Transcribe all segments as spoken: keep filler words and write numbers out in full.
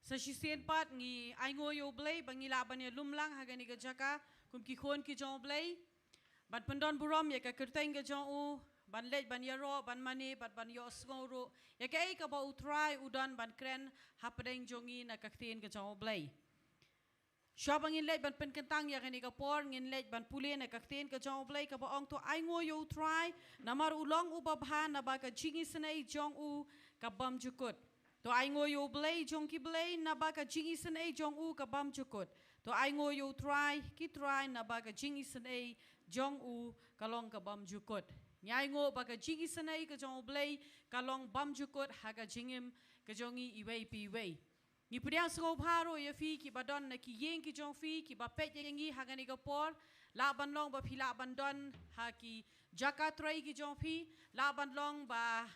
Sa shisien pat ngi ainguh ïa U Blei ba ngi lah ban ïalum lang ha kane ka jaka kum ki khun ki jong U Blei, ban pyndon burom ïa ka kyrteng ka jong u, ban leit ban ïaroh, ban mane, ban ban ïohsngew ruh ïa kaei kaba U Trai u don ban kren hapdeng jong ngi na ka ktien ka jong U Blei. Shuwa ba ngin leit ban pynkyntang ïa kane ka por, ngin leit ban pule na ka ktien ka jong U Blei kaba ong, to ainguh ïa U Trai namar u long uba bha, naba ka jingisynei jong u ka bymjukut. To ainguh ïa U Blei jong ki blei, naba ka jingisynei jong u ka bymjukut. To ainguh ïa U Trai ki trai, naba ka jingisynei jong u ka long ka bymjukut. Ngi ainguh ba ka jingisynei ka jong U Blei ka long bymjukut ha ka jingim ka jong ngi iwei pa iwei. Ngi pdiang sngewbha ruh ïa phi kiba don na ki ïing ki jong phi, kiba peit ïa ngi ha kane ka por. Lah ban long ba phi lah ban don ha ki jaka trei ki jong phi, lah ban long ba,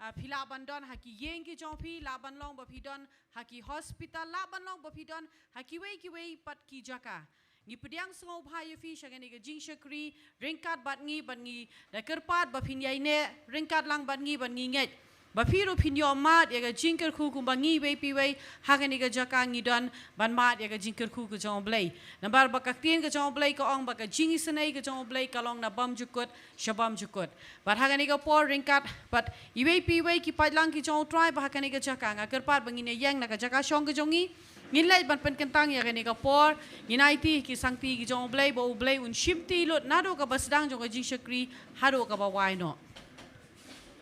ah, phi lah ban don ha ki ïing ki jong phi, lah ban long ba phi don ha ki hospital, lah ban long ba phi don ha kiwei kiwei pat ki jaka. Ngi pdiang sngewbha ïa phi sha kane ka jingshakri ryngkat bad ngi, bad ngi da kyrpad ba phin ïaineh ryngkat lang bad ngi, bad ngi ngeit ba phi ruh phin ïoh mad ïa ka jingkyrkhu kumba ngi iwei pa iwei ha kane ka jaka ngi don ban mad ïa ka jingkyrkhu ka jong U Blei. Namar ba ka ktien ka jong U Blei ka ong ba ka jingisynei ka jong U Blei ka long na bymjukut sha bymjukut. Bad ha kane ka por ryngkat bad iwei pa iwei ki paidlang ki jong U Trai ba ha kane ka jaka, nga kyrpad ba ngin ïeng na ka jaka shong ka jong ngi. Ngin leit ban pynkyntang ïa kane ka por. Ngin aiti ki sangti ki jong U Blei ba U Blei un shimti lut naduh kaba sdang jong ka jingshakri haduh kaba wai noh.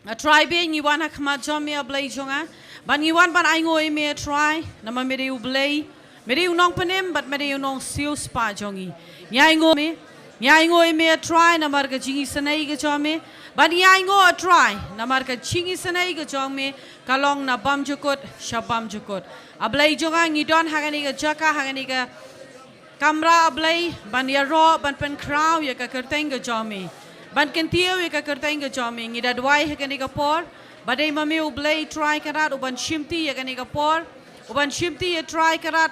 A Trai, ba ngi wan ha khmat jong me, A Blei jong nga, bad ngi wan ban ainguh ïa me, A Trai, namar me dei U Blei, me dei U Nongpynim bad me dei U Nongsiewspah jong ngi. Ngi ainguh me, ngi ainguh ïa me, A Trai, namar ka jingisynei ka jong me, bad ngi ainguh, A Trai, namar ka jingisynei ka jong me ka long na bymjukut sha bymjukut. A Blei jong nga, ngi don ha kane ka jaka, ha kane ka kamra, A Blei, ban ïaroh, ban pynkhraw ïa ka kyrteng ka jong me, ban kyntiew ïa ka kyrteng ka jong me. Ngi da duwai ha kane ka por ba dei ma me, U Blei Trai Kynrad, uban shimti ïa kane ka por, uban shimti, A Trai Kynrad,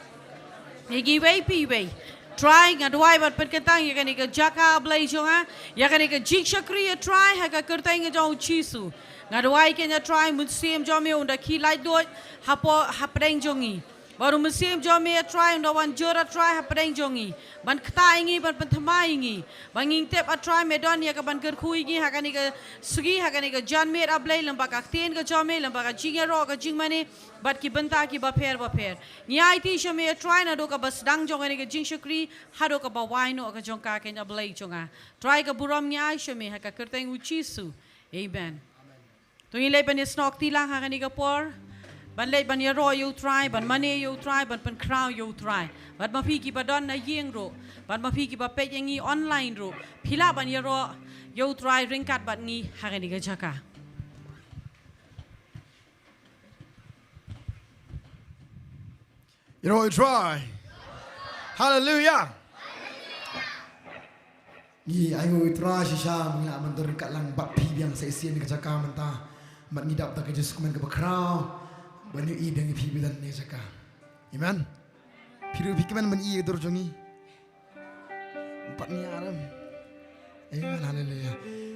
ïa ngi iwei pa iwei. Trai, nga duwai ban pynkyntang ïa kane ka jaka, A Blei jong nga, ïa kane ka jingshakri, A Trai, ha ka kyrteng ka jong U Jisu. Nga duwai keiñ, A Trai, Mynsiem jong me un da khie laitluid hapoh, hapdeng jong ngi. Bad U Mynsiem jong me, A Trai, un da wan jur, A Trai, hapdeng jong ngi, ban ktah ïa ngi, ban pynthymmai ïa ngi. Ba ngin tip, A Trai, me don ïa kaban kyrkhu ïa ngi ha kane ka sngi, ha kane ka janmiet, A Blei, lyngba ka ktien ka jong me, lyngba ka jingïaroh, ka jingmane, bad ki bynta kiba pher bapher. Ngi aiti sha me, A Trai, naduh kaba sdang jong kane ka jingshakri haduh kaba wai noh ka jong ka keiñ, A Blei jong nga. Trai, ka burom ngi ai sha me ha ka kyrteng U Jisu. Amen. To ngin leit ban ïasnoh kti lang ha kane ka por, ban leit ban ïaroh ïa U Trai, ban mane ïa U Trai, ban pynkhraw ïa U Trai. Bad ma phi kiba don na ïing ruh, bad ma phi kiba peit ïa ngi online ruh, phi lah ban ïaroh ïa U Trai ryngkat bad ngi ha kane ka jaka. Ïaroh ïa U Trai. Haleluya. Ngi ainguh ïa U Trai shisha ba ngi lah ban don ryngkat lang bad phi biang sa shisien ha ka jaka mynta. Bad ngi dap da ka jingkmen kaba khraw ban ïohi biang ïa phi biang ha ka jaka. Amen. Phi ruh phi kmen ban ïohi ïa ka dur jong ngi. Pat ngi aram. Amen, haleluya.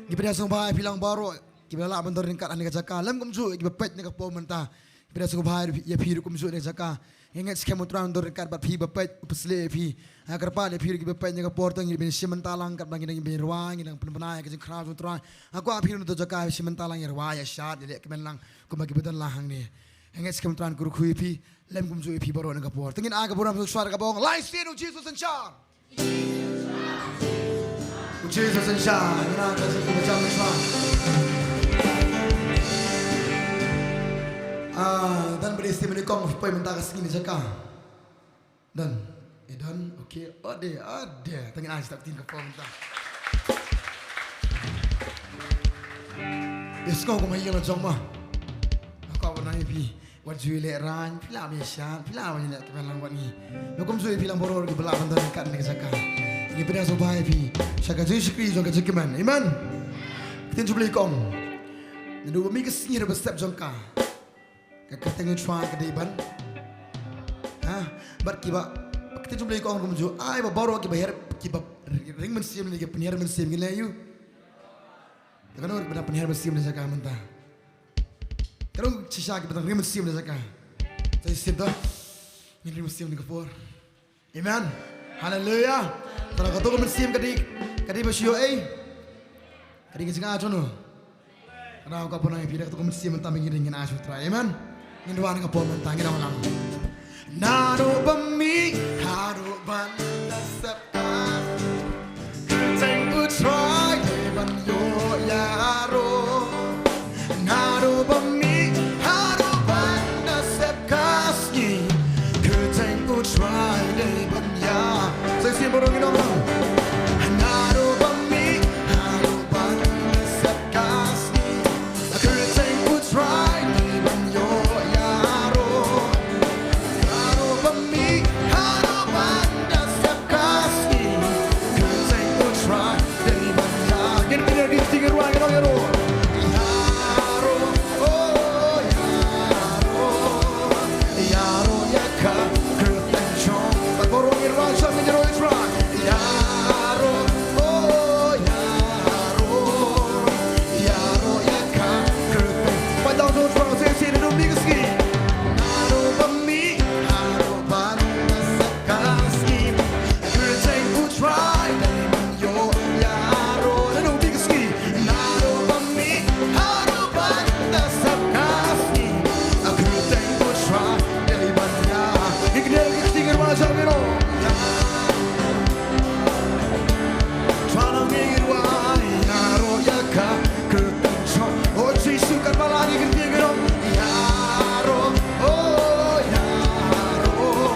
Ngi pdiang sngewbha ïa phi lang baroh kiba la lah ban don ryngkat ha kane ka jaka, lem kumjuh ïa kiba peit ha kane ka por mynta. Ngi pdiang sngewbha ïa phi ruh kumjuh ha kane ka jaka. Ngi ngeit skhem U Trai un don ryngkat bad phi ba peit, u pynsleh ïa phi. Nga kyrpad ïa phi ruh kiba peit ha kane ka por, to ngin ïa shim bynta lang katba ngi dang ïa rwai, ngi dang pynbna ïa ka jingkhraw jong U Trai. Nga kwah phi ruh na kato ka jaka shim bynta lang, ïa rwai, ïa shad, ïa leh kmen lang kumba kiba don lang hangne. Ngi ngeit skhem U Trai un kyrkhu ïa phi, lem kumjuh ïa phi baroh ha kane ka por. To ngin ai ka burom sngewsarong kaba ong, Lai Sien, U Jisu un shah. U Jisu un shah, ngin ai ka jingkyrkhu ba jam un shah. Ah, don ba dei stem ni kong poi mynta ka sngi ha kane ka jaka. Don. Eh, don. Okay. Ode, ode. To ngin ai step tin ka pom ta. Ïa sngew kumba ïa la jong ma. Nga kwah ban ai ïa phi. Wat ju ïaleh rain, phi lah ban ïa shad, phi lah ban ïaleh kmen lang bad ngi. Nga kumjuh ïa phi lang baroh kiba lah ban don ryngkat ha kane ka jaka. Ngi pdiang sngewbha ïa phi sha ka jingshakri jong ka jingkmen. Amen. Ka ktien jong U Blei ka ong, naduh ba mih ka sngi haduh ba step jong ka, ka kyrteng U Trai ka dei ban, ha? Bad kiba, ka ktien jong U Blei ka ong kumjuh, ai ba baroh kiba her, kiba ring mynsiem ne kiba pynher mynsiem kin leh aïu? Te kano kiba dang pynher mynsiem ha kane ka jaka mynta? Kano shisha kiba dang ring mynsiem ha kane ka jaka? Sa shisien to. Ngin rim siem ni ka por. Amen. Haleluya. Tara kato ka mynsiem ka dei, ka dei ba shu ïoh ei. Ka dei ka jingaiñ jong u. Kata ka por nang ïa phi da kato ka mynsiem mynta ngin ring ngin ai sha u Trai. Amen. Ngin wan ka por mynta ngin ong lang. Naduh ba mih haduh ban da sep ka Kyrteng u Trai dei ban ïoh ïaroh. Naduh ba mih haduh ban da sep ka sngi. Kyrteng u Trai dei ban ïa. Sa shisien baroh ngin ong. Naduh ba mih haduh ban da sep ka sngi. Kyrteng u Trai dei ban ïoh ïaroh. Haduh ba mih haduh ban da sep ka sngi. Kyrteng u Trai dei ban ïa. Ngin kyndiah ki ksing, ngin rwai, ngin ong ïaroh. Ïaroh, oh, ïaroh. Ïaroh ïa ka kyrteng jong. Bad baroh ngin rwai sha, ngin ïaroh ïa u Trai. Ïaroh, oh, ïaroh. Ïaroh ïa ka kyrteng. Pyndonkam jong u Trai, sa shisien naduh mih ka sngi. Naduh ba mih haduh ban da sep ka sngi. Kyrteng u Trai dei ban ïoh ïaroh. Naduh mih ka sngi. Naduh ba mih haduh ban da sep ka sngi. Kyrteng u Trai dei ban ïa. Ngin kyndiah ki ksing, ngin rwai sha, ngin ong. Trai nang ïa rwai, ïaroh ïa ka kyrteng jong. O Jisu, katba la ngi kyndiah, ngin ong ïaroh, oh ïaroh,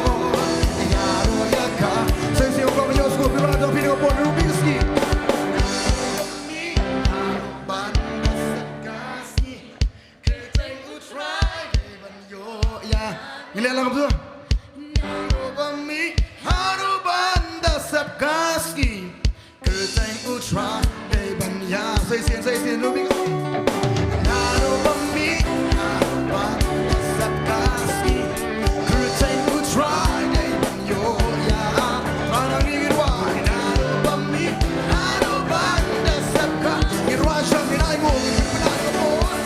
ïaroh ïa ka. Sa shisien u Blei ïoh sngewbha ïa phi, phi na ka por naduh mih ka sngi. Ban da sep ka sngi. Kyrteng u Trai dei ban ïoh ïa. Ngi leh lang kumto. Naduh ba mih haduh ban da sep ka sngi. Kyrteng u Trai dei ban ïa. Sa shisien, sa shisien, naduh mih. Naduh ba mih haduh ban da sep ka sngi. Kyrteng u Trai dei ban ïoh ïa. Trai nang ïa rwai. Naduh ba mih haduh ban da sep ka. Ngin rwai sha, ngin ai nguh, ngin pynbna ïa ka bor.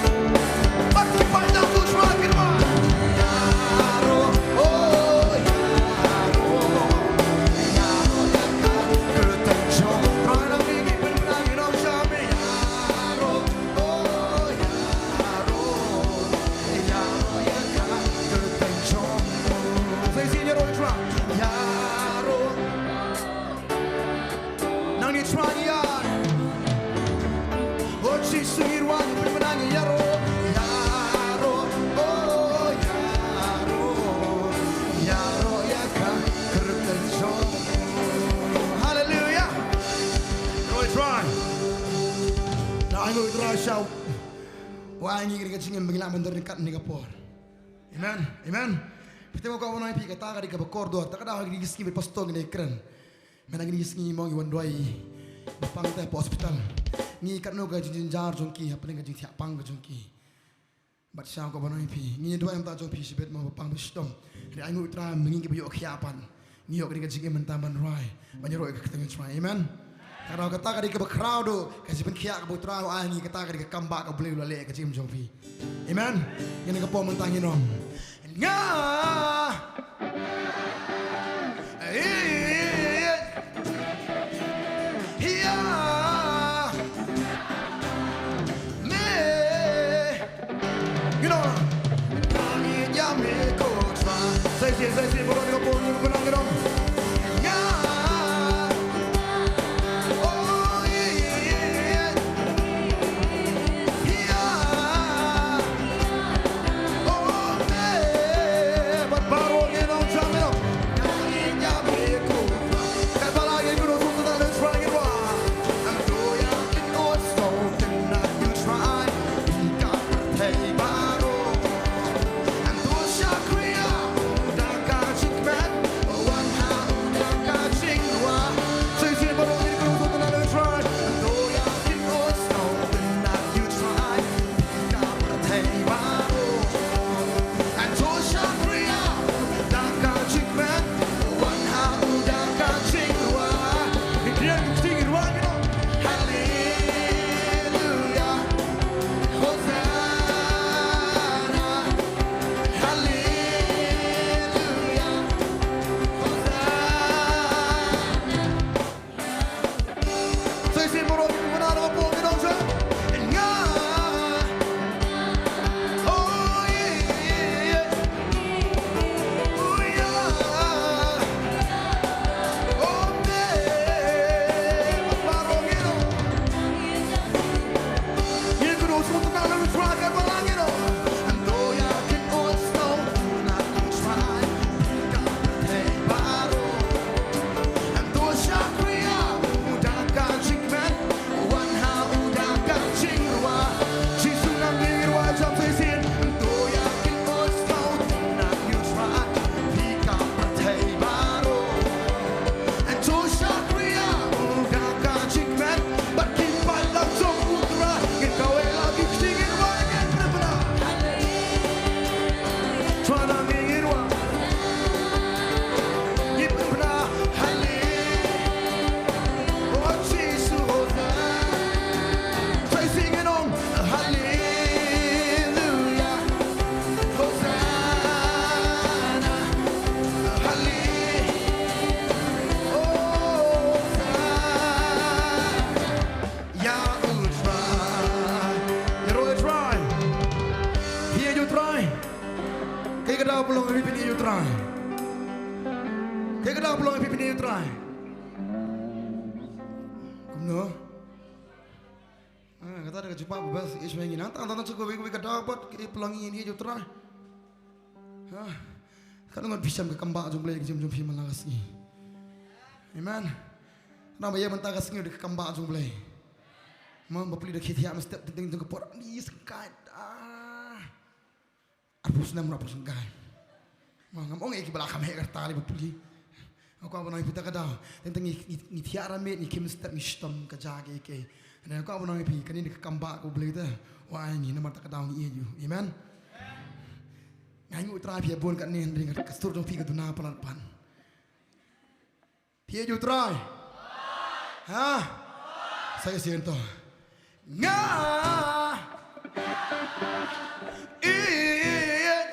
Bad ki paidbah u Trai ngin rwai. Ïaroh, oh, ïaroh. Ïaroh ïa ka kyrteng jong. Trai nang ïa ki pynbna, ngin ong sha me. Ïaroh, oh, ïaroh. Ïaroh ïa ka kyrteng jong. Sa shisien ïaroh Trai. Ïaroh. Nangne Trai ïa. O Jisu ngi rwai ngi pynbna ngi ïaroh. Ïaroh, oh ïaroh. Ïaroh ïa ka kyrteng jong. Haleluya. Roi Trai. Nang ai nguh Trai sha u. Wa ai ngi ka jingim ba ngi lah ban don ryngkat kane ka por. Amen. Amen. Phi tip ko, wan ai phi kata ka dei kaba kordor. Ta ka dei ha kine ki sngi ba pastor ngi dei kren. Mynta kine ki sngi mo ngi wan duwai. Ba pang te hapoh hospital. Ngi katno ka jingjynjar jong ki hapdeng ka jingthiah pang ka jong ki. Bad sha ko, wan ai phi. Ngi duwai mynta jong phi shibit mo ba pang ba shitom. Hynrei ai nguh Trai ba ngi kiba ïoh khiah pat. Ngi ïoh kane ka jingim mynta ban rwai. Ban ïaroh ïa ka kyrteng Trai. Amen. Kata ka dei kaba khraw duh ka jingpynkhiah kaba u Trai u ai ha ngi, kata ka dei ka kam ba ka Blei u la leh ha ka jingim jong phi. Amen. Ngin ka pom mynta ngin ong. Nga. Ïa. Me. Ngin ong. Nga ïeit ïa me ko Trai. Sa shisien, sa shisien, baroh ngi ka pom ngi ka nang ngin ong. Nga. Oh, ïeit. Ïa. Oh, me. Bad baroh ngi nong jam ïa. Nga ïeit ïa me ko Trai. Katba la ïeit ko Trai, ngin wan. Ym to ïa ki ot sngewtynnat, U Trai. Ïa ka pyrthei baroh. Ym to shakri ïa u da ka jing Kaei ka daw ba long ïa phi phin ïeit ïa U Trai? Kaei ka daw ba long ïa phi phin ïeit ïa U Trai? Kumno? Ah, kata da ka jubab ba best ïeit ma ngi nang tang tang sha kawei kawei ka daw bad kaei ba long ïa phi phin ïeit ïa U Trai. Ha. Ka nang ngan phi shem ka kam ba jong U Blei ka jingim jong phi man la ka sngi. Amen. Nang ba ïa mynta ka sngi da ka kam ba jong U Blei. Mo ba pli da khie thiah mynstep teng teng jong ka por ni sngewkai. Ah. Arphew snem arphew snem kai. Ma ngam ong ïa ki ba la kham heh ka rta lei ba pule. Nga kwah ban ong ïa phi ta ka daw. Teng teng ngi, ngi, ngi thiah ra miet, ngi khie mynstep, ngi shitom ka jaka ïa ki. Nga kwah ban ong ïa phi kane ka kam ba ka U Blei te u ai ïa ngi namar ta ka daw ngi ïeit ïa u. Amen. Nga ainguh Trai phi ïa bun katne hynrei ka sur jong phi ka duna palat pat. Phi ïeit ïa U Trai? Ha? Sa ïasien to. Nga ïeit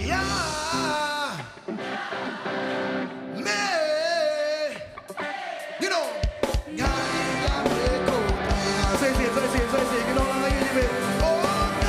ïa me. You know. Nga ïeit ïa me ko. Sa ïasien, sa ïasien, sa ïasien. You know, nga ïeit ïa me. Oh, nga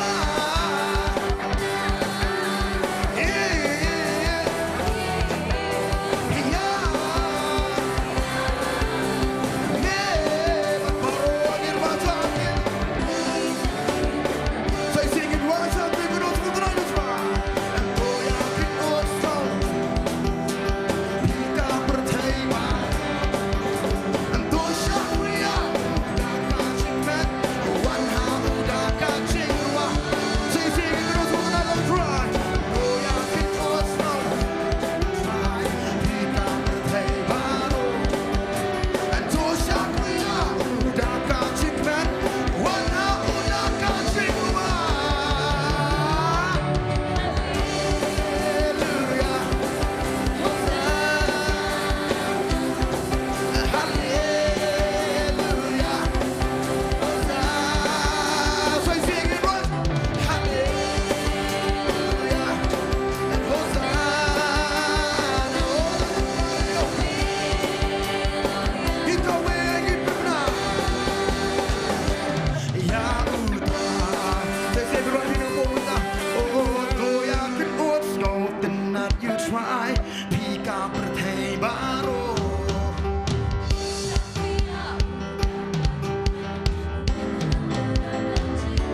Try, phi ka pyrthei baroh.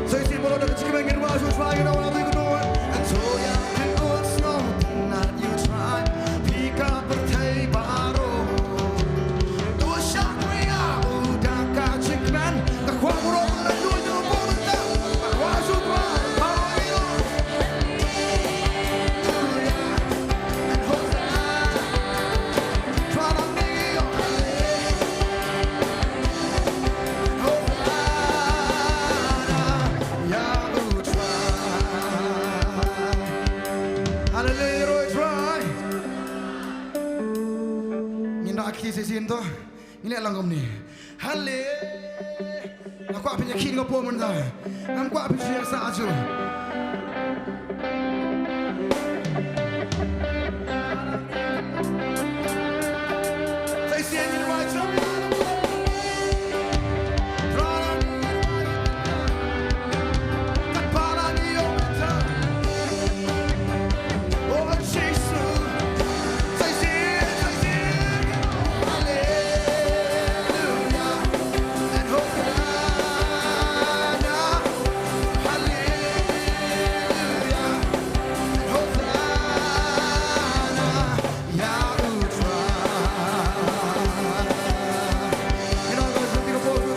Sa ïasien bad da ka jingkmen ngin wad shuwa shuwa, ngin wad shuwa shuwa. And so ïa kynnoh sngewtynnat ïa U Trai, phi ka pyrthei baroh. To shakri ïa u da ka jingkmen, ka khwah baroh ka la duh ïa u bor ta. Wad shuwa shuwa. Hallelujah, Roy, Roy. Ngin da ki sa ïasien to. Ngi leh lang kumne. Hale. Nga kwah phin ïa khin nga pom mynta. Ngam kwah phin shu ïa sa aju. Sa ïasien ngi wai cham.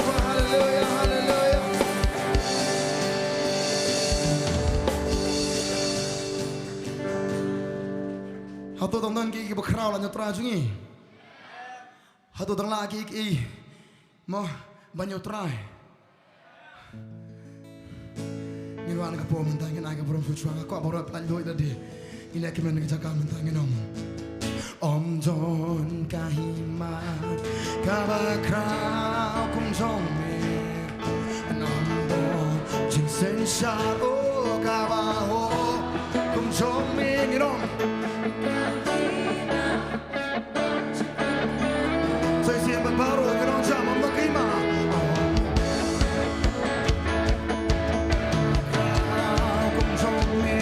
Hallelujah, hallelujah. Hato dang don kiei kiei ba khraw la ïa U Trai jong ngi? Hato dang lah kiei kiei mo ban ïa U Trai? Ngin wan ka por mynta, ngin ai ka burom shuwa shuwa, nga kwah baroh pynlait lut da dei. Ngi leh kmen ka jaka mynta, ngin ong. Ym don ka hima kaba khraw kum jong me. Ym don jingsynshar, oh, kaba hok kum jong me, ngin ong. Sa ïasien bad baroh ki nongjam, ym don ka hima. Kum jong me.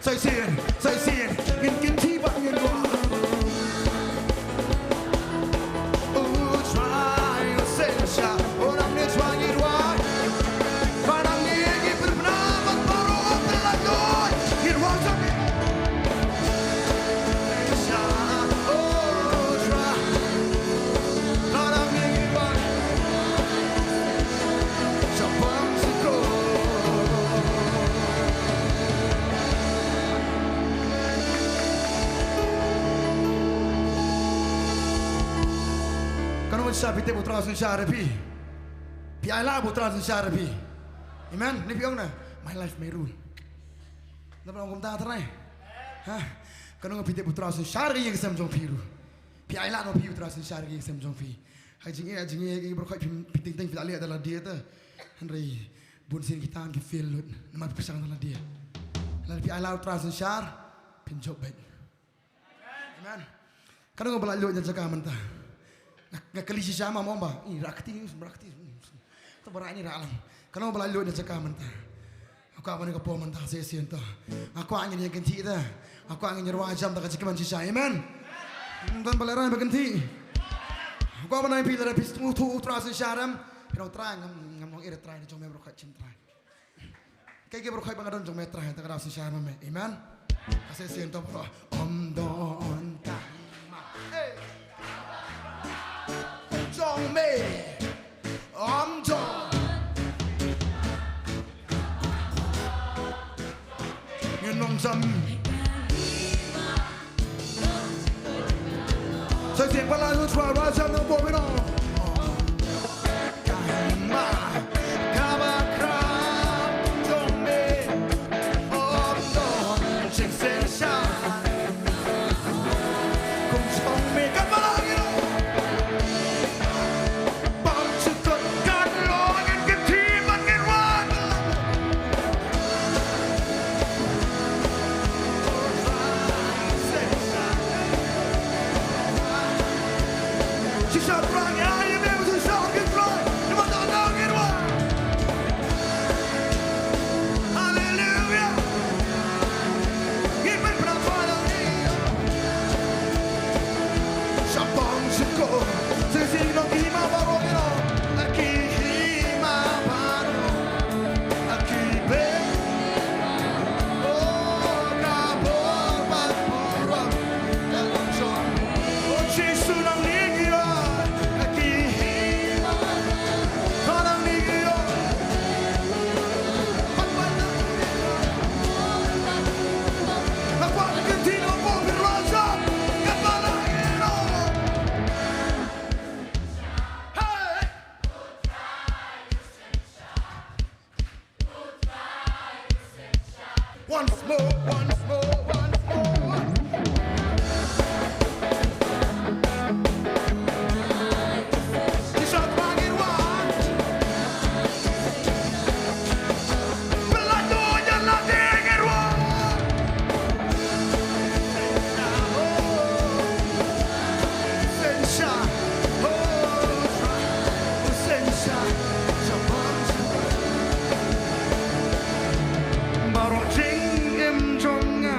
Sa shisien, sa shisien, ngin kynthih bad ngin wad. U Trai u synshar, u nang ne u Trai ngi wad. Ba nang ne ngi pynbna bad baroh u pynlait lut. Ngin wad sa shisien. Synshar, u Trai. Ba nang ne ngi wad. Shaphang jingkhuslai. Katno ngut shisha phi tip ba U Trai u synshar ïa phi? Phi ailad ba U Trai u synshar ïa phi? Amen. Ne phi ong na, "My life, my rule." Nda ba ong kumta trai. Ha? Katno ngut phi tip ba U Trai u synshar ïa ka ïing ka sem jong phi ruh? Phi ailad ba phi, U Trai u synshar ïa ka ïing ka sem jong phi. Ha jingeh, ha jingeh, ki baroh khoit phi, phi teng teng phi la leh da lade te. Hynrei bun sien kita ki fail lut. Namar phi pyrshang da lade. Lada phi ailad U Trai u synshar, phin jop beit. Amen. Katno ngut ba la ïoh ïa ka jaka mynta? Nga, nga kylli shisha ma, ym ong ba, "Ih, rah kti, rah kti." To ba rah ïa ngi rah lang. Katno ngut ba la ïoh ïa ka jaka mynta? Nga kwah ban ïa ka por mynta sa shisien to. Nga kwah ngin ïa kynthih te. Nga kwah ngin ïa rwai jam da ka jingkmen shisha. Amen. Don ba la rwai ba kynthih. Nga kwah ban ai phi lada phi sngewthuh U Trai u synshar em. Phi ong, "Trai, ngam, ngam long ei Trai, jong me baroh khoit shim Trai." Kaei kaei baroh khoit ba nga don jong me Trai, te ka dei u synshar ma me. Amen. Ka shisien to baroh. Ym don tang ma. Hey. Jong me. Ym don. Ngin long jam. Sa shisien ba la lut ba ba jam nang bo bino. Ka hima kaba khraw jong me. Ym don jingsynshar. Kum jong me ka balang ïa u. Bam shu kut kan long ngin kynthih bad ngin wad. Shisha Trai, ïa me ba shisha ngin Trai. Ïa ma ta na ngin wad. Haleluia. Ngi pynpra pala ngi. Shaphang jingkhuslai. Shisha ngi nong ki hima baroh ngi nong. Ki hima baroh. Ki beh. Oh, ka bor ba bor ba. Oh, Jisu nang ni ngi. Ki hima. Ka nang ni ngi. Once more, once more, once more, once more. Baroh jingim jong nga.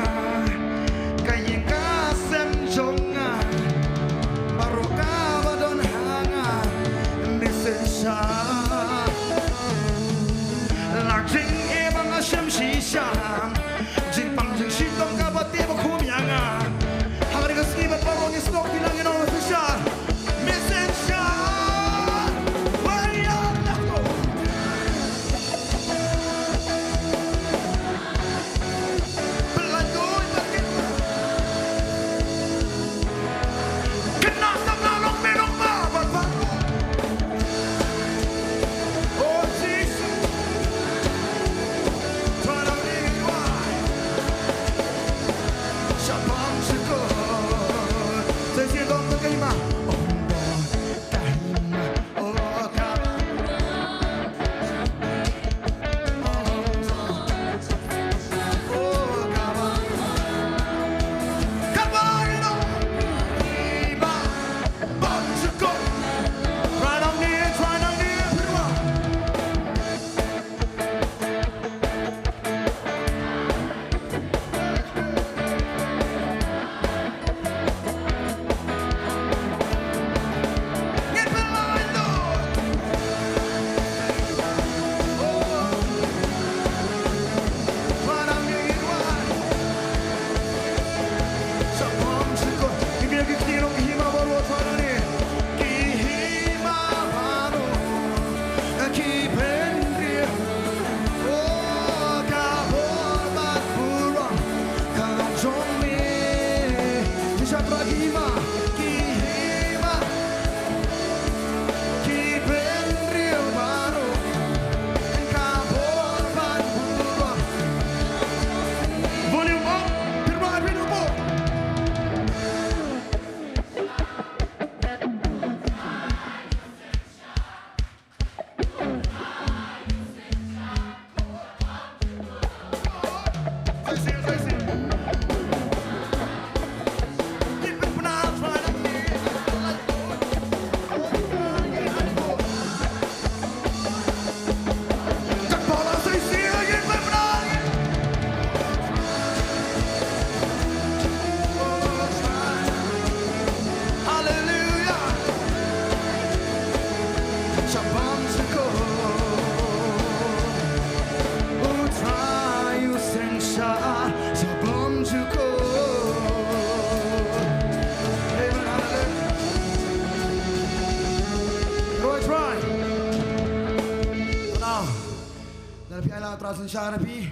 Synshar ïa phi,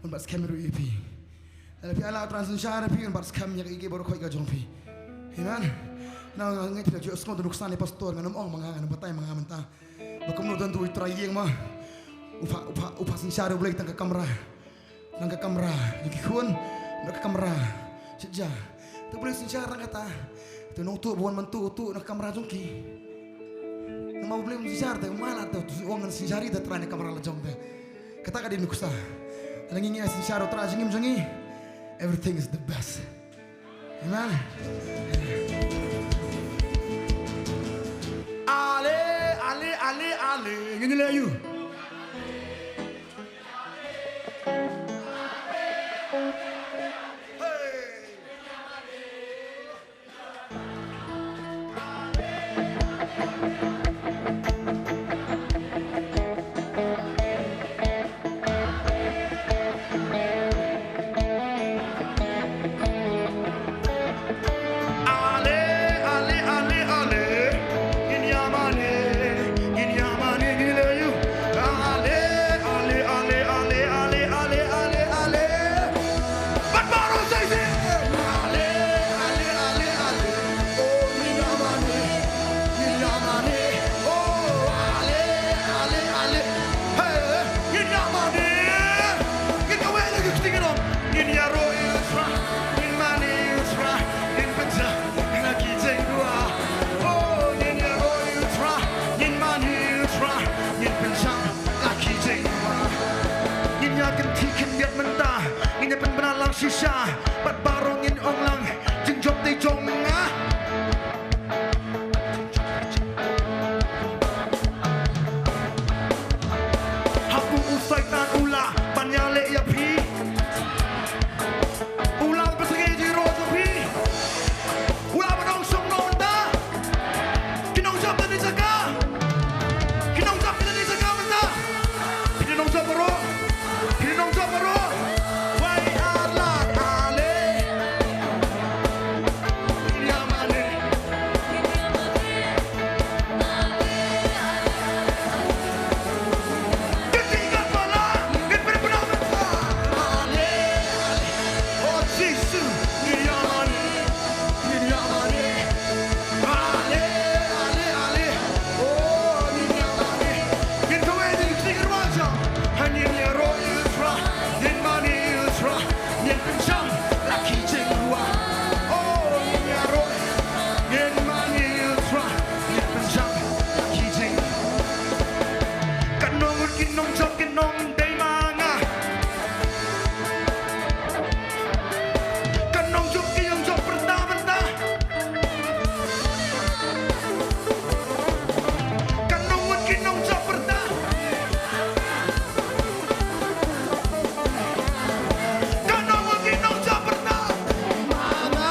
un bat skhem ruh ïa phi. Lada phi ai la U Trai synshar ïa phi, un bat skhem ïa kiei kiei baroh khoit ka jong phi. Amen. Na nga ngeit phi la ju sngewthuh nuksa ne pastor, ngan ym ong ma nga, ngan ym batai ma nga mynta. Ba kumno don tu U Trai ïing ma. U pha, u pha, u pha synshar U Blei tang ka kamra. Tang ka kamra, ïa ki khun, na ka kamra. Shet ja. Te U Blei synshar tang kata. Te nongtuh ba wan mynta tuh na ka kamra jong ki. Namar U Blei um synshar te, um ai la te, u ong ngan synshar ïa U Trai na ka kamra la jong te. Kata ka dei nuksa. Lada ngi ngi ai synshar U Trai jingim jong ngi. Everything is the best. Amen. Ale, ale, ale, ale. Ngin ïa leh ïa u. Ale, ale, ale, ale. Ngin ïa mane, ngin ïa mane, ngin ïa leh ïa u. Ale, ale, ale, ale. Bad baroh sa ïa. Ale, ale, ale, ale. Oh, ngin ïa mane, ngin ïa mane. Oh, ale, ale, ale. Hey, ngin ïa mane. Ngin kawei lagi, kita ngin ong. Ngin ïaroh ïa U Trai, ngin mane ïa U Trai, ngin pynjah na ki jingduwai. Oh, ngin ïaroh ïa U Trai, ngin mane ïa U Trai, ngin pynjah na ki jingduwai. Ngin ïa kynthih khyndiat mynta, ngin ïa pynbna lang shisha, bad baroh ngin ong lang, jingjop te jong nga. Ha kum u Soitan u lah ban ïaleh ïa phi. U lah ban pynsawa ïa ki jingïaroh jong phi. U lah ban ong shong noh mynta. Ki nongjop na ki jaka. Ki nongjop na ki jaka mynta. Ki nongjop baroh. Ki nongjop baroh. Wai ar lad ale. Ngin ïa mane. Ngin pynjam la ki jingduwai. Oh, ngin ïaroh. Ngin mane ïa U Trai. Ngin pynjam la ki jing. Katno ngut ki nongjop ki nong dei ma nga. Katno nongjop ki nongjop pyrta mynta. Katno ngut ki nongjop pyrta. Katno ngut ki nongjop pyrta. Mama,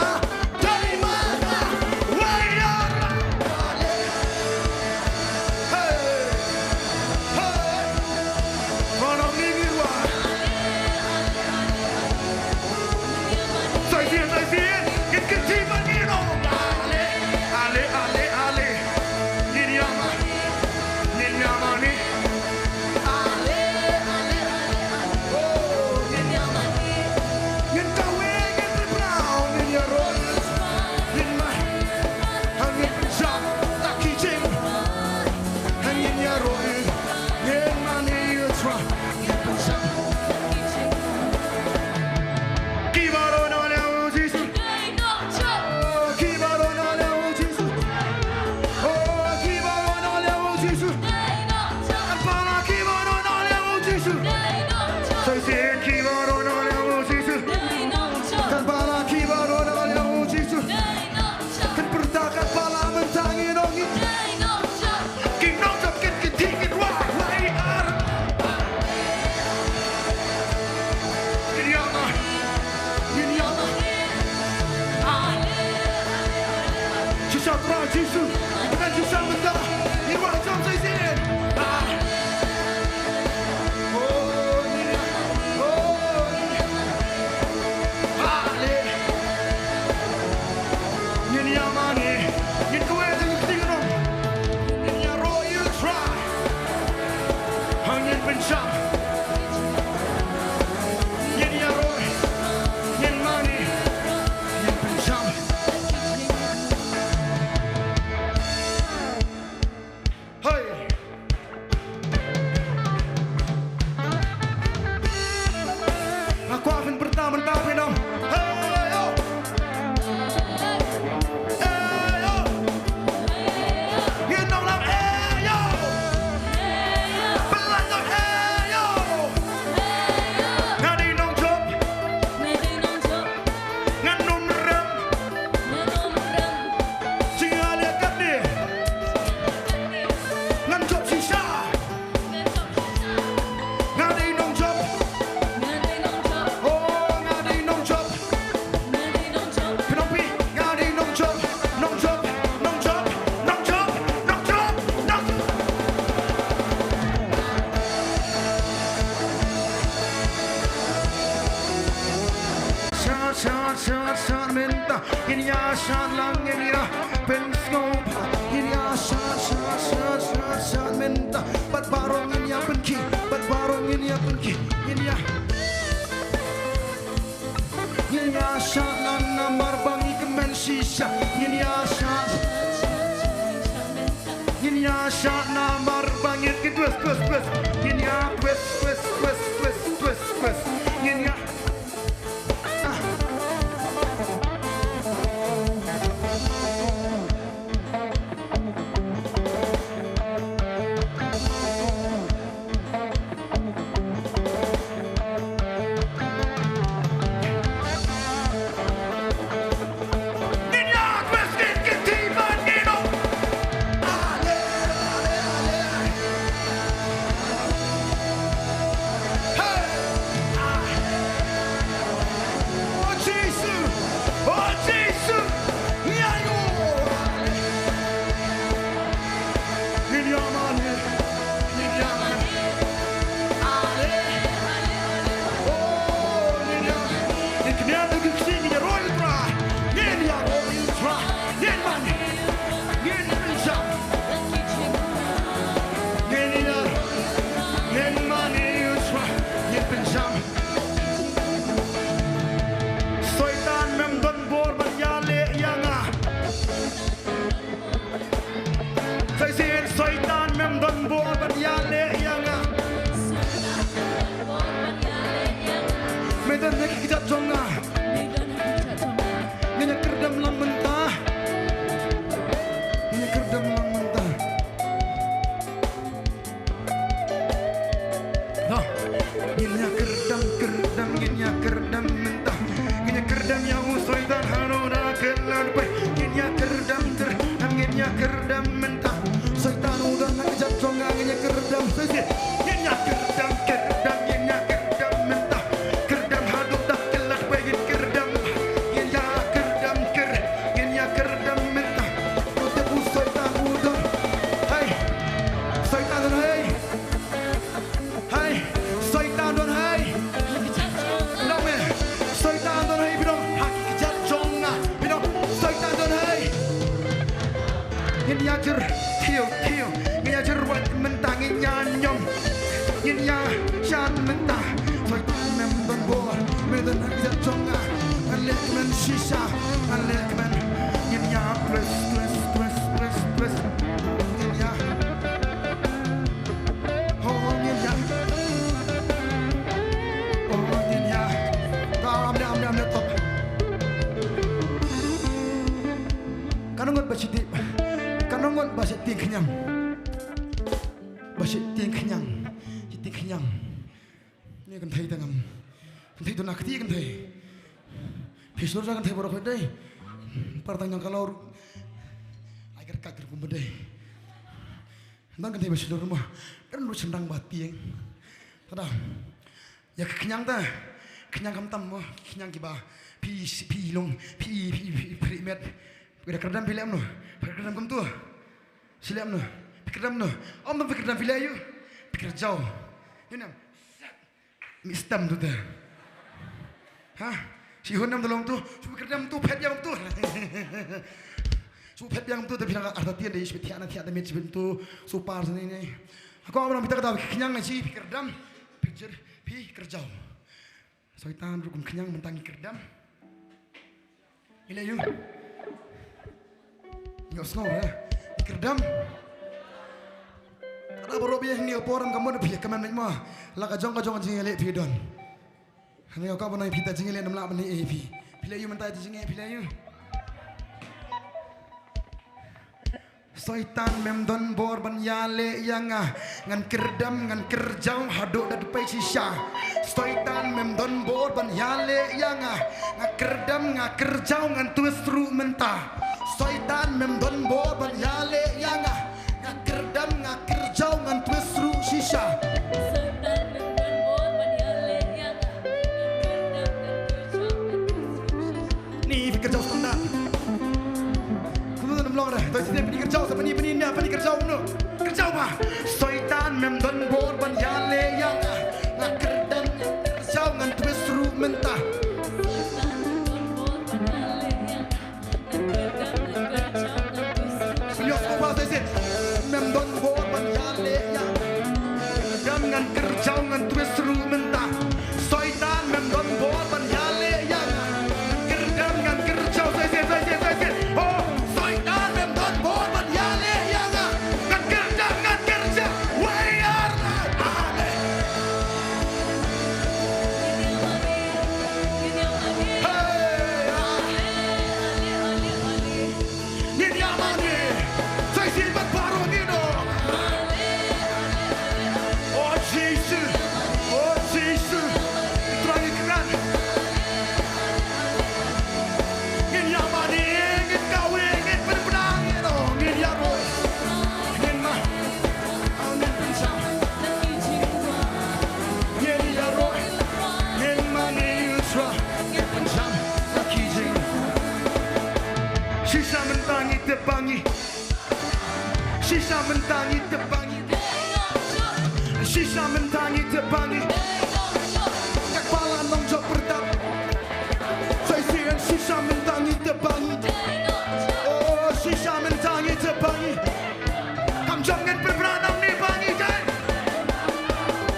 dei mama, wai ara. Hey, hey. Ronom ni ngin wa. Sa shisien, sa shisien. Ngin kynthih bad ngin ong. Ale, ale, ale, ale. Ngin ïa ma. Ngin ïa mane. Ale, ale, ale, ale. Oh, ngin ïa mane. Ngin kawei, ngin pynbna, ngin ïaroh. Ngin ma. Ngin pynjam la ki jing. Ngin ïaroh. Ngin mane ïa U Trai. Ngin pynjam. Ki baroh na liang u Jisu. Ki baroh na liang u Jisu. Oh, ki baroh na liang u Jisu. Kan pala ki baroh na liang u Jisu. Sa shisien ki baroh na liang u Jisu. Kan pala ki baroh na liang u Jisu. Kan pyrta kan pala mynta ngin ong ngin. Ki nongjop kin kynthih kin wai wai ar. Ngin ïa ma. Ngin ïa ma. Shisha Trai Jisu. Kan shisha mynta. Ngin wai jam sa shisien. Oh, ngin ïa. Oh. Shad, shad mynta, ngin ïa shad lang, ngin ïa pynsngewbha. Ngin ïa shad, shad, shad, shad, shad mynta. Bad baroh ngin ïa pynkhih, bad baroh ngin ïa pynkhih. Ngin ïa, ngin ïa shad lang namar ba ngi kmen shisha. Ngin ïa shad. Ngin ïa shad namar ba ngin ki twist, twist, twist. Ngin ïa twist, twist, twist. Ngin ïa Soitan, mem don bor ban ïaleh ïa nga. Sa shisien, Soitan, mem don bor ban ïaleh ïa nga. Me don ha ki kjat jong nga. Ngin ïa kyrdem lang mynta. Ngin ïa kyrdem lang mynta. Ngin ïa kyrdem, kyrdem, ngin ïa kyrdem mynta. Ngin ïa kyrdem ïa u Soitan haduh da kylla dpei. Ngin ïa kyrdem, kyrdem, ngin ïa kyrdem mynta. Soitan u don ha kjat jong nga, ngin ïa kyrdem. Ngin ïa kyrdem, kyrdem, ngin ïa kyrdem mynta. Kyrdem haduh da kylla dpei, ngin kyrdem. Ngin ïa kyrdem, kyr, ngin ïa kyrdem mynta. Ko te u Soitan u don. Hai. Soitan don hai. Hai, Soitan don hai. Dang me. Soitan don hai bidong. Ha ki kjat jong nga bidong. Soitan don hai. Ngin ïa jur. Thiu, thiu. Ngin ïa jur wat mynta ngin ïa ñiom. Ngin ïa shan mynta. Soitan mem don bor. Me don ha ki kjat jong nga. Ngan leh kmen shisha. Ngan leh kmen. Ngin ïa twist, twist, twist, twist, twist. Ngin ïa. Oh, ngin ïa. Oh, ngin ïa. Ka am ne, am ne, am ne, top. Ka nongot ba shi ti. Ka nongot ba shi ti khñiang. Ba shi ti khñiang. Shi ti khñiang. Ni kynthei tang am. Kynthei tu na kti kynthei. Phi sur sa kynthei baroh kynthei. Par tang ñiang ka lor. Ai ker ka ker kum ba dei. Nang kynthei ba shlur mo. Kan ru sendang ba tieng. Tada. Ïa ka khñiang ta. Khñiang khamtam mo. Khñiang kiba. Phi, phi long. Phi, phi, phi, phi met. Phi da kyrdam phi lem no. Phi kyrdam kumtu. Shi lem no. Phi kyrdam no. Om tam phi kyrdam phi lem yu. Phi kyrjaw. Yu nam. Mih stem tu te. Ha? Shi hun nam tu long tu. Shu phi kyrdam tu phet biang tu. Shu phet biang tu te phi nang arta tien de shi phi thiah na thiah te mit shi phi tu. Shu par sini ni. Ko am nang phi ta kata phi khñiang na shi phi kyrdam. Phi jir phi kyrjaw. Soitan ruh kum khñiang mynta ngi kyrdam. Ngi leh yu. Ngi ïohsngew, eh. Ngi kyrdam. Kada baroh biang ngi ïa por em ka mon phi ïa kmen mo. La ka jong ka jong jingïaleh phi don. Hynrei ka ban ai phi ta jingïaleh nam lah ban ai phi. Phi leh yu mynta jingïaleh phi leh yu. Soitan mem don bor ban ïaleh ïa nga. Ngan kyrdam ngan kyrjaw haduh da dpei shisha. Soitan mem don bor ban ïaleh ïa nga. Nga kyrdam nga kyrjaw ngan twist ruh mynta. Soitan mem don bor ban ïaleh ïa nga. Nga kyrdam nga kyrjaw ngan twist ruh shisha. Ni phi kyrjaw sdang da. Kumno nym long re. To sdang phi kyrjaw sa phi ni phi ni na phi kyrjaw no. Kyrjaw ma. Soitan mem don bor ban ïaleh ïa nga. Nga kyrdam kyrjaw ngan twist ruh mynta. Shisha mynta ngi tip ba ngi. Ka Balang Nongjop Pyrtuh. Sa shisien shisha mynta ngi tip ba ngi. Oh, shisha mynta ngi tip ba ngi. Kam jong ngin pyrpra nam ne ba ngi kai.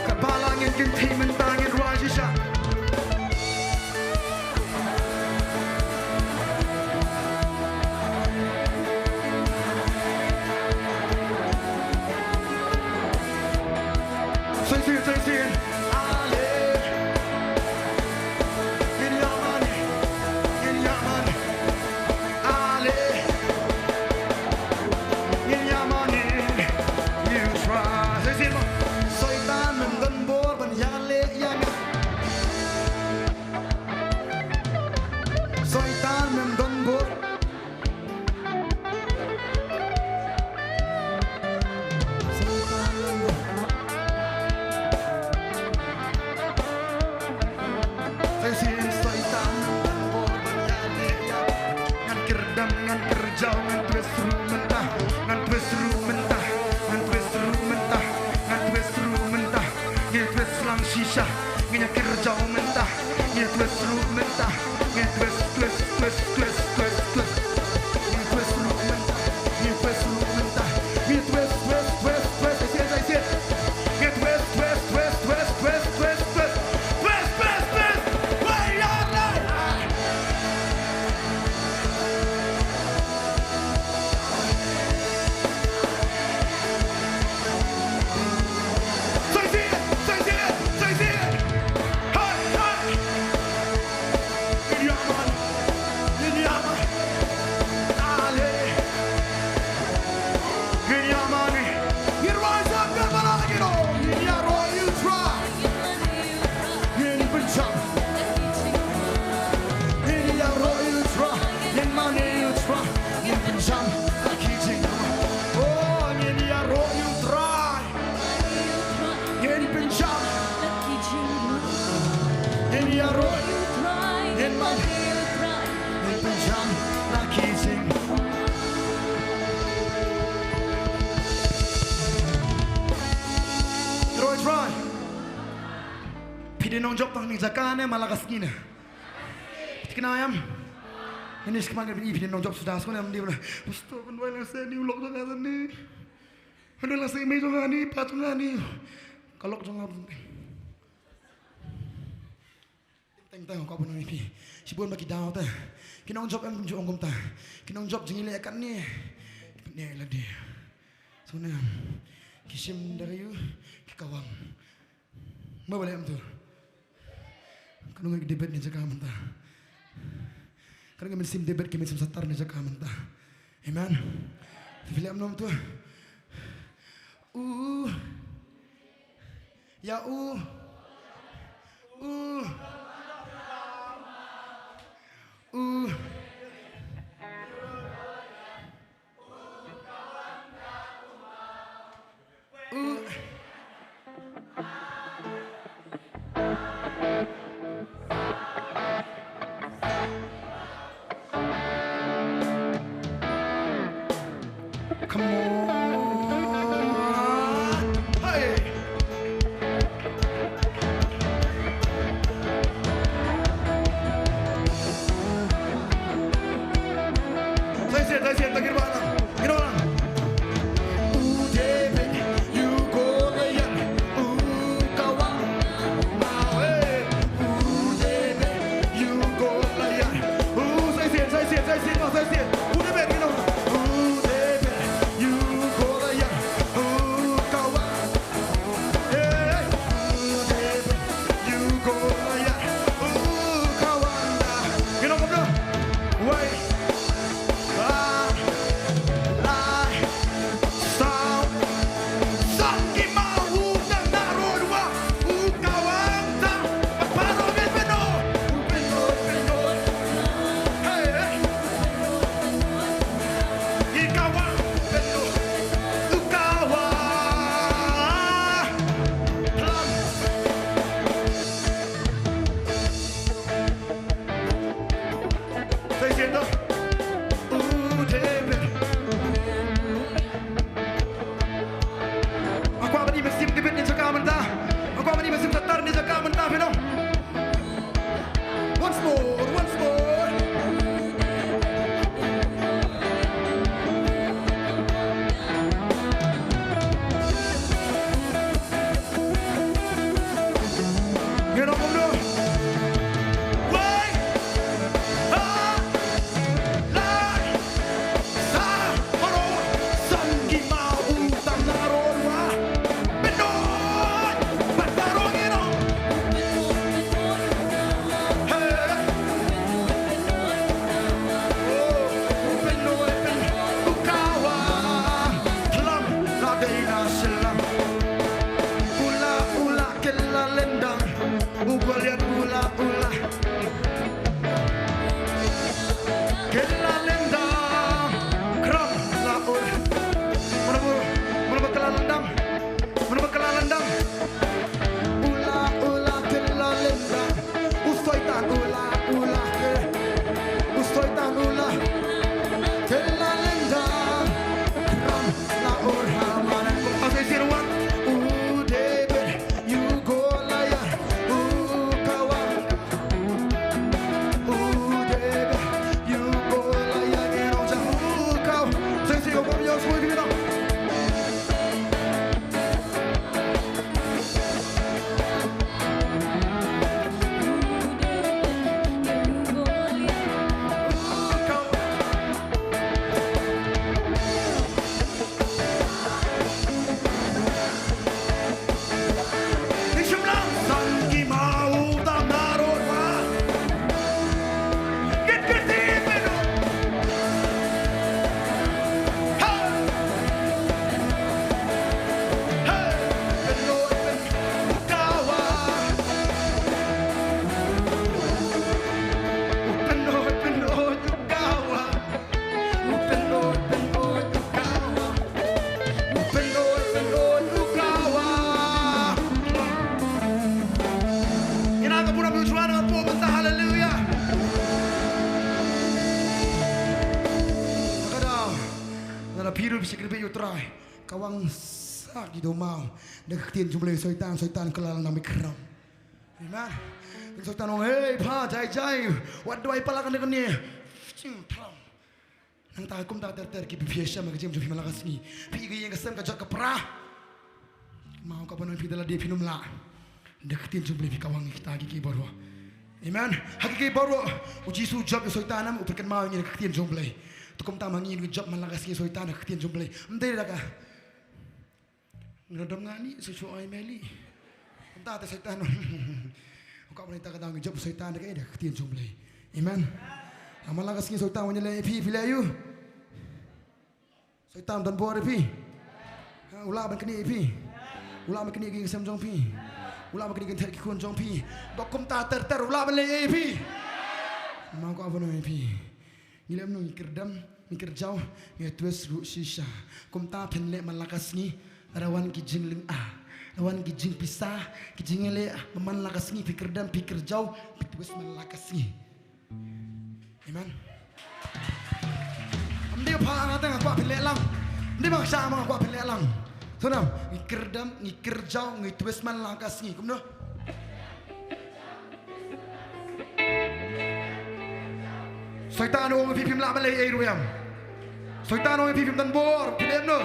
Ka Balang ngin kynthei mynta ngin rwai shisha. Sing, sing, sing, sing. Ale. Yin yaman. Yin yaman. Ale. Yin yaman. You try. Sing, sing. Soitan mem don bor ban yale yang. Soitan mem don bor. Soitan mem don bor. Sa shisien soitan mem don bor ban yale ïa. Ngan kyrdem, ngan kyrjaw, ngan twist ruh mynta. Ngan twist ruh mynta. Ngan twist ruh mynta. Ngan twist ruh mynta. Ngan twist lang shisha. Ngan ïa kyrjaw mynta. Ngi twist ruh mynta. Ngi twist, twist, twist, twist, twist, twist. Ngi twist ruh mynta. Ngi twist ruh mynta. Ngi twist, twist, twist, twist. I see it, I see it. Ngi twist, twist, twist, twist, twist, twist, twist. Twist, twist, twist. Wai, ya, lai. Say it, say it, say it. Hey, hey. Yin yaman, yin yaman. Ale. Yin yaman. Yin rise up, yin yaman, you know. Yin yaman, you try. Yin pynjam. Yin yaman, you try. Yin man, you try. Yin pynjam. Ki jing. Oh, yin yaman, you try. Yin pynjam. Yin yaman. Yin man. Yin pynjam. Ki jing. Try, try. Phi dei nongjop tang ne jaka ne ma la ka sngi ne. Phi kynmaw em? Ini sekarang ini phi dei nongjop suda sekarang em, dei ba. Pastor, pynduwai lang seh ni u lok jong nga ni. Pynduwai lang seh mei jong nga ni, pa jong nga ni. Ka lok jong nga. Teng teng ka bun ni phi. Shibun ba ki daw te. Ki nongjop em kum ju ong kumta. Ki nongjop jingïaleh katne. Pyneh lade. Sngewbha ki shim da ka ïu ki kawang. Mo ba leh em tu. Ka nong ki debate ni jaka mynta. Ka nong ki mynsiem debate ki mynsiem satar ni jaka mynta. Amen. Te phi leh em nom tu. U. Ya u. U. U. U. Come on. Hey. Shakri bad ïa u Trai. Ka wang sa ki dum maw. Da ka ktien jong u Blei, Soitan, Soitan kylla nang bad kram. Amen. Soitan ong, "Hei pha, jai jai. Wat duwai palat kane kane." Ching tram. Nangta kumta ter ter ki phi shem ka jingim jong phi man la ka sngi. Phi ka ïing ka sem ka jot ka pra. Maw ka ban ong phi da lade phin ym lah. Da ka ktien jong u Blei phi kawang kita ki ki baroh. Amen. Ha ki ki baroh. U Jisu u jop ïa u Soitan, em, u pyrkhat maw ïa ngi da ka ktien jong u Blei. To kumta ma ngi ngi jop man la ka sngi ïa u Soitan da ka ktien jong u Blei. Ym dei da ka. Nga dom nga ni, sa shu ai meli. Kumta te Soitan. Ka ban ong ïa kita ka dang jop ïa u Soitan da ka, eh, da ka ktien jong u Blei. Amen. Ha man la ka sngi Soitan u wan ïaleh ïa phi, phi leh aïu? Soitan u don bor ïa phi. Ha, u lah ban knieh ïa phi. U lah ban knieh ïa ki ïing ki sem jong phi. U lah ban knieh ïa ki kynthei ki khun jong phi. Bad kumta ter ter u lah ban leh ïa phi. Maw ka ban ong ïa phi. Ngi leh kumno, ngi kyrdem, ngi kyrjaw, ngi twist ruh shisha. Kumta phin leh man la ka sngi. Lada wan ki jinglynga, lada wan ki jingpisa, ki jingïaleh, man la ka sngi phi kyrdem, phi kyrjaw, phi twist man la ka sngi. Amen. Ym dei pha nga te nga kwah phi leh lang. Ym dei ba nga shah ma nga kwah phi leh lang. To nam, ngi kyrdem, ngi kyrjaw, ngi twist man la ka sngi. Kumno? Soitan u ong ïa phi phim lah ban leh ei ruh em. Soitan u ong ïa phi phim don bor, phi leh kumno?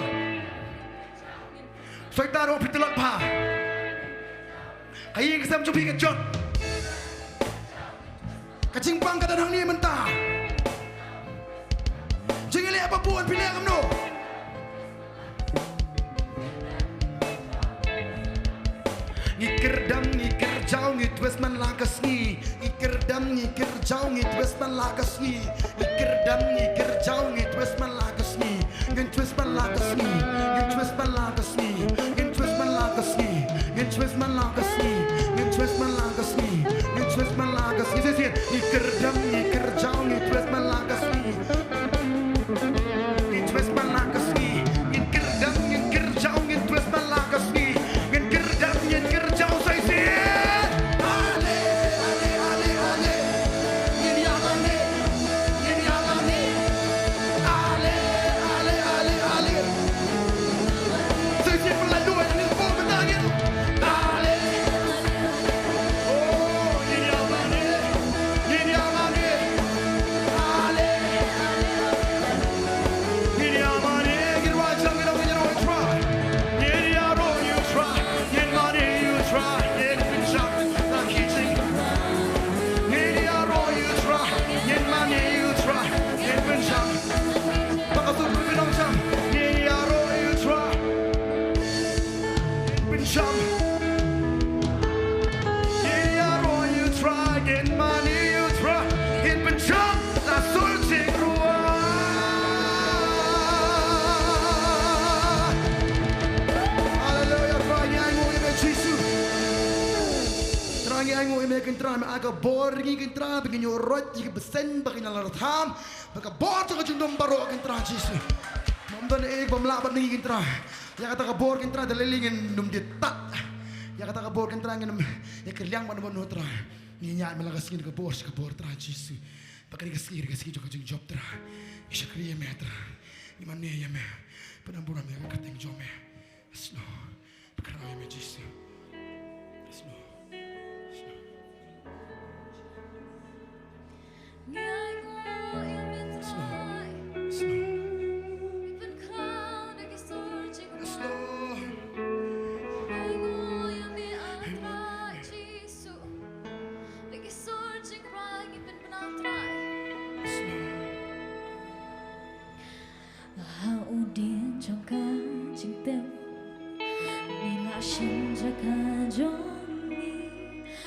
Soitan u ong phi tlot bha. Ka ïing ka sem jong phi ka jot. Ka jingpang ka don hangne mynta. Jingïaleh ba bun phi leh kumno? Ngi kyrdem, ngi kyrjaw, ngi twist man la ka sngi. Ngi kyrdem, ngi kyrjaw, ngi twist man la ka sngi. Ngi kyrdem, ngi kyrjaw, ngi twist man la ka sngi. Ngin twist man la ka sngi. Ngin twist man la ka sngi. Ngin twist man la ka sngi. Ngin twist man la ka sngi. Ngin twist man la ka sngi. Ngin twist man la ka sngi. Shisien, ngi kyrdem, ngi kyrjaw, ngi twist man la ka sngi. Ngin twist man la ka sngi. Ngin kyrdem, ngin kyrjaw, ngin twist man la ka sngi. Ngin kyrdem, ngin kyrjaw sa shisien. Ale, ale, ale, ale. Ngin ïa mane, ngin ïa mane. Ale, ale, ale, ale. Sa shisien pynlait duwai, ngin pynlait duwai. Ale. Oh, ngin ïa mane, ngin ïa mane. Ale. Ngin ïa mane, ngin rwai jam, ngin rwai, ngin rwai Trai. Ngin ïaroh ïa u Trai, ngin mane ïa u Trai, ngin pynjam ïa ki jing. Ngin ïaroh ïa u Trai, ngin mane ïa u Trai, ngin pynjam. Ba ka sur pynlong jam, ngin ïaroh ïa u Trai. Ngin pynjam. Ngin ïaroh ïa u Trai, ngin mane ïa u Trai, ngin pynjam la sur jingrwai. Haleluya, Trai ngi ainguh ïa me Jisu. Trai ngi ainguh ïa me Kynrad, me ai ka bor ïa ngi Kynrad, ba ngin ïoh roit ïa ka bseiñ, ba ngin ïalam, ba ka bor jong ka jingdum baroh Kynrad Jisu. Ym don ei ba ym lah bad ngi Kynrad. Ïa kata ka bor Kynrad da lei lei ngin ym dei tad. Ïa kata ka bor Kynrad ngin ym ïa kyrliang bad no bad no Trai. Ngi ñiad man la ka sngi ka bor sha ka bor Trai Jisu. Ba ka dei ka sngi, ka sngi jong ka jingjop Trai. Ngi shakri ïa me Trai. Ngi mane ïa me. Pynban burom ïa ka kyrteng jong me. Yes Lord. Bakhraw ïa me Jisu. Yes Lord. Yes Lord. Ngi ainguh ïa me Trai. Ngi pynkhraw da ki sur jingrwai. Ngi ainguh ïa me ah Trai Jisu. Da ki sur jingrwai ngi pynbna Trai. Ha u dieng jong ka jingtep, me la shim jaka jong ngi,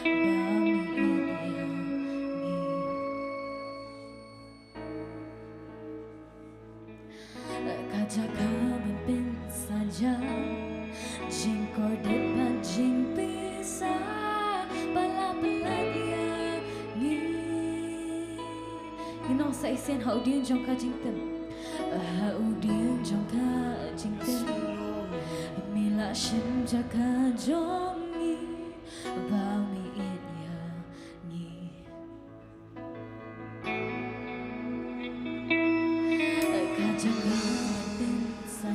ba me ïeit ïa ngi. Ka jaka ban pynsaja, jingkordit bad jingpisa, ba la pynlait ïa ngi. Ngin ong sa shisien ha u dieng jong ka jingtep. Ha u dieng jong ka jingtep. Me la shim jaka jong ngi, ba me ïeit ïa ngi. Ka jaka ban pynsaja.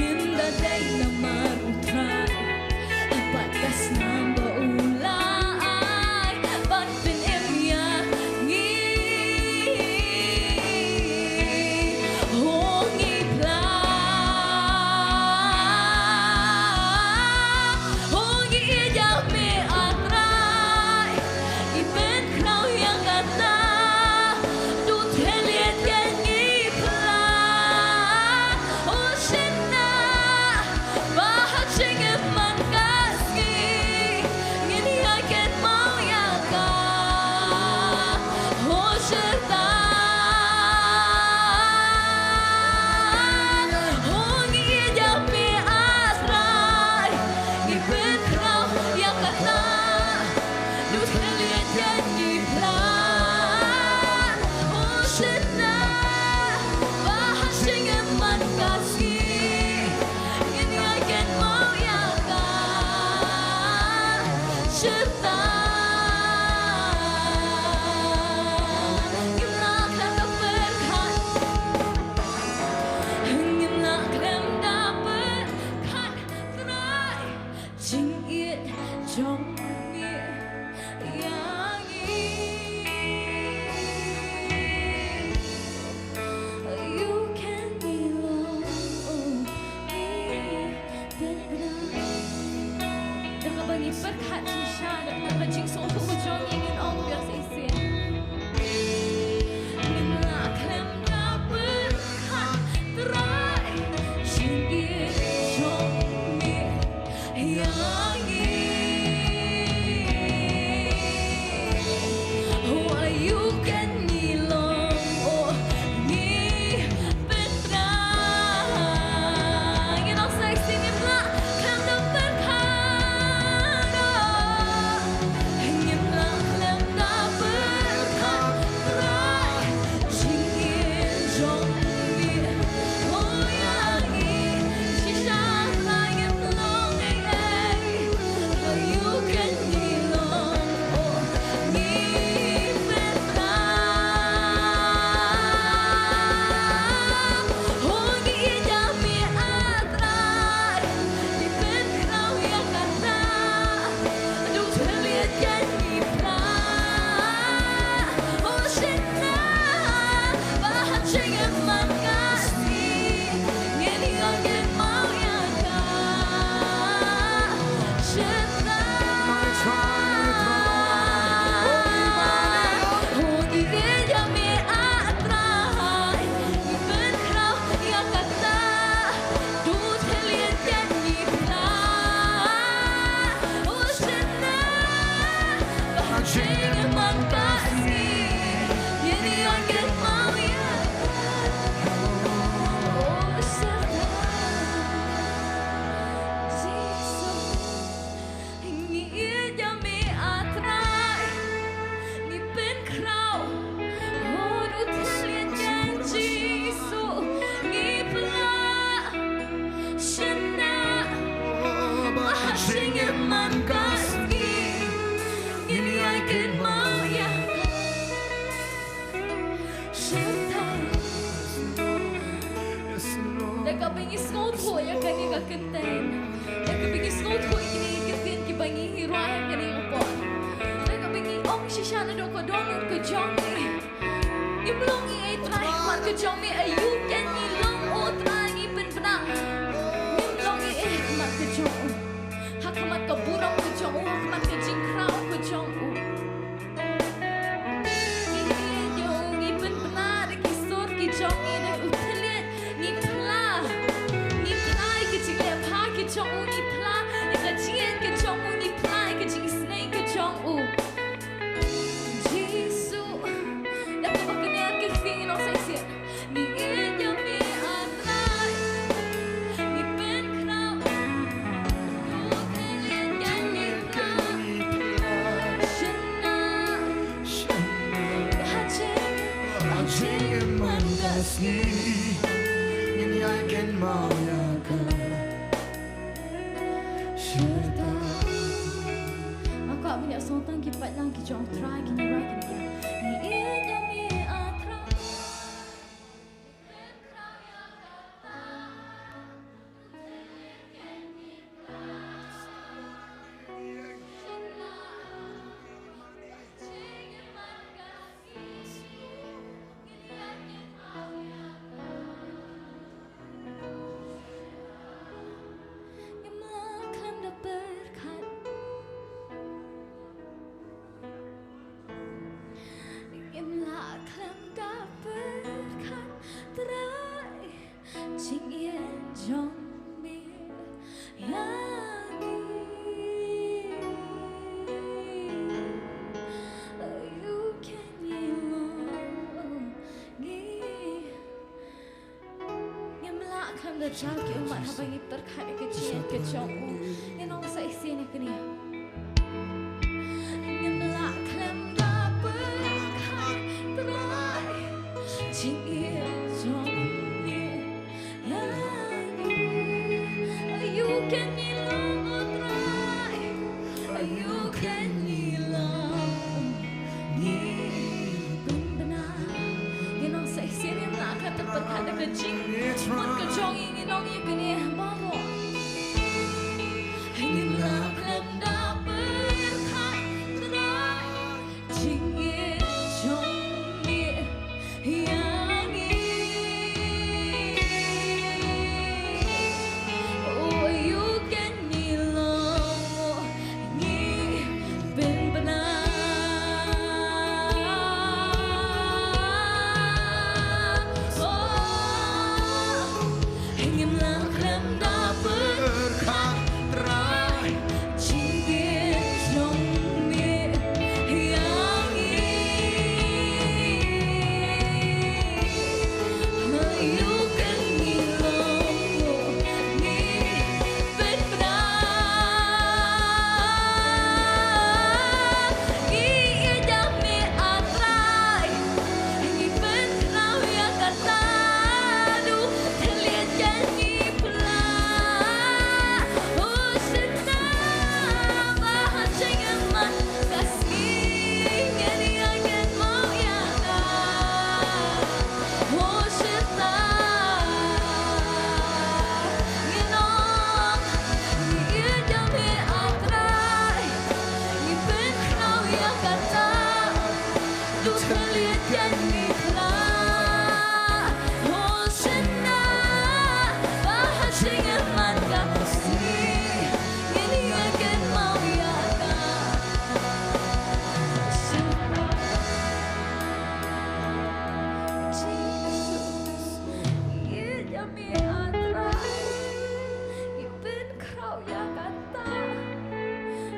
Ynda dei namar U Trai, ha ka snam ba u la ai ban pynim ïa ngi. Ho ngi phla, ho ngi ïeit ïa me A Trai. Ngi pynkhraw ïa kata, to thylliej ïa ngi phla. O shynna, ba ha jingmut ka sngi ngin ïa kynmaw ïa ka. Ho shynna, ho ngi ïeit ïa me A Trai. Ngi pynkhraw ïa kata, to thylliej ïa ngi phla. O shynna, ba ha jingmut ka sngi ngin ïa kynmaw ïa ka. Shynna, ngim lah khlem da pyrkhat, ngim lah khlem da pyrkhat, Trai. Jingïeit jong me ïa ngi. Ïa u khein ngi long, oh, ngi pynbna. Da kaba ngi pyrkhat shisha, da kaba jingsngewthuh ka jong ngi ngin ong biang shisien. Ngim lah khlem da pyrkhat Trai, jingïeit jong me ïa ngi. Oh, ïa u khein ngi long, oh, ngi pynbna. Ngin ong sa shisien, ngim lah khlem da pyrkhat, oh, ngim lah khlem da pyrkhat. Trai, jingïeit jong me, oh, ïa ngi. Shisha Trai ngim long ei ei, ïa u khein ngi long, oh, ngi pynbna. Oh, ngi ïeit ïa me A Trai, ngi pynkhraw ïa kata. To thylliej ïa ngi phla. Oh shynna, ba ha jingmut ka sngi ngin ïa kynmaw ïa ka. Shynna, oh ngi ïeit ïa me A Trai, ngi pynkhraw ïa kata. To thylliej ïa ngi phla. Oh shynna, ba ha jingmut ka sngi ngin ïa kynmaw ïa ka. Oh shynna, Jisu. Ngi ïeit ïa me A Trai, ngi pynkhraw. Oh, to thylliej ïa ngi Jisu, ngi phla. Shynna, ba ha jingmut ka sngi ngin ïa kynmaw ïa ka. Shynna. Da kaba ngi sngewthuh ïa kane ka kyrteng, da kaba ngi sngewthuh ïa kine ki ktien kiba ngi rwai ha kane ka por, da kaba ngi ong shisha naduh ka dohnud ka jong ngi, ngim long ei ei Trai ha khmat ka jong me. Ïa u khein ngi long, oh Trai, ngi pynbna. Ngim long ei ei ha khmat ka jong u, ha khmat ka burom ka jong u, ha khmat ka jingkhraw ka jong u. Ngi ïeit ïa u, ngi pynbna da ki sur ki jong ngi, da u thylliej, ngi phla. Ngi phla ïa ki jingleh bha ki jong u, ngi phla ïa ka jingïeit ka jong u, ngi phla ïa ka jingisynei ka jong u. Jisu, da kaba kane ka ktien ngi ong sa shisien. Ngi ïeit ïa me A Trai, ngi pynkhraw. To thylliej ïa ngi phla. Shynna, ha jingmut ka sngi ngin ïa kynmaw ïa ka. Shynna. Nga kwah ban ïa sngewthuh ki paidlang ki jong U Trai, ki ngi rwai kine ki. Ngi ïeit ïa me A Trai. Khlem da jaw ki ummat haba ngi pyrkhat ïa ka jingïeit ka jong u. Ngan ong sa shisien ïa kane. Ngim lah khlem da pyrkhat Trai, jingïeit jong ngi ïa ngi. Aïu ken ngi long, O Trai? Aïu ken ngi long? Ngi pynbna. Ngan ong sa shisien, ngim lah khlem da pyrkhat da ka jingmut ka jong ngi, ngan ong ïa kane baroh. Ngim lah khlem da pyrkhat Trai, jingïeit jong ngi ïa ngi. Oh, aïu ken ngi long, ngi pynbna. Oh, ngim lah khlem da pyrkhat Trai, jingïeit jong ngi ïa ngi. Aïu ken ngi long, ngi pynbna. Ngi ïeit ïa me, A Trai. Ngi pynkhraw ïa kata, du thylliej ken ngi pla. Oh, shynna ba ha jingmut ka sngi ngin ïa kynmaw ïa ka. Oh, shynna ngi ong, ngi ïeit ïa me, A Trai. Ngi pynkhraw ïa kata, du thylliej ken ngi pla. Oh, shynna ba ha jingmut ka sngi ngin ïa kynmaw ïa ka. Jisu, ngi ïeit ïa me, A Trai. Ngi pynkhraw ïa kata,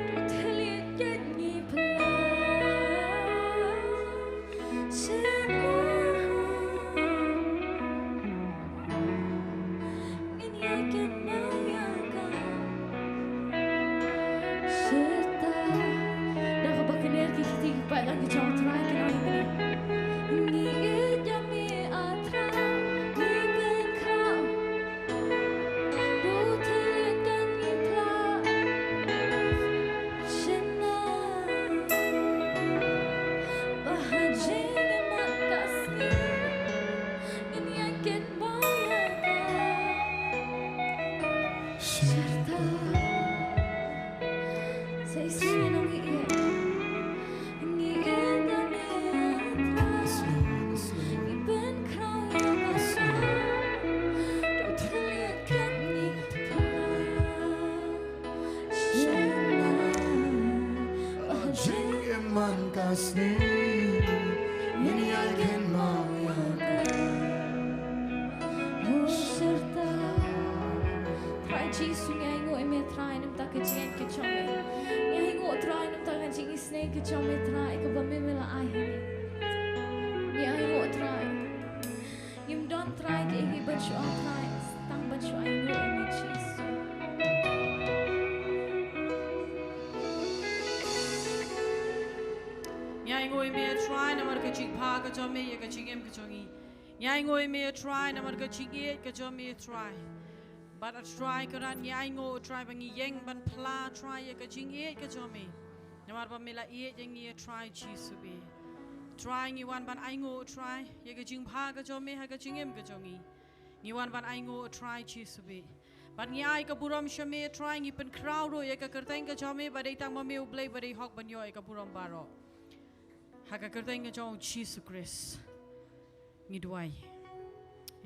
du thylliej ken ngi pla. Shynna ngin ïa kynmaw ïa ka. Shynna. Da kaba kner ki kti ki paidbah ki jong U Trai, ki ong ïa kane. Ngi ïeit ïa me, A Trai, ngi pynkhraw. Du thylliej ken ngi pla. Shynna ba ha jingmut ka sngi ngin ïa kynmaw ïa ka. Shynna. Sa shisien ngi ïeit. Ngi ïeit ïa me, A Trai. Ngi pynkhraw ïa ka. Du thylliej ken ngi pla. Shynna ba ha jingmut ka sngi ngin ïa kynmaw ïa ka. Oh, shynna. Trai Jisu, ngi ainguh ïa me Trai namar ka jingïeit ka jong me. Ngi ainguh Trai namar ka jingisynei ka jong me Trai kaba me me la ai ha ngi. Ngi ainguh Trai. Ngim don Trai kiei kiei ban shu ong Trai, tang ban shu ainguh ïa me Jisu. Ngi ainguh ïa me Trai namar ka jingbha ka jong me ïa ka jingim ka jong ngi. Ngi ainguh ïa me Trai namar ka jingïeit ka jong me Trai. Bad A Trai Kynrad, ngi ainguh Trai ba ngi ïeng ban phla Trai ïa ka jingïeit ka jong me. Namar ba me la ïeit ïa ngi Trai Jisu bad Trai ngi wan ban ainguh Trai ïa ka jingbha ka jong me ha ka jingim ka jong ngi. Ngi wan ban ainguh Trai Jisu bad. Bad ngi ai ka burom sha me Trai, ngi pynkhraw ruh ïa ka kyrteng ka jong me ba dei tang ma me U Blei ba dei hok ban ïoh ïa ka burom baroh. Ha ka kyrteng ka jong U Jisu Khrist ngi duwai.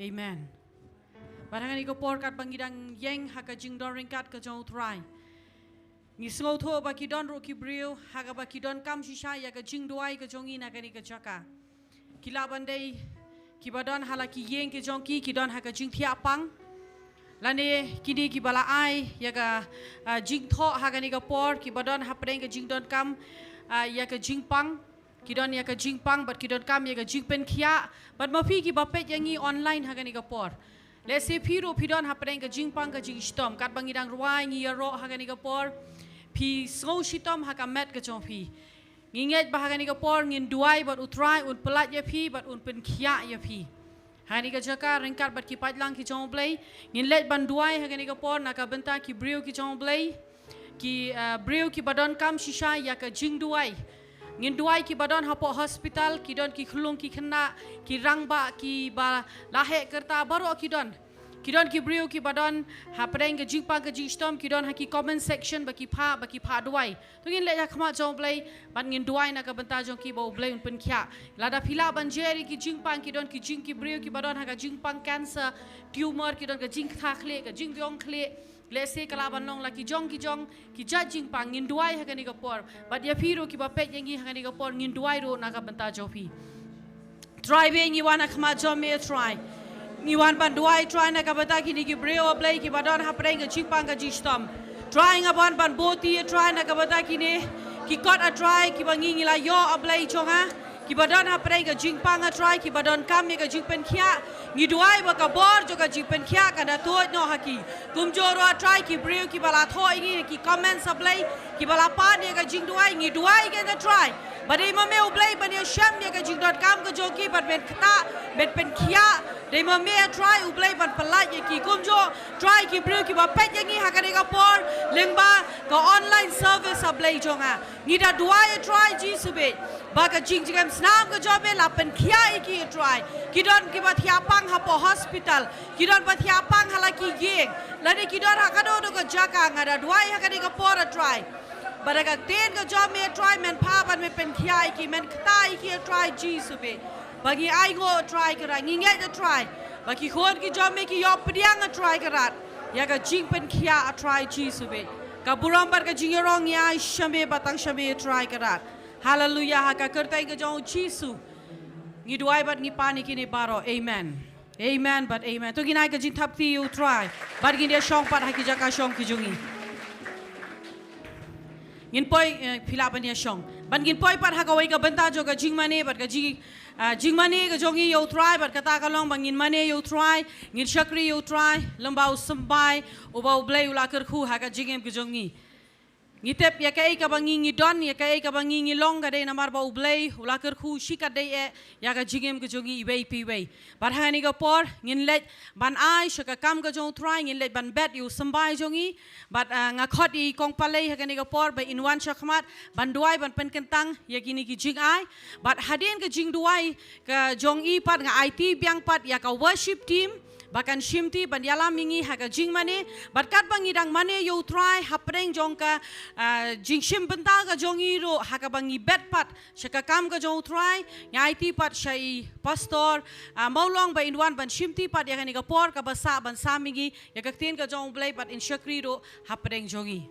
Amen. Bad ha kane ka por katba ngi dang ïeng ha ka jingdon ryngkat ka jong U Trai, ngi sngewthuh ba ki don ruh ki briew ha kaba ki donkam shisha ïa ka jingduwai ka jong ngi na kane ka jaka. Ki lah ban dei kiba don ha la ki ïing ki jong ki, ki don ha ka jingthiah pang. Lane kine kiba la ai ïa ka, ah, jingthoh ha kane ka por, kiba don hapdeng ka jingdonkam, ah, ïa ka jingpang. Ki don ïa ka jingpang, bad ki donkam ïa ka jingpynkhiah, bad ma phi kiba peit ïa ngi online ha kane ka por. Lehse phi ruh phi don hapdeng ka jingpang ka jingshitom, katba ngi dang rwai ngi ïaroh ha kane ka por, phi sngew shitom ha ka met ka jong phi. Ngi ngeit ba ha kane ka por ngin duwai bad U Trai un pyllait ïa phi bad un pynkhiah ïa phi. Ha kane ka jaka ryngkat bad ki paidlang ki jong U Blei, ngin leit ban duwai ha kane ka por na ka bynta ki briew ki jong U Blei, ki, eh, briew kiba donkam shisha ïa ka jingduwai. Ngin duwai kiba don hapoh hospital, ki don ki khyllung ki khynnah, ki rangbah kiba la heh kyrta baroh ki don. Ki don ki briew kiba don hapdeng ka jingpang ka jingshitom, ki don ha ki comment section ba ki phah, ba ki phah duwai. To ngin leit ha khmat jong U Blei bad ngin duwai na ka bynta jong ki ba U Blei un pynkhiah. Lada phi lah ban jer ïa ki jingpang, ki don ki jing, ki briew kiba don ha ka jingpang cancer, tumor, ki don ka jingktha khlieh, ka jingbiang khlieh. Lehse ka lah ban long la ki jong ki jong ki jait jingpang, ngin duwai ha kane ka por. Bad ïa phi ruh kiba peit ïa ngi ha kane ka por, ngin duwai ruh na ka bynta jong phi. Trai, ba ngi wan ha khmat jong me, Trai. Ngi wan ban duwai, Trai, na ka bynta kine ki briew, A Blei, kiba don hapdeng ka jingpang ka jingshitom. Trai, nga wan ban buh ïa, Trai, na ka bynta kine ki kot, A Trai, kiba ngi ngi la ïoh, A Blei jong nga, kiba don hapdeng ka jingpang, A Trai, kiba donkam ïa ka jingpynkhiah. Ngi duwai ba ka bor jong ka jingpynkhiah kan da tuid noh ha ki. Kumjuh ruh, A Trai, ki briew kiba la thoh ïa ngi ha ki comments, A Blei, kiba la pan ïa ka jingduwai, ngi duwai ïa ki, A Trai, ba dei ma me, U Blei, ban ïashem ïa ka jingdonkam ka jong ki, ban men ktah, men pynkhiah. Dei ma me, A Trai, U Blei, ban pyllait ïa ki. Kumjuh, Trai, ki briew kiba peit ïa ngi ha kane ka por lyngba ka online service, A Blei jong nga. Ngi da duwai, A Trai Jisu beit, ba ka jingjngem snam ka jong me la pynkhiah ïa ki, A Trai. Ki don kiba thiah pang hapoh hospital, ki don ba thiah pang ha la ki ïing, lane ki don ha kano kano ka jaka, nga da duwai ha kane ka por, A Trai, ba da ka ktien ka jong me, A Trai, men phah ban me pynkhiah ïa ki, men ktah ïa ki, A Trai Jisu beit. Ba ngi ainguh, A Trai, ka rat, ngi ngeit, A Trai, ba ki khun ki jong me ki ïoh pdiang, A Trai, ka rat, ïa ka jingpynkhiah, A Trai Jisu beit. Ka burom bad ka jingïarong ngi ai sha me, ba tang sha me, A Trai, ka rat. Haleluya, ha ka kyrteng ka jong U Jisu ngi duwai bad ngi pan ïa kine baroh. Amen. Amen bad amen. To ngin ai ka jingthap kti ïa U Trai bad ngin ïa shong pat ha ki jaka shong ki jong ngi. Ngin poi, eh, phi lah ban ïa shong. Bad ngin poi pat ha kawei ka bynta jong ka jingmane bad ka jing, ah, jingmane ka jong ngi ïa U Trai, bad kata ka long ba ngin mane ïa U Trai, ngin shakri ïa U Trai lem bad u symbai uba U Blei u la kyrkhu ha ka jingim ka jong ngi. Ngi tip ïa kaei kaba ngi ngi don, ïa kaei kaba ngi ngi long, ka dei namar ba U Blei u la kyrkhu shi katdei eh ïa ka jingim ka jong ngi iwei pa iwei. Bad ha kane ka por ngin leit ban ai sha ka kam ka jong U Trai, ngin leit ban bet ïa u symbai jong ngi. Bad, ah, nga khot ïa i kong Palei ha kane ka por ba in wan sha khmat ban duwai, ban pynkyntang ïa kine ki jingai. Bad hadien ka jingduwai ka jong i pat, nga aiti biang pat ïa ka worship team ba kan shimti ban ïalam ïa ngi ha ka jingmane. Bad katba ngi dang mane ïa U Trai hapdeng jong ka, ah, jingshim bynta ka jong ngi ruh, ha kaba ngi bet pat sha ka kam ka jong U Trai, nga aiti pat sha i Pastor, ah, Mawlong ba in wan ban shimti pat ïa kane ka por kaba sah ban sam ïa ngi ïa ka ktien ka jong U Blei bad in shakri ruh hapdeng jong ngi.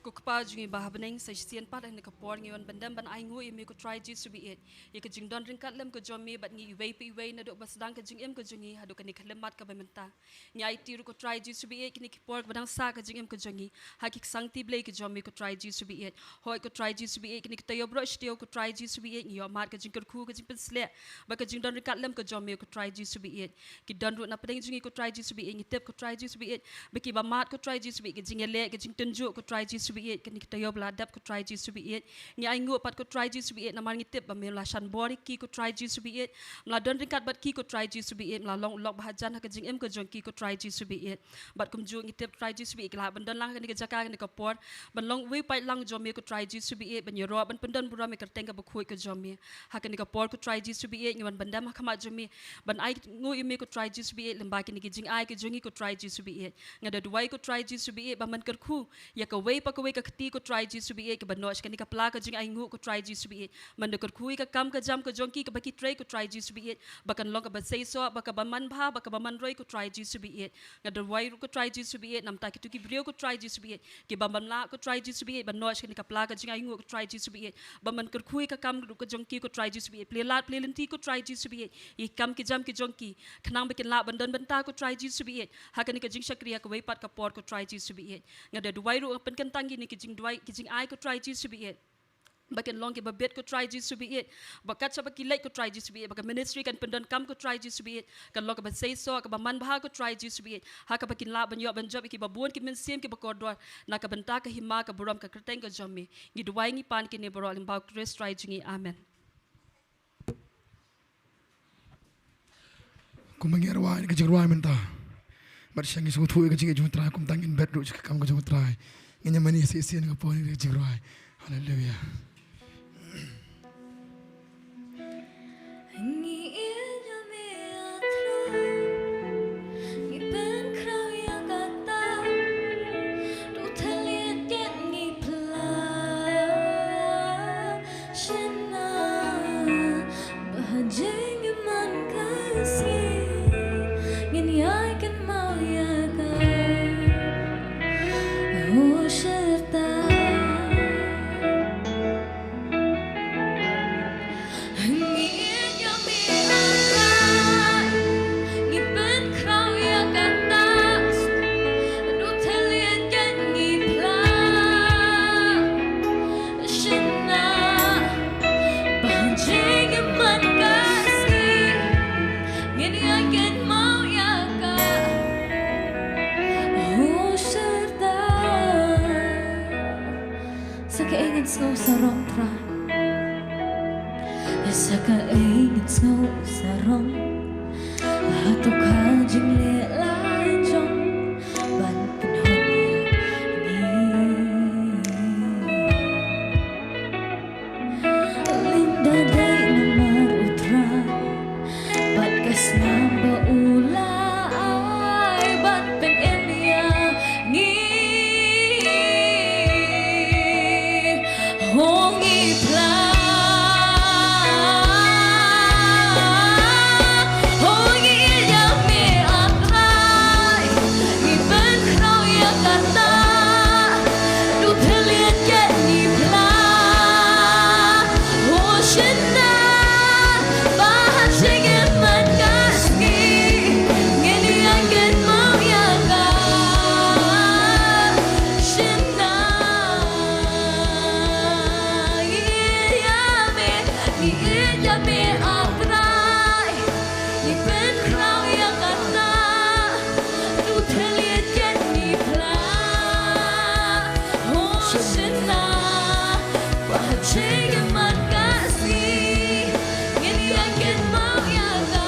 Ko Kpa jong ngi ba ha bneng, sa shisien pat ha kane ka por ngi wan ban dem ban ainguh ïa me ko Trai Jisu baieit, ïa ka jingdon ryngkat lem ka jong me bad ngi iwei pa iwei naduh ba sdang ka jingim ka jong ngi haduh kane ka khyllipmat kaba mynta. Ngi aiti ruh ko Trai Jisu baieit kine ki por ba dang sah ka jingim ka jong ngi ha ki ksangti Blei ka jong me ko Trai Jisu baieit. Hooid ko Trai Jisu baieit, kine ki taïew baroh shi taïew ko Trai Jisu baieit, ngi ïohmad ka jingkyrkhu, ka jingpynshlur bad ka jingdon ryngkat lem ka jong me ko Trai Jisu baieit. Ki don ruh na pdeng jong ngi ko Trai Jisu baieit, ngi tip ko Trai Jisu baieit ba kiba mad ko Trai Jisu baieit, ka jingïaleh, ka jingtynjuh ko Trai Jisu baieit, kine ki taïew ba la dep ko Trai Jisu baieit. Ngi ainguh pat ko Trai Jisu baieit namar ngi tip ba me la shan bor ïa ki ko Trai Jisu baieit, me la don ryngkat bad ki ko Trai Jisu baieit, me la long u lok ba hajan ha ka jingim ka jong ki ko Trai Jisu baieit. Bad kumjuh ngi tip Trai Jisu baieit, ki lah ban don lang ha kane ka jaka, kane ka por, ban long uwei u paidlang jong me ko Trai Jisu baieit, ban ïaroh, ban pyndon burom ïa ka kyrteng kaba khuid ka jong me. Ha kane ka por ko Trai Jisu baieit, ngi wan ban dem ha khmat jong me ban ainguh ïa me ko Trai Jisu baieit, lem bad kine ki jingai ka jong ngi ko Trai Jisu baieit. Nga da duwai ko Trai Jisu baieit ba men kyrkhu ïa kawei pa kawei ka kti ko Trai Jisu baieit, kaba noh sha kane ka pla ka jingainguh ko Trai Jisu baieit. Men da kyrkhu ïa ka kam ka jam ka jong ki kaba ki trei ko Trai Jisu baieit, ba kan long kaba seisoh, ba kaba manbha, ba kaba manroi ko Trai Jisu baieit. Nga da duwai ruh ko Trai Jisu baieit namar kito ki briew ko Trai Jisu baieit kiba bym lah ko Trai Jisu baieit ban noh sha kane ka pla ka jingainguh ko Trai Jisu baieit, ba men kyrkhu ïa ka kam ruh ka jong ki ko Trai Jisu baieit, plie lad plie lynti ko Trai Jisu baieit ïa ki kam ki jam ki jong ki, khnang ba kin lah ban don bynta ko Trai Jisu baieit ha kane ka jingshakri ha kawei pat ka por ko Trai Jisu baieit. Nga da duwai ruh, nga pynkyntang ïa kine ki jingduwai, ki jingai ko Trai Jisu baieit. ba kin long kiba bit, ko Trai Jisu baieit, ba kat shaba ki leit, ko Trai Jisu baieit, ba ka ministry kan pyndonkam, ko Trai Jisu baieit, kan long kaba seisoh, kaba manbha, ko Trai Jisu baieit, ha kaba kin lah ban ïoh ban jop ïa kiba bun ki mynsiem kiba kordor na ka bynta ka hima ka burom ka kyrteng ka jong me. Ngi duwai ngi pan kine baroh lyngba u Khrist Trai jong ngi. Amen. Kumba ngi rwai ka jingrwai mynta, bad sha ngi sngewthuh ïa ka jingïeit jong u Trai, kumta ngin bet ruh sha ka kam ka jong u Trai. Ngin ïa mane shisien ka por ïa ka jingrwai. Haleluya. Ngi ïeit ïa me, ah Trai. Ngi pynkhraw ïa kata. To thylliej ïa ngi pla. Shynna ba ha jingmut ka sngi ngin ïai kynmaw ïa ka. Oh, shyrta. Ngi ïeit ïa me, ah Trai. Ngi pynkhraw ïa kata. To thylliej ïa ngi pla. Shynna ba ha jingmut ka sngi ngin ïai kynmaw ïa ka. Oh, shyrta. Sa kaei ngin sngew sarong, Trai? Sa kaei ngin sngew sarong? Hato ka jingleh la jong ban pynhun ïa ngi? Lynda dei namar u Trai bad ka snam ba u la ai ban pynim ïa ngi. Ho ngi pla, ho ngi ïeit ïa me, ah Trai. Ngi pynkhraw ïa kata. To thylliej ïa ngi pla. Oh, shynna ba ha jingmut ka sngi ngin ïai kynmaw ïa ka. Shynna ngi ïeit ïa me, ngi ïeit ïa me, ah Trai. Ngi pynkhraw ïa kata. To thylliej ïa ngi pla. Oh, shynna ba ha jingmut ka sngi ngin ïai kynmaw ïa ka.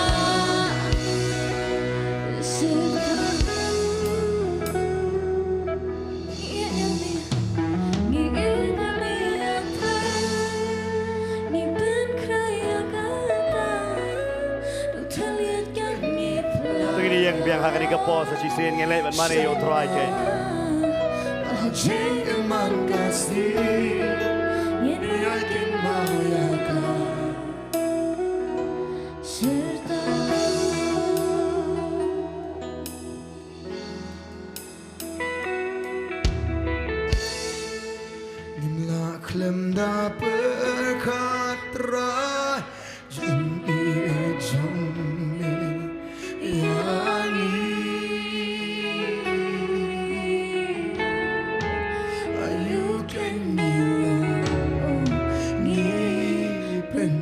Shynna. Ngi ïeit ïa me, ngi ïeit ïa me, ah Trai. Ngi pynkhraw ïa kata. To thylliej ïa ngi pla. Te ngin ïeng biang ha kane ka por sa shisien, ngin leit ban mane ïa u Trai keiñ. Ha jingmut ka sngi ngin ïai kynmaw ïa ka. Shyrta. Ngim lah khlem da pyrkhat, Trai, jingïeit jong me ïa ngi. Aïu kein ngi long, ngi pyn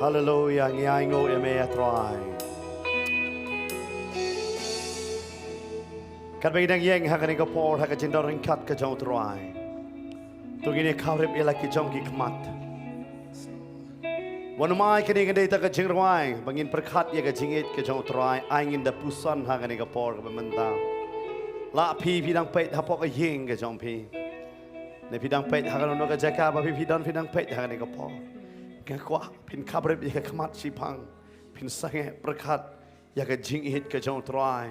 Haleluya, ngi ainguh ïa me ïa Trai. Katba ngi dang ïeng ha kane ka por ha ka jingdon ryngkat ka jong U Trai, to ngin ïa khabrip ïa la ki jong ki khmat. Wat nym ai kane ka dei tang ka jingrwai ba ngin pyrkhat ïa ka jingïeit ka jong U Trai, ai ngin da puson ha kane ka por kaba mynta. Lah phi phi dang peit hapoh ka ïing ka jong phi, ne phi dang peit ha kano kano ka jaka ba phi phi don, phi dang peit ha kane ka por. Nga kwah phin khabrip ïa ka khmat shiphang, phin sangeh pyrkhat ïa ka jingïeit ka jong U Trai.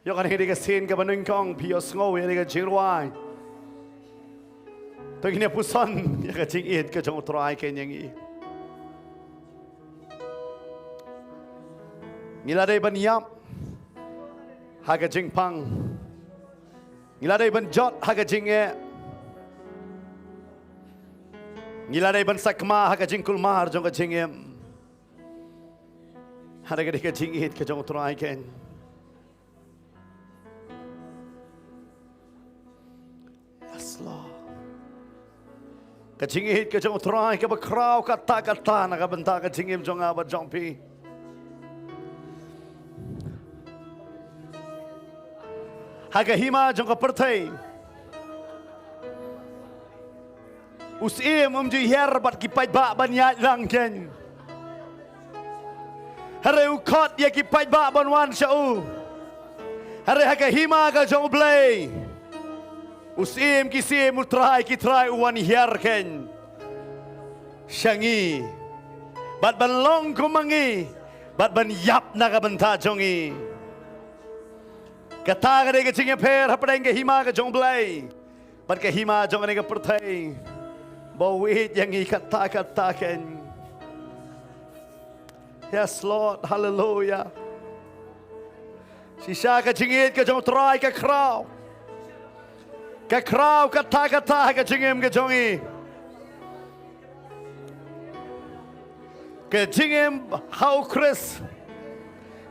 Ïoh kane ka dei ka sien kaba nyngkong phi ïohsngew ïa kane ka jingrwai, to ngin ïa puson ïa ka jingïeit ka jong U Trai keiñ ïa ngi. Ngi la dei ban ïap ha ka jingpang. Ngi la dei ban jot ha ka jingeh. Ngi la dei ban sakma ha ka jingkulmar jong ka jingim. Hynrei ka dei ka jingïeit ka jong U Trai keiñ. Yes, Lord. Ka jingïeit ka jong U Trai kaba khraw katta katta na ka bynta ka jingim jong nga bad jong phi. Ha ka hima jong ka pyrthei, u syiem um ju hiar bad ki paidbah ban ïaid lang keiñ. Hynrei u khot ïa ki paidbah ban wan sha u. Hynrei ha ka hima ka jong U Blei, u Syiem ki syiem, U Trai ki trai u wan hiar keiñ sha ngi, bad ban long kum ma ngi, bad ban ïap na ka bynta jong ngi. Kata ka dei ka jingïapher hapdeng ka hima ka jong U Blei bad ka hima jong kane ka pyrthei, ba u ïeit ïa ngi katta katta keiñ. Yes, Lord. Hallelujah. Shisha ka jingïeit ka jong U Trai ka khraw, ka khraw katta katta ha ka jingim ka jong ngi. Ka jingim ha U Khrist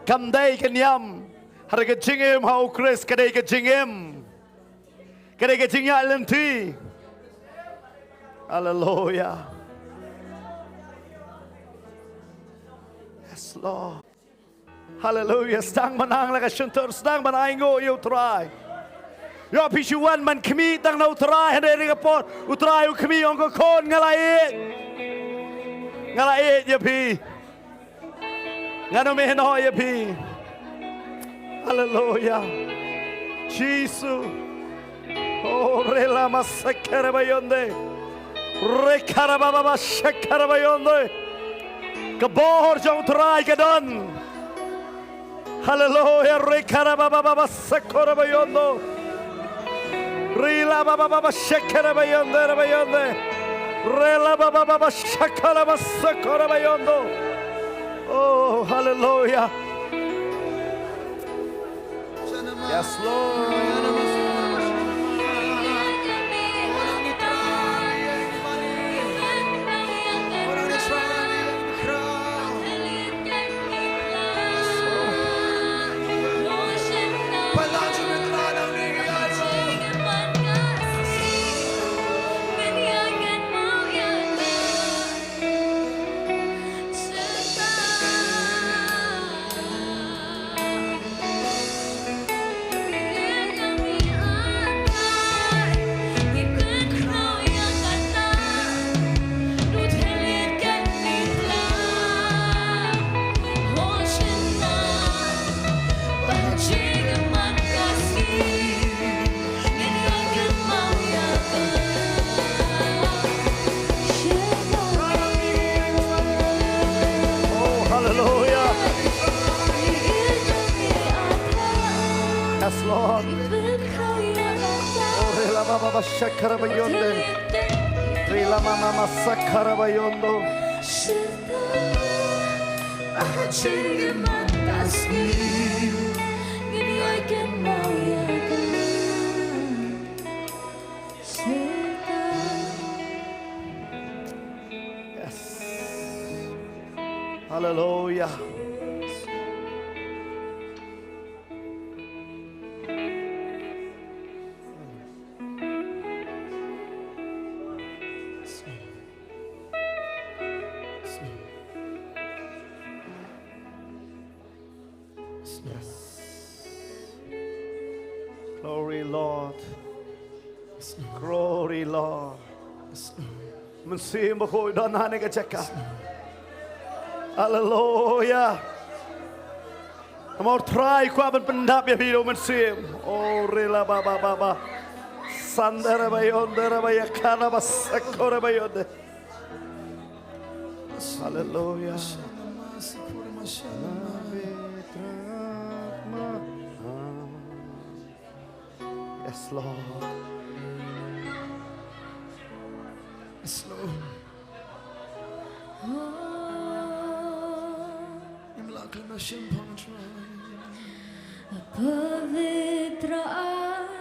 kam dei ka niam, hynrei ka jingim ha U Khrist ka dei ka jingim, ka dei ka jingïaid lynti. Haleluya. Yes, Lord. Haleluya. Sdang ban nang la ka shyntur, sdang ban ainguh ïa U Trai. Ïoh phi shu wan ban khmih tang na U Trai ha kane ka por. U Trai u khmih, ong ko, khun, nga la ïeit. Nga la ïeit ïa phi. Ngan ym ïehnoh ïa phi. Haleluya. Jisu. Oh, rela masekere bayonde. Rekara baba ba shekara bayonde. Ka bor jong U Trai ka don. Haleluya. Rekara baba ba sekora bayondo. Rila baba ba shekara bayonde, bayonde. Rela baba ba shekara ba sekora bayondo. Oh, haleluya. Yes, Lord. Oh, hallelujah. Yes, Lord. Oh, rela baba ba shakara bayonde. Rela mama ma sakara bayondo. Yes. Hallelujah. Yes. Glory, Lord. Glory, Lord. Mynsiem Bakhuid don ha kane ka jaka. Haleluya. Namar U Trai u kwah ban pyndap ïa phi, u Mynsiem. O rila ba ba ba ba. Sandere ba yondere ba yakana ba sakore ba yonde. Haleluya. Yes, Lord. Yes, Lord. Ngim lah khlem da shim pang Trai. Pavitra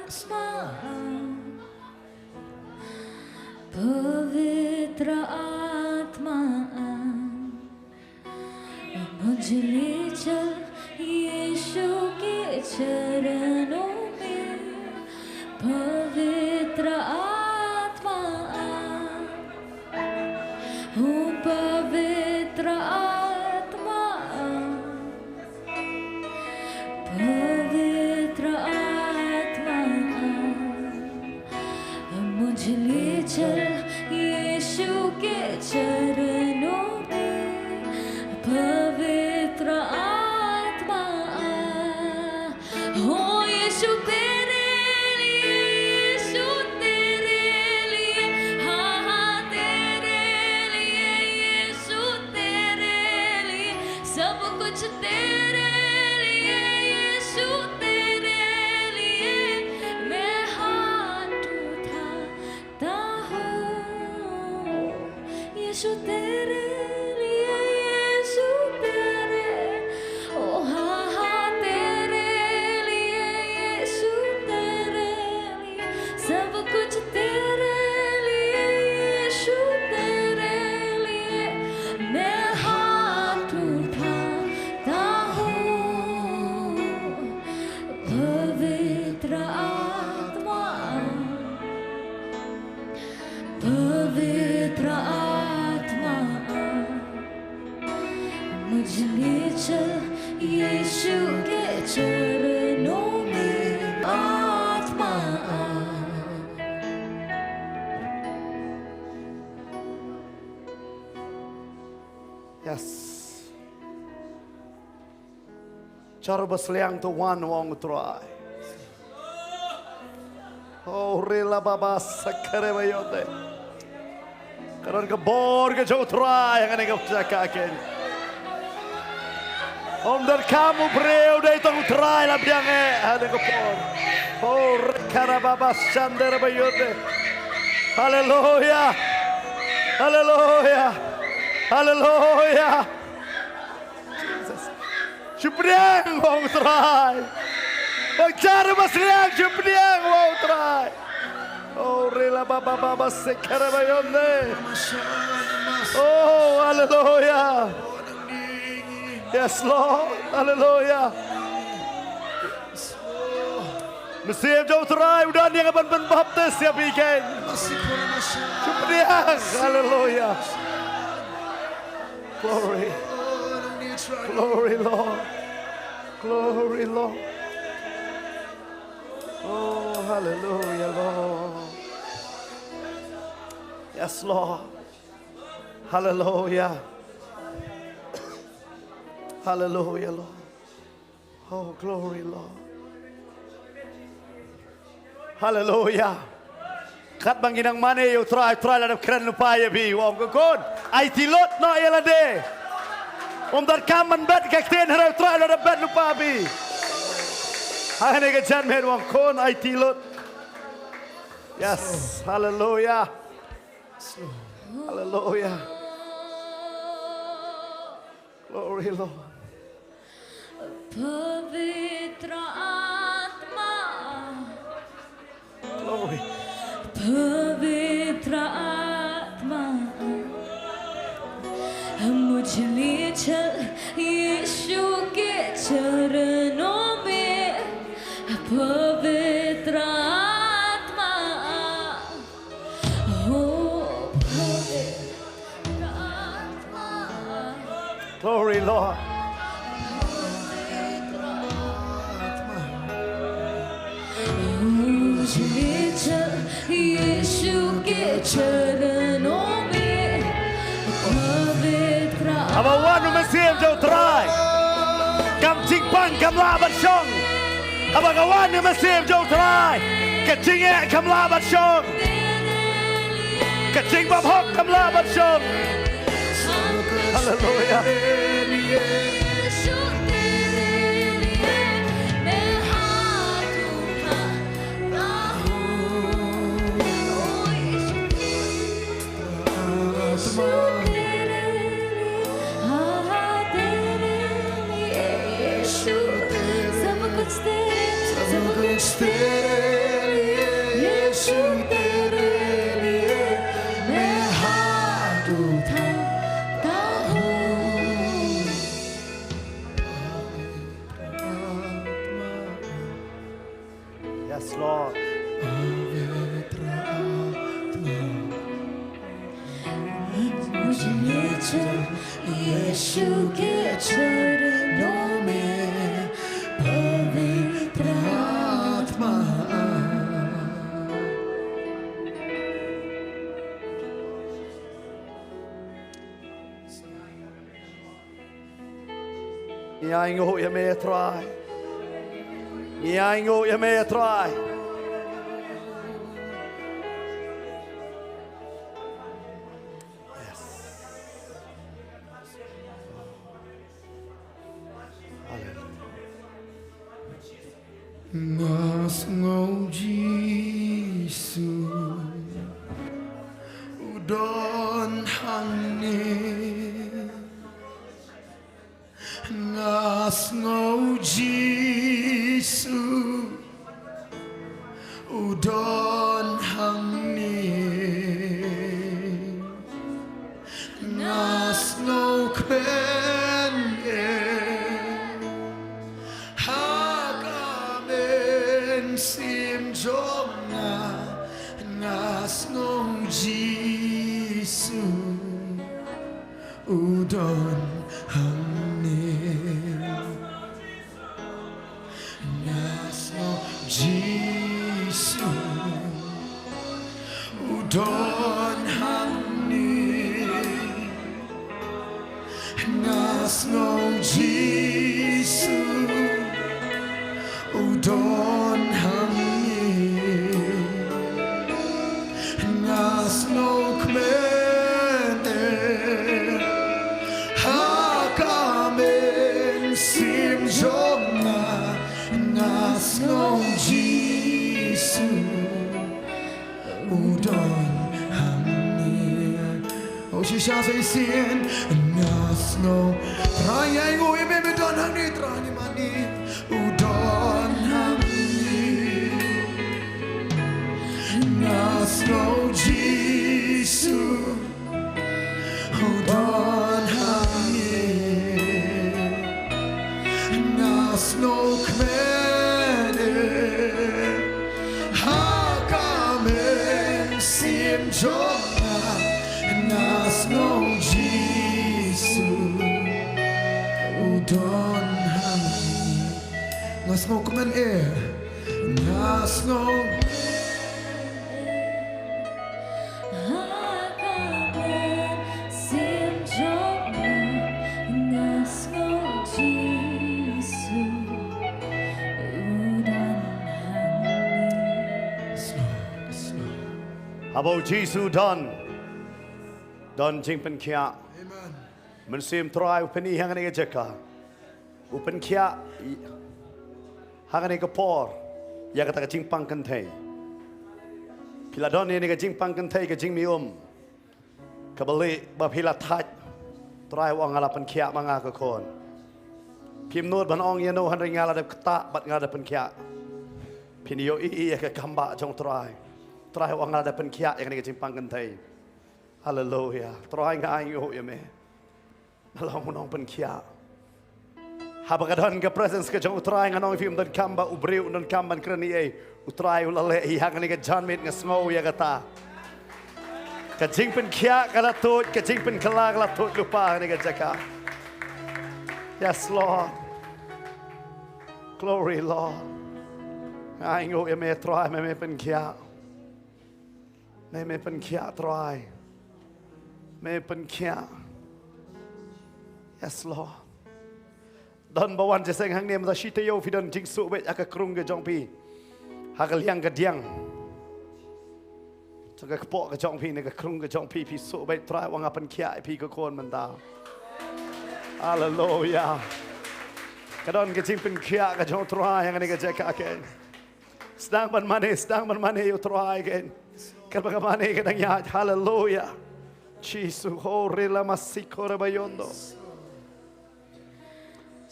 Atma, Pavitra Atma, मुझे ले चल यीशु के चरणों में। पवित्र आत्मा, ओ पवित्र आत्मा, पवित्र आत्मा, मुझे ले चल यीशु के चरणों में। पवित्र आत्मा, हो यीशु तेरे लिए, यीशु तेरे लिए, हाँ, हाँ, तेरे लिए, यीशु तेरे लिए, सब कुछ तेरे लिए, यीशु तेरे लिए, मैं हाथ उठाता हूँ। यीशु तेरे लिए, यीशु तेरे, ओ हाँ, हाँ, तेरे लिए, यीशु तेरे लिए, सब कुछ तेरे लिए, यीशु तेरे लिए, मैं हाथ उठाता हूँ। पवित्र आत्मा, पवित्र आत्मा, मुझे ले चल यीशु के चरणों में। आत्मा, yes. Charu ba sliang to wan, u ong U Trai. O rila ba ba sakare ba yote. Ka don ka bor ka jong U Trai ha kane ka jaka keiñ. Ym donkam u briew, dei tang U Trai la biang eh ha kane ka por. O re kara ba ba shandere ba yote. Haleluya. Haleluya. Haleluya. Jesus. Shu pdiang, u ong U Trai. Bad charu ba sliang, shu pdiang, u ong U Trai. O rila ba ba ba ba sekere ba yonde. O, haleluya. Yes, Lord. Haleluya. Mynsiem jong U Trai u don ïa ka ban pynbaptis ïa phi keiñ. Shu pdiang. Haleluya. Glory. Glory, Lord. Glory, Lord. Oh, hallelujah, Lord. Yes, Lord. Hallelujah. Hallelujah, Lord. Oh, glory, Lord. Hallelujah. Katba ngi nang mane ïa U Trai, U Trai la dep kren lypa ïa phi, u ong, ko khun, aiti lut noh ïa lade. Ym donkam ban bet ka ktien, hynrei U Trai la dep bet lypa ïa phi. Ha kane ka janmiet, u ong, khun, aiti lut. Yes, hallelujah. Hallelujah. Glory, Lord. पवित्र आत्मा, Glory. पवित्र आत्मा, मुझे ले चल यीशु के चरणों में। पवित्र आत्मा, हो पवित्र आत्मा। Glory, Lord. ये चल, यीशु के चरणों में पवित्र। Haba wan u Mynsiem jong u Trai, ka jingpang kam lah ban shong. Haba ka wan u Mynsiem jong u Trai, ka jingeh kam lah ban shong. Ka jingbymhok kam lah ban shong. Haleluya. सब कुछ तेरे, सब कुछ तेरे लिए, यीशु तेरे लिए, मैं हाथ उठाता हूँ। Yes, Lord. मुझे ले चल यीशु के चरणों में, पवित्र आत्मा। Ngi ainguh ïa me, Trai. Ngi ainguh ïa me, Trai. Yes. Haleluya. Nga sngew Jisu u don hangne. Nga sngew Jisu u don hangne. Nga sngew kmen eh ha ka mynsiem jong nga. Nga sngew Jisu u don hangne. Nga sngew Jisu u don hangne. Nga sngew Jisu u don hangne. Nga sngew kmen eh ha ka mynsiem jong nga. Nga sngew Jisu u don hangne. Oh, shisha sa shisien. Nga sngew. Trai, ngi ainguh ïa me, me don hangne, Trai, ngi mane. U don hangne. Nga sngew Jisu u don hangne. Nga sngew kmen eh ha ka mynsiem jong nga. Nga sngew Jisu u don hangne. Nga sngew kmen eh. Nga sngew. Haba u Jisu u don, don jingpynkhiah. Amen. Mynsiem Trai u pyni hangne ka jaka. U pynkhiah hangne ka por ïa kata ka jingpang kynthei. Phi la don ïa kane ka jingpang kynthei, ka jingmih um. Kaba leh ba phi la thait. Trai u ong nga la pynkhiah ma nga ka khun. Phim nud ban ong ïano hynrei nga la dep ktah bad nga la dep pynkhiah. Phin ïohi ïa ka kam ba jong Trai. Trai u ong nga la dep pynkhiah ïa kane ka jingpang kynthei. Haleluya. Trai nga ainguh ïa me. Nga long u nongpynkhiah. Haba ka don ka presence ka jong u Trai, nga ong phim donkam ba u briew u donkam ban kren ei ei. U Trai u la leh hi ha kane ka janmiet, nga sngew ïa kata. Ka jingpynkhiah ka la tuid, ka jingpynkylla ka la tuid lypa ha kane ka jaka. Yes, Lord. Glory, Lord. Ai nguh ïa me Trai, me me pynkhiah. Me me pynkhiah Trai. Me pynkhiah. Yes Lord. Don ba wan jingïaseng hangne mynta shi taïew phi don jingsuk beit ha ka krung ka jong phi. Ha ka liang ka diang. Jong ka kpoh ka jong phi ne ka krung ka jong phi phi suk beit Trai wa nga pynkhiah ïa phi ka khun mynta. Haleluia. Ka don ka jingpynkhiah ka jong Trai hangne ka jaka ka. Sdang ban mane, sdang ban mane ïa u Trai kein. Katba ka mane ka dang ïaid. Haleluia. Jisu, ho rila masiko rebayondo.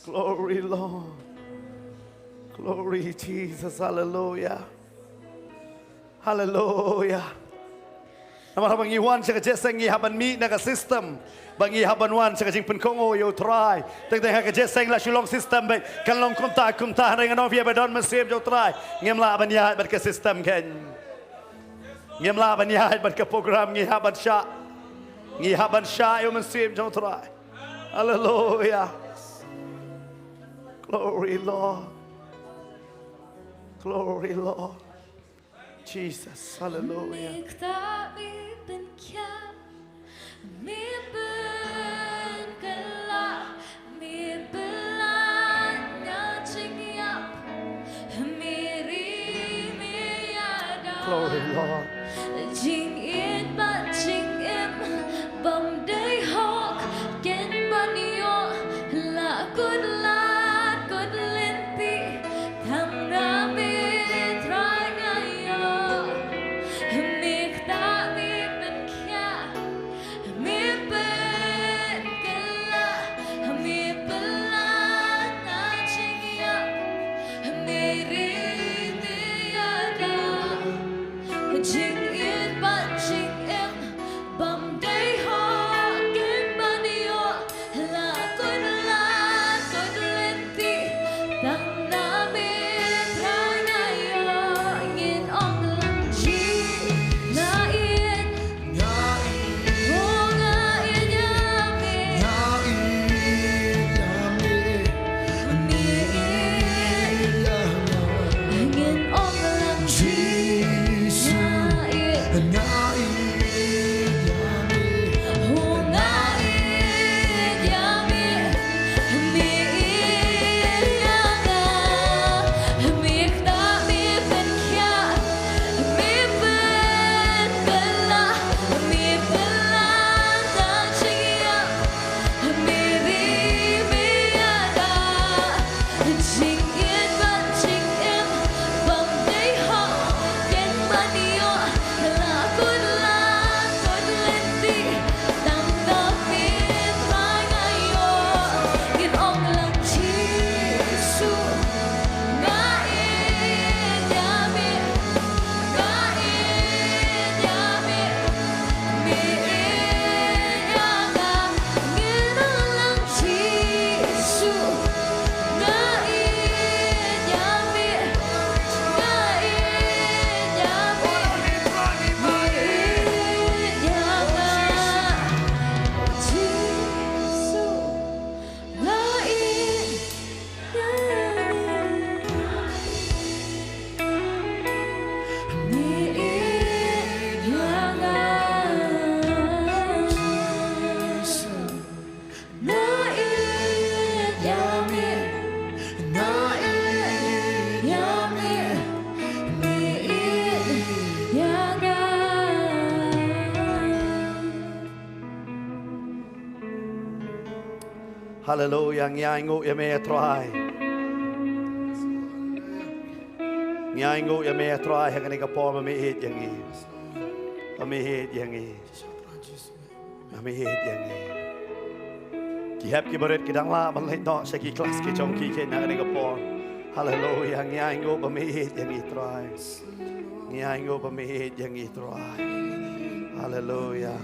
Glory Lord. Glory Jesus. Haleluia. Haleluia. Namar haba ngi wan sha ka jingïaseng ngi hap ban mih na ka system. Ba ngi hap ban wan sha ka jingpynkohnguh ïa u Trai. Teng teng ha ka jingïaseng la shu long system beit. Kan long kumta kumta hynrei ngan ong ïa ba don mynsiem jong u Trai. Ngim lah ban ïaid bad ka system kein. Ngim lah ban ïaid bad ka program ngi hap ban shah. Ngi hap ban shah ïa u mynsiem jong u Trai. Haleluia. Glory Lord. Glory Lord. Jesus, haleluia. Me ktah me pynkhiah, me pynkylla, me pynlait na jingïap, me ri me ïada. Glory Lord. Jingïeit bad jingim bym dei hok kin ban ïoh la kut lad kut lynti. Tang na me Trai nga ïoh. Me ktah me pynkhiah, me pynkylla, me pynlait na jingïap, me ri me ïada. Jingïeit bad jingim bym dei hok kin ban ïoh. La kut lad kut lynti tang na me Trai nga ïoh. Ngin ong lang ji nga ïeit, nga ïeit, oh nga ïeit ïa me, nga ïeit ïa me, me ïeit ïa nga. Ngin ong lang ji Jisu, nga ïeit, nga ïeit ïa me. Jingïeit bad jingim bym dei hok kin ban ïoh. La kut lad kut lynti tang na me Trai nga ïoh. Ngin ong lang Jisu, nga ïeit ïa me, nga ïeit ïa me, me ïeit ïa nga. Ngin ong lang Jisu, nga ïeit ïa me, nga ïeit ïa me, me ïeit ïa nga. Jisu, nga ïeit ïa me, me ïeit ïa nga. Nga ïeit ïa me, nga ïeit ïa me, me ïeit ïa nga. Haleluia, ngi ainguh ïa me Trai. Ngi ainguh ïa me Trai, ha kane ka por ba me ïeit ïa ngi. Ba me ïeit ïa ngi. Ba me ïeit ïa ngi. Ki hep ki barit ki dang lah ban leit noh sha ki klas ki jong ki kein ha kane ka por. Haleluia, ngi ainguh ba me ïeit ïa ngi Trai. Ngi ainguh ba me ïeit ïa ngi Trai. Haleluia.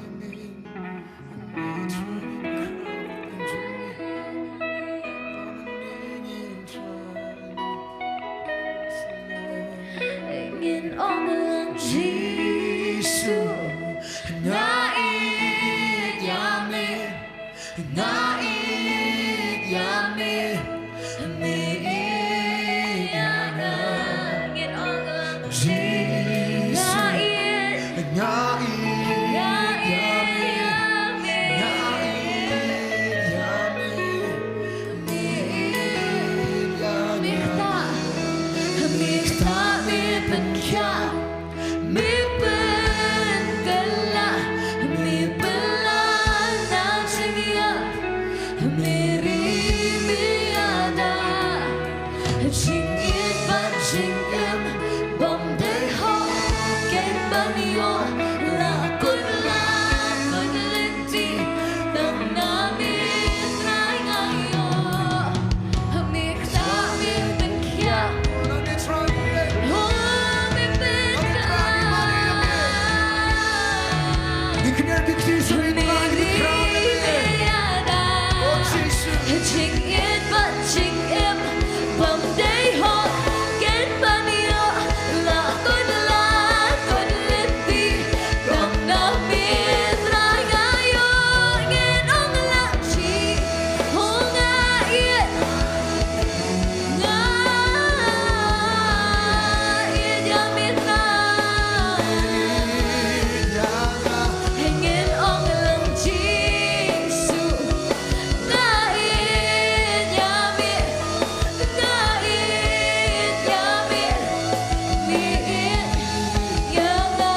Ngin ong lang Jisu, nga ïeit ïa me, nga ïeit ïa me, me ïeit ïa nga. Ngin Khia, me pynkylla, me pynlah na jingïap, me ri me ïada. Jingïeit bad jingim bym dei hok, ken ban ïoh la kut la kut lynti. Tang na me Trai nga ïoh. Me kta me pynkhia. Oh, me pynkhia. Dikner dikti suri Trai me pynkhia. Oh, Jisu. Jingïeit bad jingim bym dei hok, ken ban ïoh la kut la kut lynti. Tang na me Trai nga ïoh, ngin ong lang shi. Oh, nga ïeit, nga ïeit ïa me Trai. Ngin ong lang Jisu. Nga ïeit ïa me, nga ïeit ïa me, me ïeit ïa nga.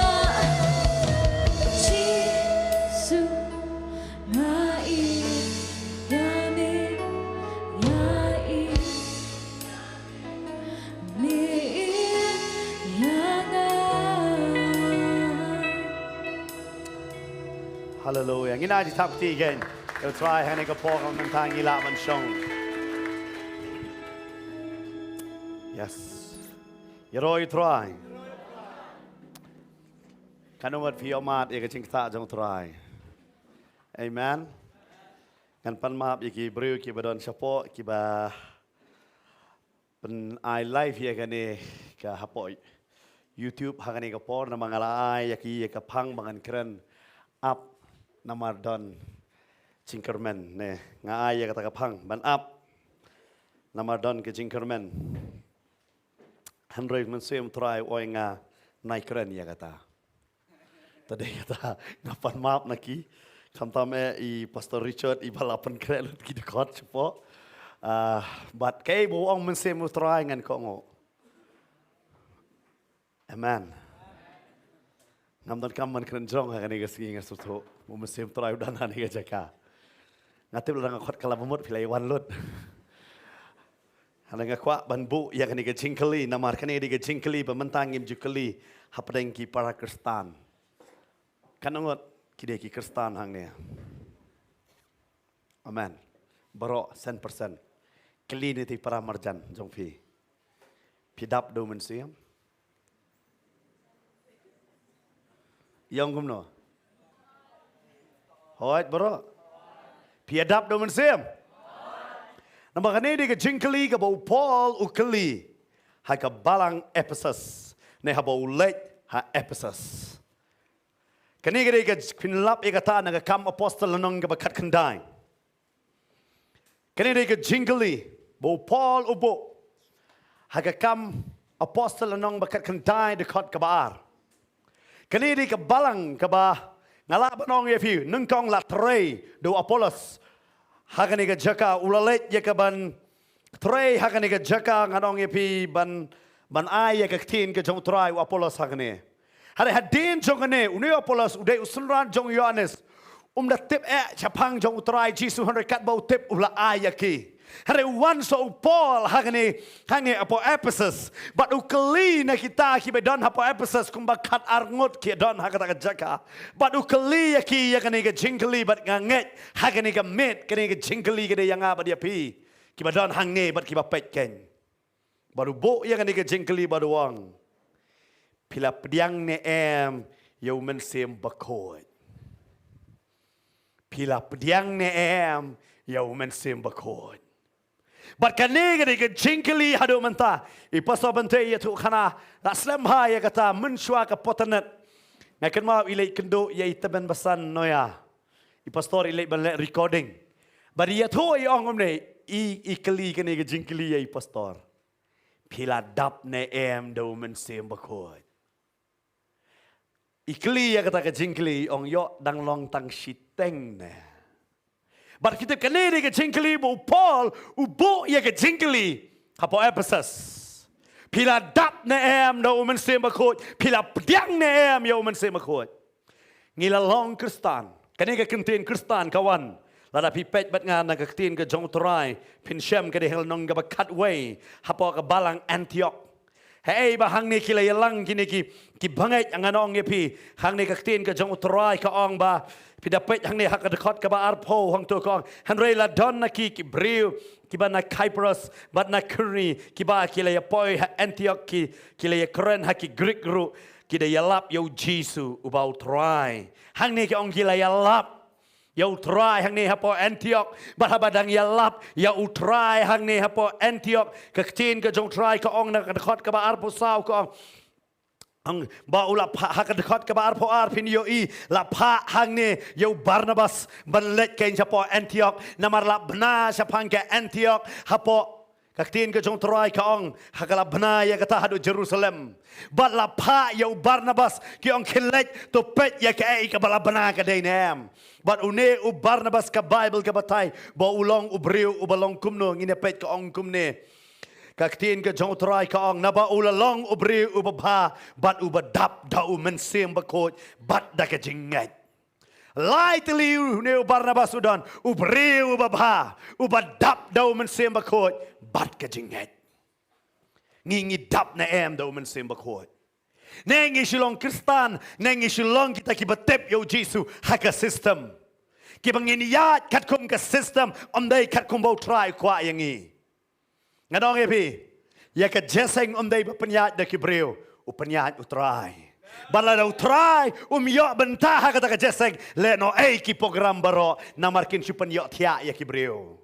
Jisu, nga ïeit ïa me, nga ïeit, me ïeit ïa nga. Hallelujah. Ngin ai jingthap kti again. Ïa u Trai ha kane ka por mynta ngi lah ban shong. Yes. Ïaroh ïa u Trai. Katno ngut phi ïohmad ïa ka jingktah jong u Trai? Amen. Ngan pan map ïa ki briew kiba don shapoh kiba pyn-ai live ïa kane ka hapoh YouTube ha kane ka por, namar nga la ai ïa ki ïa ka phang ba ngan kren ap namar don jingkyrmen ne. Nga ai ïa kata ka phang ban ap namar don ka jingkyrmen. Hynrei Mynsiem Trai u ong nga nai kren ïa kata. Te dei kata nga pan map na ki. Khamtam eh i Pastor Richard i ba la pynkhreh lut ki dkhot shapoh. Ah, bad kaei ba u ong Mynsiem u Trai ngan kohnguh. Amen. Ngam donkam ban kren jrong ha kane ka sngi, nga sngewthuh ba u Mynsiem Trai u don ha kane ka jaka. Nga tip lada nga khot ka la bamut phi la ïa wan lut. Hynrei nga kwah ban buh ïa kane ka jingkylli, namar kane ka dei ka jingkylli ba mynta ngim ju kylli hapdeng ki para Khristan. Katno ngut ki dei ki Khristan hangne? Amen. Baroh san persen. Kylli na ki para marjan jong phi. Phi dap da u Mynsiem? Ïa ong kumno? Hooid, baroh. Phi ïa dap da u Mynsiem? Namar kane dei ka jingkylli kaba u Paul u kylli ha ka balang Ephesus, ne haba u leit ha Ephesus. Kane ka dei ka, phin lap ïa kata na ka Kam Apostol lynnong kaba khatkhyndai. Kane dei ka jingkylli ba u Paul u buh ha ka Kam Apostol lynnong ba khatkhyndai dkhot kaba ar. Kane dei ka balang kaba nga lah ban ong ïa phi, nyngkong la trei da u Apollos ha kane ka jaka, u la leit ïa ka ban trei ha kane ka jaka, ngan ong ïa phi, ban, ban ai ïa ka ktien ka jong u Trai u Apollos ha kane. Hynrei hadien jong kane, une u Apollos u dei u synran jong u Ïoannis. Um da tip eh shaphang jong u Trai Jisu, hynrei katba u tip u la ai ïa ki. Hynrei u wan sa u Paul ha kane, hangne hapoh Ephesus. Bad u kylli na kita kiba don hapoh Ephesus, kumba khatar ngut ki don ha kata ka jaka. Bad u kylli ïa ki ïa kane ka jingkylli, bad nga ngeit ha kane ka miet kane ka jingkylli ka dei ïa nga bad ïa phi kiba don hangne bad kiba peit keiñ. Bad u buh ïa kane ka jingkylli bad u ong, phi la pdiang ne em ïa u Mynsiem Bakhuid? Phi la pdiang ne em ïa u Mynsiem Bakhuid? Bad kane ka dei ka jingkylli haduh mynta. I Pastor Bente ïathuh khana, la slem ha ïa kata mynshuwa ka Potternet. Nga kynmaw i leit kynduh ïa i Tymmen Basan Noya. I Pastor i leit ban leh recording. Bad ïathuh i ong kumne, i, i kylli kane ka jingkylli ïa i Pastor. Phi la dap ne em da u Mynsiem Bakhuid? I kylli ïa kata ka jingkylli, ong ïoh dang long tang shiteng ne. Bad kita kane dei ka jingkylli ba u Paul u buh ïa ka jingkylli hapoh Ephesus. Phi la dap ne em da u Mynsiem Bakhuid? Phi la pdiang ne em ïa u Mynsiem Bakhuid? Ngi la long Khristan. Kane ka kyntien Khristan ka wan, lada phi peit bad nga na ka ktien ka jong u Trai, phin shem ka dei ha lynnong kaba khatwei hapoh ka balang Antiok. Hei ba hangne ki la ïalang kine ki, ki bangeit, ngan ong ïa phi, hangne ka ktien ka jong u Trai ka ong ba, phi da peit hangne ha ka dkhot kaba arphew hangto ka ong, hynrei la don na ki, ki briew kiba na Cyprus bad na Kurene, kiba ki la ïapoi ha Antiok, ki, ki la ïakren ha ki Grik ruh, ki da ïalap ïa u Jisu uba u Trai. Hangne ki ong ki la ïalap ïa u Trai hangne hapoh Antiok. Bad haba dang ïalap ïa u Trai hangne hapoh Antiok, ka ktien ka jong u Trai ka ong na ka dkhot kaba arphew saw ka ong, ong ba u la phah, ha ka dkhot kaba arphew ar phin ïohi, la phah hangne ïa u Barnabas ban leit kein shapoh Antiok, namar la bna shaphang ka Antiok hapoh, ka ktien ka jong u Trai ka ong, ha ka la bna ïa kata haduh Jerusalem. Bad la phah ïa u Barnabas, ki ong khie leit to peit ïa kaei kaba la bna ka dei ne em. Bad une u Barnabas ka Baibl ka batai ba u long u briew uba long kumno, ngin ïa peit ka ong kumne. Ka ktien ka jong u Trai ka ong, naba u la long u briew uba bha bad uba dap da u Mynsiem Bakhuid bad da ka jingngeit. Lai tylli une u Barnabas u don u briew uba bha, uba dap da u Mynsiem Bakhuid bad ka jingngeit. Ngi, ngi dap ne em da u Mynsiem Bakhuid? Ne ngi shu long Khristan, ne ngi shu long kita kiba tip ïa u Jisu ha ka system, kiba ngin ïaid katkum ka system, ym dei katkum ba u Trai u kwah ïa ngi. Ngan ong ïa phi, ïa ka jingïaseng ym dei ba pynïaid da ki briew, u pynïaid u Trai. Bad lada u Trai um ïoh bynta ha kata ka jingïaseng, lehnohei ki program baroh, namar kin shu pynïohthiah ïa ki briew.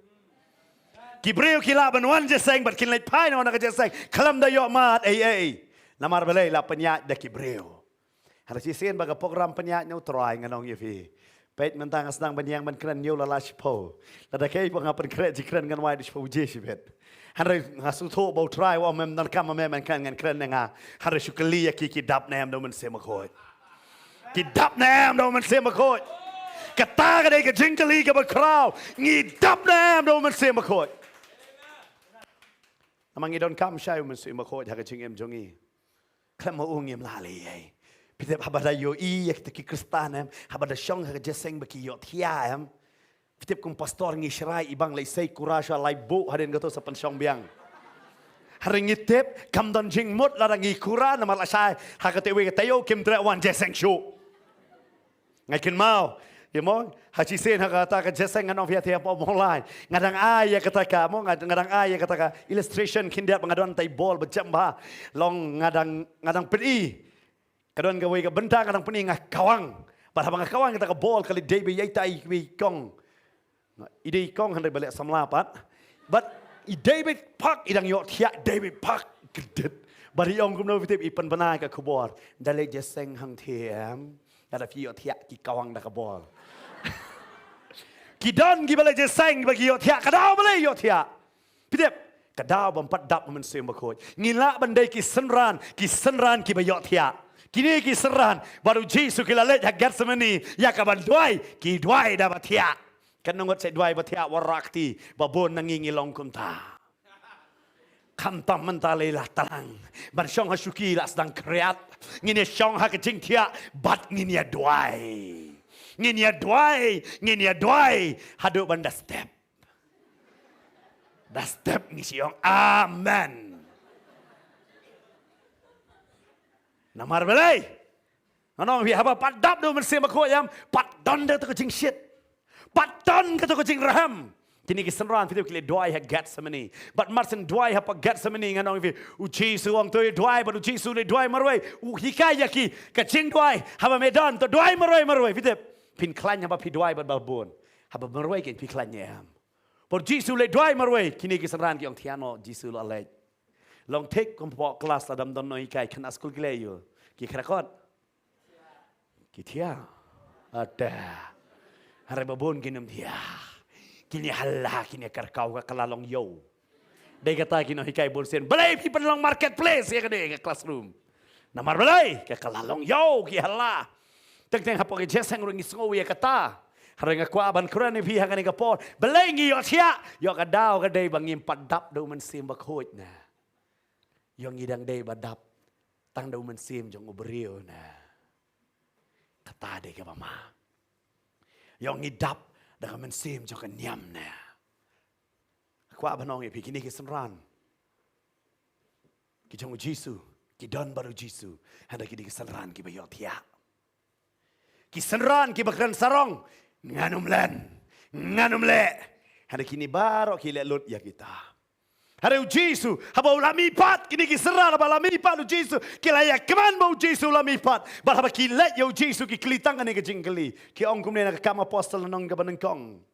Ki briew ki lah ban wan jingïaseng bad kin leit phai noh na ka jingïaseng khlem da ïoh mad ei ei, namar balei? La pynïaid da ki briew. Hynrei shisien ba ka program pynïaid na u Trai, ngan ong ïa phi, peit mynta nga sdang ban ïeng ban kren, ñiew la lai shiphew. Lada kaei ba nga pynkhreh jingkren, ngan wai da shiphew baje shibit. Hynrei nga sngewthuh ba u Trai u ong mem donkam ma me ban kren, ngan kren ne nga. Hynrei shu kylli ïa ki, ki dap ne em da u Mynsiem Bakhuid? Ki dap ne em da u Mynsiem Bakhuid? Kata ka dei ka jingkylli kaba khraw. Ngi dap ne em da u Mynsiem Bakhuid? Namar ngi donkam shai u Mynsiem Bakhuid ha ka jingim jong ngi. Khlem ma u ngim lah leh ei ei. Phi tip haba da ïohi ïa kita ki Khristan em, haba da shong ha ka jingïaseng ba ki ïohthiah em, phi tip kum pastor ngi shrai ibang lehse kura shuwa lai buh, hadien kato sa pynshong biang. Hynrei ngi tip kam don jingmut lada ngi kura, namar lashai ha kata kawei ka taïew kim treh wan jingïaseng shuh. Nga kynmaw, ïa mo, ha shisien ha kata ka jingïaseng, ngan ong phi ïa te hapoh Mawlai, nga dang ai ïa kata ka, mo, nga, nga dang ai ïa kata ka illustration khyndiat ba nga don tai ball ba jem bha. Long nga dang, nga dang pyni. Ka don kawei ka bynta nga dang pyni, nga kawang. Bad haba nga kawang kata ka ball ka la dei ba ïai tai iwei i kong. I dei i kong, hynrei ba leh samla pat. Bad i David Park i dang ïohthiah, David Park, kdit. Bad i ong kumno phi tip, i pynbna ïa ka khubor, da leit jingïaseng hangthie em, lada phi ïohthiah ki kawang da ka ball. Ki don kiba leit jingïaseng ba ki ïohthiah, ka daw balei ïohthiah? Phi tip, ka daw bym pat dap u Mynsiem Bakhuid. Ngin lah ban dei ki synran, ki synran kiba ïohthiah. Kine ki synran, bad u Jisu ki la leit ha Gethsemane ïa kaban duwai, ki duwai da ba thiah. Katno ngut sa duwai ba thiah wanrah kti? Ba bun na ngi ngi long kumta. Khamtam mynta lei la tlang ban shong ha shuki la sdang khriat. Ngin ïa shong ha ka jingthiah bad ngin ïa duwai. Ngin ïa duwai, ngin ïa duwai haduh ban da step. Da step ngi shu ong amen. Namar balei? Ngan ong phi, haba pat dap da u Mynsiem Bakhuid em, pat don da kato ka jingshit, pat don kato ka jingrhem. Kine ki synran phi tip ki leit duwai ha Gethsemane. Bad mar shen duwai hapoh Gethsemane, ngan ong phi, u Jisu u ong to duwai, bad u Jisu u leit duwai marwei. U hikai ïa ki ka jingduwai, haba me don to duwai marwei marwei. Phi tip, phin khlaiñ haba phi duwai bad ba bun? Haba marwei kein phi khlaiñ ne em? Bad u Jisu u leit duwai marwei, kine ki synran ki ong thiah noh, Jisu u la leit. Long thik kum hapoh klas, lada ym don nonghikai, khynnah skul ki leh aïu? Ki khreh kot? Ki thiah. Ata. Hynrei ba bun kin ym thiah. Kin ïa hala, kin ïa kyrkhu, ka kylla long ïew. Dei kata ki nonghikai bun sien, balei phi pynlong marketplace ïa kane ka classroom? Namar balei? Ka kylla long ïew, ki hala. Teng teng hapoh ka jingïaseng ruh ngi sngew ïa kata. Hynrei nga kwah ban kren ïa phi ha kane ka por, balei ngi ïohthiah? Ïoh ka daw ka dei ba ngim pat dap da u Mynsiem Bakhuid ne. Ïoh ngi dang dei ba dap tang da u mynsiem jong u briew ne. Kata dei kaba ma. Ïoh ngi dap da ka mynsiem jong ka niam ne. Kwah ban ong ïa phi kine ki synran ki jong u Jisu, ki don bad u Jisu, hynrei kine ki synran kiba ïohthiah. Ki synran kiba kren sarong, ngan ym len, ngan ym leh. Hynrei kine baroh ki leh lut ïa kita. Hynrei u Jisu, haba u la mihpat, kine ki synran haba la mihpat u Jisu, ki la ïakmen ba u Jisu u la mihpat. Bad haba ki leit ïa u Jisu ki kylli tang kane ka jingkylli. Ki ong kumne na ka Kam Apostol lynnong kaba nyngkong.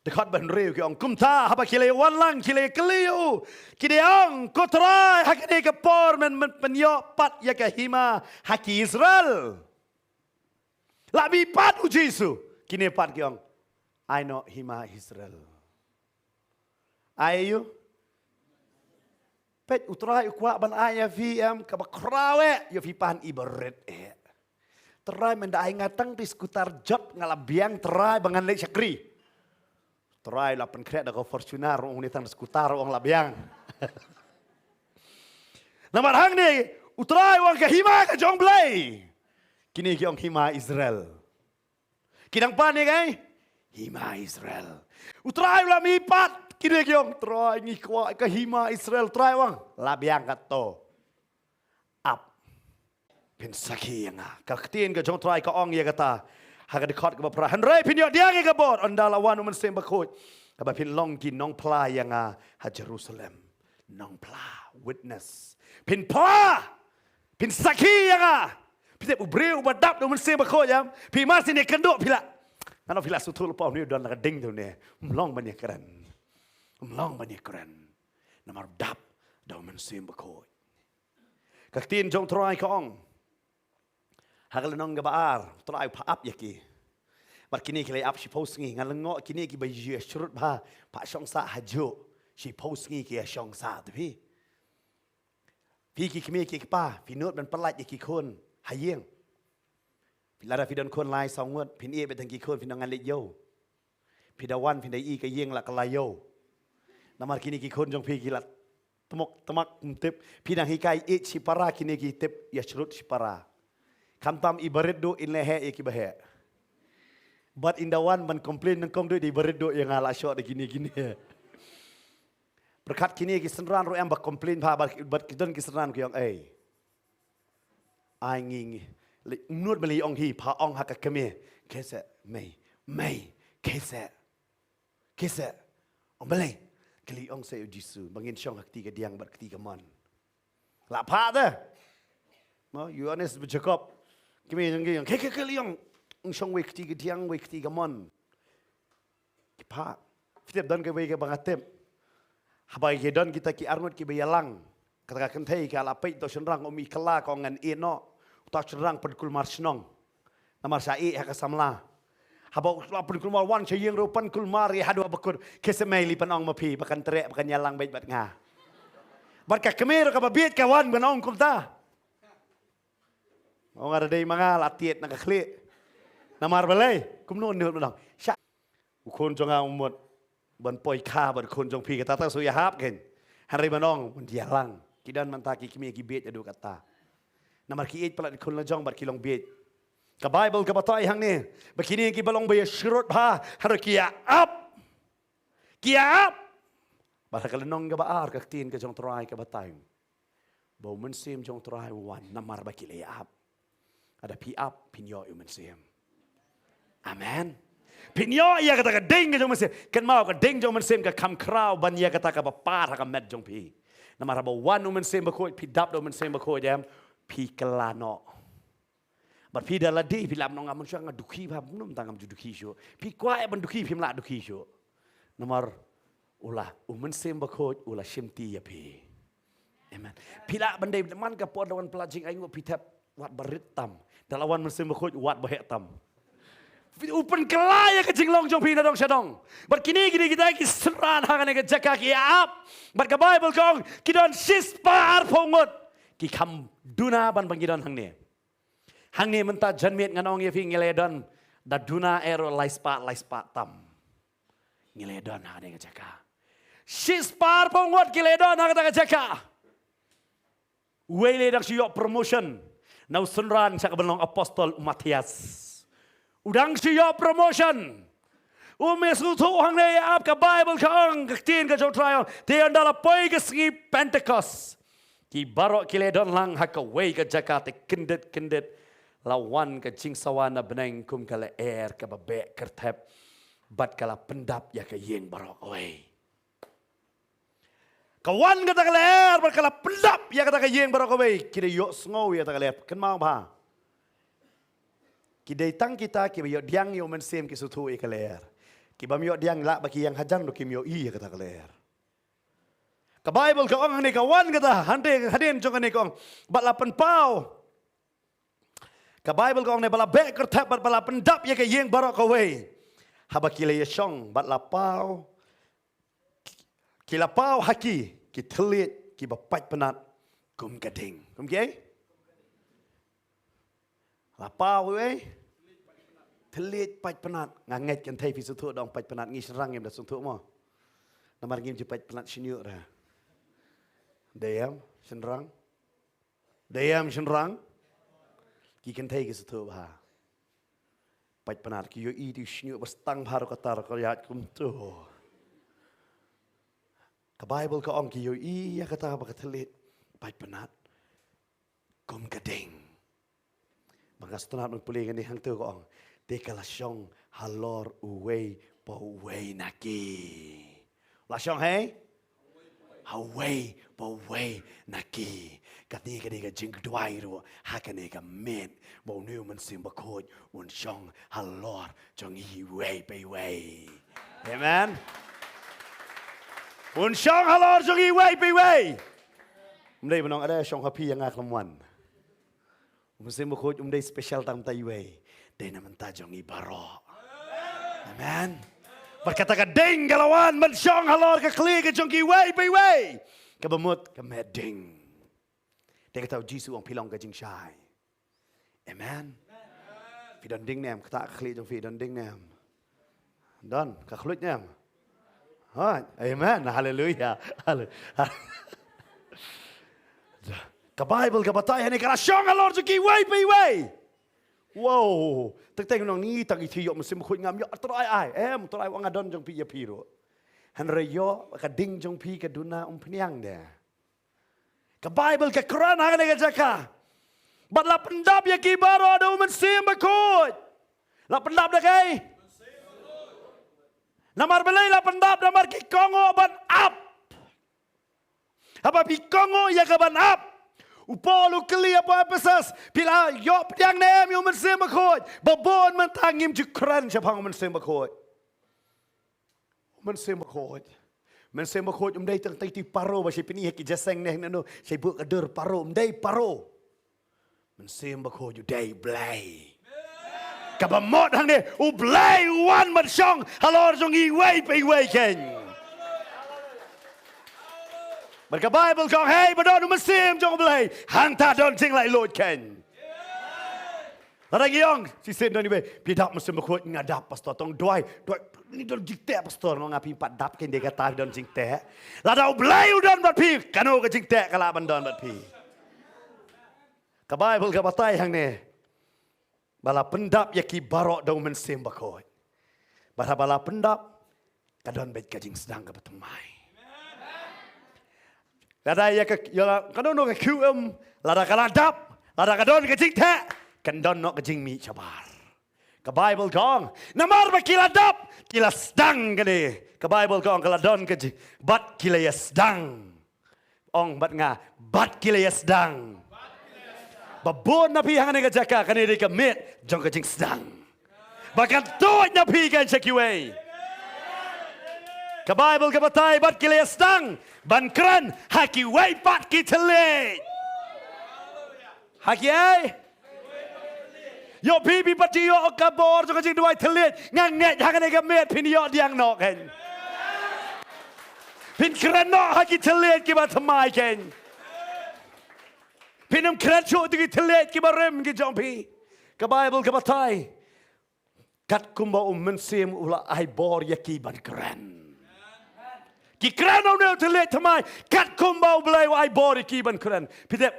Dkhot ba hynriew ki ong kumta haba ki la wan lang ki la kylli ïa u. Ki da ong ko Trai ha kane ka por men, men pynïoh pat ïa ka hima ha ki Israel. La mihpat u Jisu. Kine pat ki ong. Ai noh hima Israel. Ai ïa u. Peit u Trai u kwah ban ai ïa phi em kaba khraw eh, ïa phi pan iba rit eh. Trai mynta ai nga tang phi skutar jot nga la biang Trai ba ngan leit shakri. Trai la pynkhreh da ka Fortuner ong ne tang skutar ong la biang. Namar hangne u Trai u ong ka hima ka jong Blei. Kine ki ong hima Israel. Ki dang pan ïa ka hima Israel. U Trai u la mihpat kine ki ong Trai ngi kwah ka hima Israel. Trai u ong la biang kato. Ap. Phin sakhi ïa nga. Ka ktien ka jong Trai ka ong ïa kata. Ha ka dkhot kaba phra. Hynrei phin ïoh diang ïa ka bor ynda la wan u Mynsiem Bakhuid. Kaba phin long ki nongphla ïa nga ha Jerusalem. Nongphla. Witness. Phin phla. Phin sakhi ïa nga. Phi tip u briew uba dap da u Mynsiem Bakhuid ïa. Phi mar sini kynduh phi la. Ngan ong phi la suthu lypa une u don la ka ding tu ne. Ym long ban ïakren. Ym long ban ïakren. Namar dap da u Mynsiem Bakhuid. Ka ktien jong Trai ka ong. Ha ka lynnong kaba ar, Trai u phah ap ïa ki. Bad kine ki la ap shiphew sngi, ngan lyngngoh kine kiba ïa shrut bha, phah shong sah ha juk, shiphew sngi ki ïa shong sah te phi. Phi ki kmie ki kpa, phi nud ban pyllait ïa ki khun ha ïing. Phi lada phi don khun lai saw ngut, phin ïeh beit tang ki khun, phin ong ngan leit ïew. Phi da wan phin da i ka ïing la ka la ïew. Namar kine ki khun jong phi ki la tmok tmak ym tip. Phi dang hikai ïeit shipara kine ki tip ïa shrut shipara. Khamtam i barit duh in leh heh ïa kiba heh. Bad in da wan ban complain nyngkong duh da i barit duh ïa nga la shoh da kine kine. Pyrkhat kine ki synran ruh em ba complain bha bad, bad ki don ki synran ki ong ei. Ai ngi ngi. Leh nud ba leh ong hi pha ong ha ka kmie. Kese mei. Mei. Kese. Kese. Ong balei. Kylli ong sa ïa u Jisu ba ngin shong ha kti kadiang bad kti kamon. La phah te. Mo Ïoannis bad Jakob. Kmie jong ki ong ke ke kylli ong. Ong shong wei kti kadiang wei kti kamon. Ki phah. Phi tip don kawei kaba nga tip. Haba ki don kita ki arngut kiba ïalang. Kata ka kynthei ka la peit uta u shynrang um i kylla ka ong ngan ïeh noh. Uta u shynrang pynkulmar shnong. Namar sha ïeh ha ka samla. Haba u la pynkulmar wan sha ïing ruh pynkulmar ïa haduh ba kut. Kese mei lei pynong ma phi ba kan treh ba kan ïalang beit bad nga. Bad ka kmie ruh kaba bieit ka wan ban ong kumta. Ong nga da dei ma nga la tied na ka khlieh. Namar balei kumno ne ban ong. Sha U khun jong nga u mut ban poi kha bad khun jong phi kata ta shu ïahap kein. Hynrei ban ong ban ïalang. Ki don mynta ki kmie ki bieit haduh katta. Namar ki ïeit palat khun la jong bad ki long bieit. Ka Baibl ka batai hangne ba kine kiba long ba ïashrut bha hynrei ki ïa ap. Ki ïa ap. Bad ha ka lynnong kaba ar ka ktien ka jong Trai ka batai ba u Mynsiem jong Trai u wan namar ba ki la ïa ap. Lada phi ap phin ïoh ïa u Mynsiem. Amen. Phin ïoh ïa kata ka ding ka jong u Mynsiem. Kynmaw ka ding jong u Mynsiem ka kham khraw ban ïa kata kaba par ha ka met jong phi. Namar haba wan u Mynsiem Bakhuid phi dap da u Mynsiem Bakhuid em phi kylla noh. Bad phi da lade phi lah ban ong nga mynshuwa nga dukhi bha, mynta ngam ju dukhi shuh. Phi kwah ban dukhi phim lah dukhi shuh. Namar u la u Mynsiem Bakhuid u la shimti ïa phi. Amen. Phi lah ban dei man ka por da wan palat jingainguh phi thep wat ba rit tam. Da la wan Mynsiem Bakhuid wat ba heh tam. Phi u pynkylla ïa ka jinglong jong phi na dong sha dong. Bad kine kine kita ki synran ha kane ka jaka ki ap. Bad ka Baibl ka ong ki don shispah arphew ngut. Ki kham duna ban ban ki don hangne. Hangne mynta janmiet ngan ong ïa phi ngi la don da duna ero lai spah lai spah tam. Ngi la don ha kane ka jaka. Shispah phew ngut ki la don ha kata ka jaka. Uwei lei dang shu ïoh promotion na u synran sha ka ban long apostol, u Matthias. U dang shu ïoh promotion. Um ïa sngewthuh hangne ïa ap, ka Baibl ka ong, ka ktien ka jong U Trai ong, te ynda la poi ka sngi Pentekost, ki baroh ki la don lang ha kawei ka jaka, te kyndit kyndit la wan ka jingsawa na bneng kum ka lyer kaba beh kyrthep, bad ka la pyndap ïa ka ïing baroh kawei. Ka wan kata ka lyer bad ka la pyndap ïa kata ka ïing baroh kawei. Ki dei ïohsngew ïa kata ka lyer. Kynmaw bha, ki dei tang kita kiba ïoh pdiang ïa u Mynsiem ki sngewthuh ïa ka lyer. Ki bym ïoh pdiang lah ba ki ïeng hajan ruh kim ïohi ïa kata ka lyer. Ka Baibl ka ong hangne, ka wan kata, hangta hadien jong kane ka ong, bad la pynpaw. Ka Baibl ka ong ne, ba la beh kyrthep bad ba la pyndap ïa ka ïing baroh kawei. Haba ki la ïashong bad la paw, ki la paw ha ki ki thylliej kiba pait pnat kum ka ding. Kum kiei? La paw, eh? Thylliej pait pnat. Nga ngeit kynthei phi sngewthuh da ong pait pnat, ngi shynrang ngim da sngewthuh mo. Namar ngim ju pait pnat shñiuh re. Dei em, shynrang? Dei em, shynrang? Ki kynthei ki sngewthuh bha. Pait pnat, ki ïohi te u shñiuh ba stang bha ruh, kata ruh ka ïaid kumto. Ka Baibl ka ong ki ïohi ïa kata ba ka thylliej pait pnat kum ka ding. Ba nga sngewtynnat ban pule kane, hangto ka ong, te ka la shong halor uwei pa uwei na ki. La shong hei? Ha uwei pa uwei na ki. Kane ka dei ka jingduwai ruh ha kane ka miet, ba une u Mynsiem Bakhuid un shong halor jong ngi iwei pa iwei. Amen. Un shong halor jong ngi iwei pa iwei. Ym dei ban ong, are shong ha phi ïa nga khlem wan. U Mynsiem Bakhuid um dei special tang mynta iwei, dei na mynta jong ngi baroh. Amen. Bad kata ka ding ka la wan ban shong halor ka khlieh ka jong ki iwei pa iwei, kaba mut ka met ding. Te kata U Jisu u ong, phi long ka jingshai. Amen. Phi don ding ne em? Kata ka khlieh jong phi don ding ne em? Don, ka khluit ne em? Hooid, amen, haleluya. Hale-, ka Baibl ka batai hangne ka la shong halor jong ki iwei pa iwei. Wow, teng teng nong ni tang i thi ïoh Mynsiem Bakhuid ngam ïoh, Trai ai, em, Trai u ong nga don jong phi ïa phi ruh. Hynrei ïoh ka ding jong phi ka duna umphniang de. Ka Baibl ka kren ha kane ka jaka. Bad la pyndap ïa ki baroh da u Mynsiem Bakhuid. La pyndap da kaei? Namar balei la pyndap? Namar ki kohnguh ban ap. Haba phi kohnguh ïa ka ban ap, u Paul u kylli hapoh Ephesus, phi la ïoh pdiang ne em ïa u Mynsiem Bakhuid? Ba bun mynta ngim ju kren shaphang u Mynsiem Bakhuid. Mynsiem Bakhuid. Mynsiem Bakhuid um dei tang tei ti paro ba shi pyni ha ki jingïaseng ne nano, shi buh ka dur paro, um dei paro. Mynsiem Bakhuid u dei Blei. Kaba mut hangne, u Blei u wan ban shong halor jong iwei pa iwei kein. Bad ka Baibl ka ong, hei ba don u Mynsiem jong u Blei, hangta don jinglaitluid kein. Lada ngi ong shisien don iwei, phi dap Mynsiem Bakhuid? Nga dap pastor. Tang duwai, duwai, ngi don jingteh pastor. Nga ong, phi pat dap kein, dei kata phi don jingteh. Lada u Blei u don bad phi, kano ka jingteh ka lah ban don bad phi? Ka Baibl ka batai hangne ba la pyndap ïa ki baroh da u Mynsiem Bakhuid. Bad haba la pyndap, ka don beit ka jingsdang kaba thymmai. Lada ïa ka, ïa la, ka don ka Q M, lada ka la dap, lada ka don ka jingteh, kan don noh ka jingmih shabar. Ka Baibl ka ong, namar ba ki la dap, ki la sdang kane. Ka Baibl ka ong ka la don ka jing, bad ki la ïa sdang. Ong bad nga, bad ki la ïa sdang. Ba bun na phi hangne ka jaka, kane dei ka miet jong ka jingsdang. Ba kan tuid na phi kan sha kiwei. Ka Baibl ka batai bad ki la ïa sdang ban kren ha kiwei pat ki thylliej. Ha kiei? Ïoh phi, phi pat ïoh ka bor jong ka jingduwai thylliej. Nga ngeit hangne ka miet phin ïoh pdiang noh kein. Phin kren noh ha ki thylliej kiba thymmai kein. Phin ym kren shuh ïa ki thylliej kiba rim ki jong phi. Ka Baibl ka batai, katkum ba u Mynsiem u la ai bor ïa ki ban kren. Ki kren ïa une u thylliej thymmai katkum ba U Blei u ai bor ïa ki ban kren. Phi tip,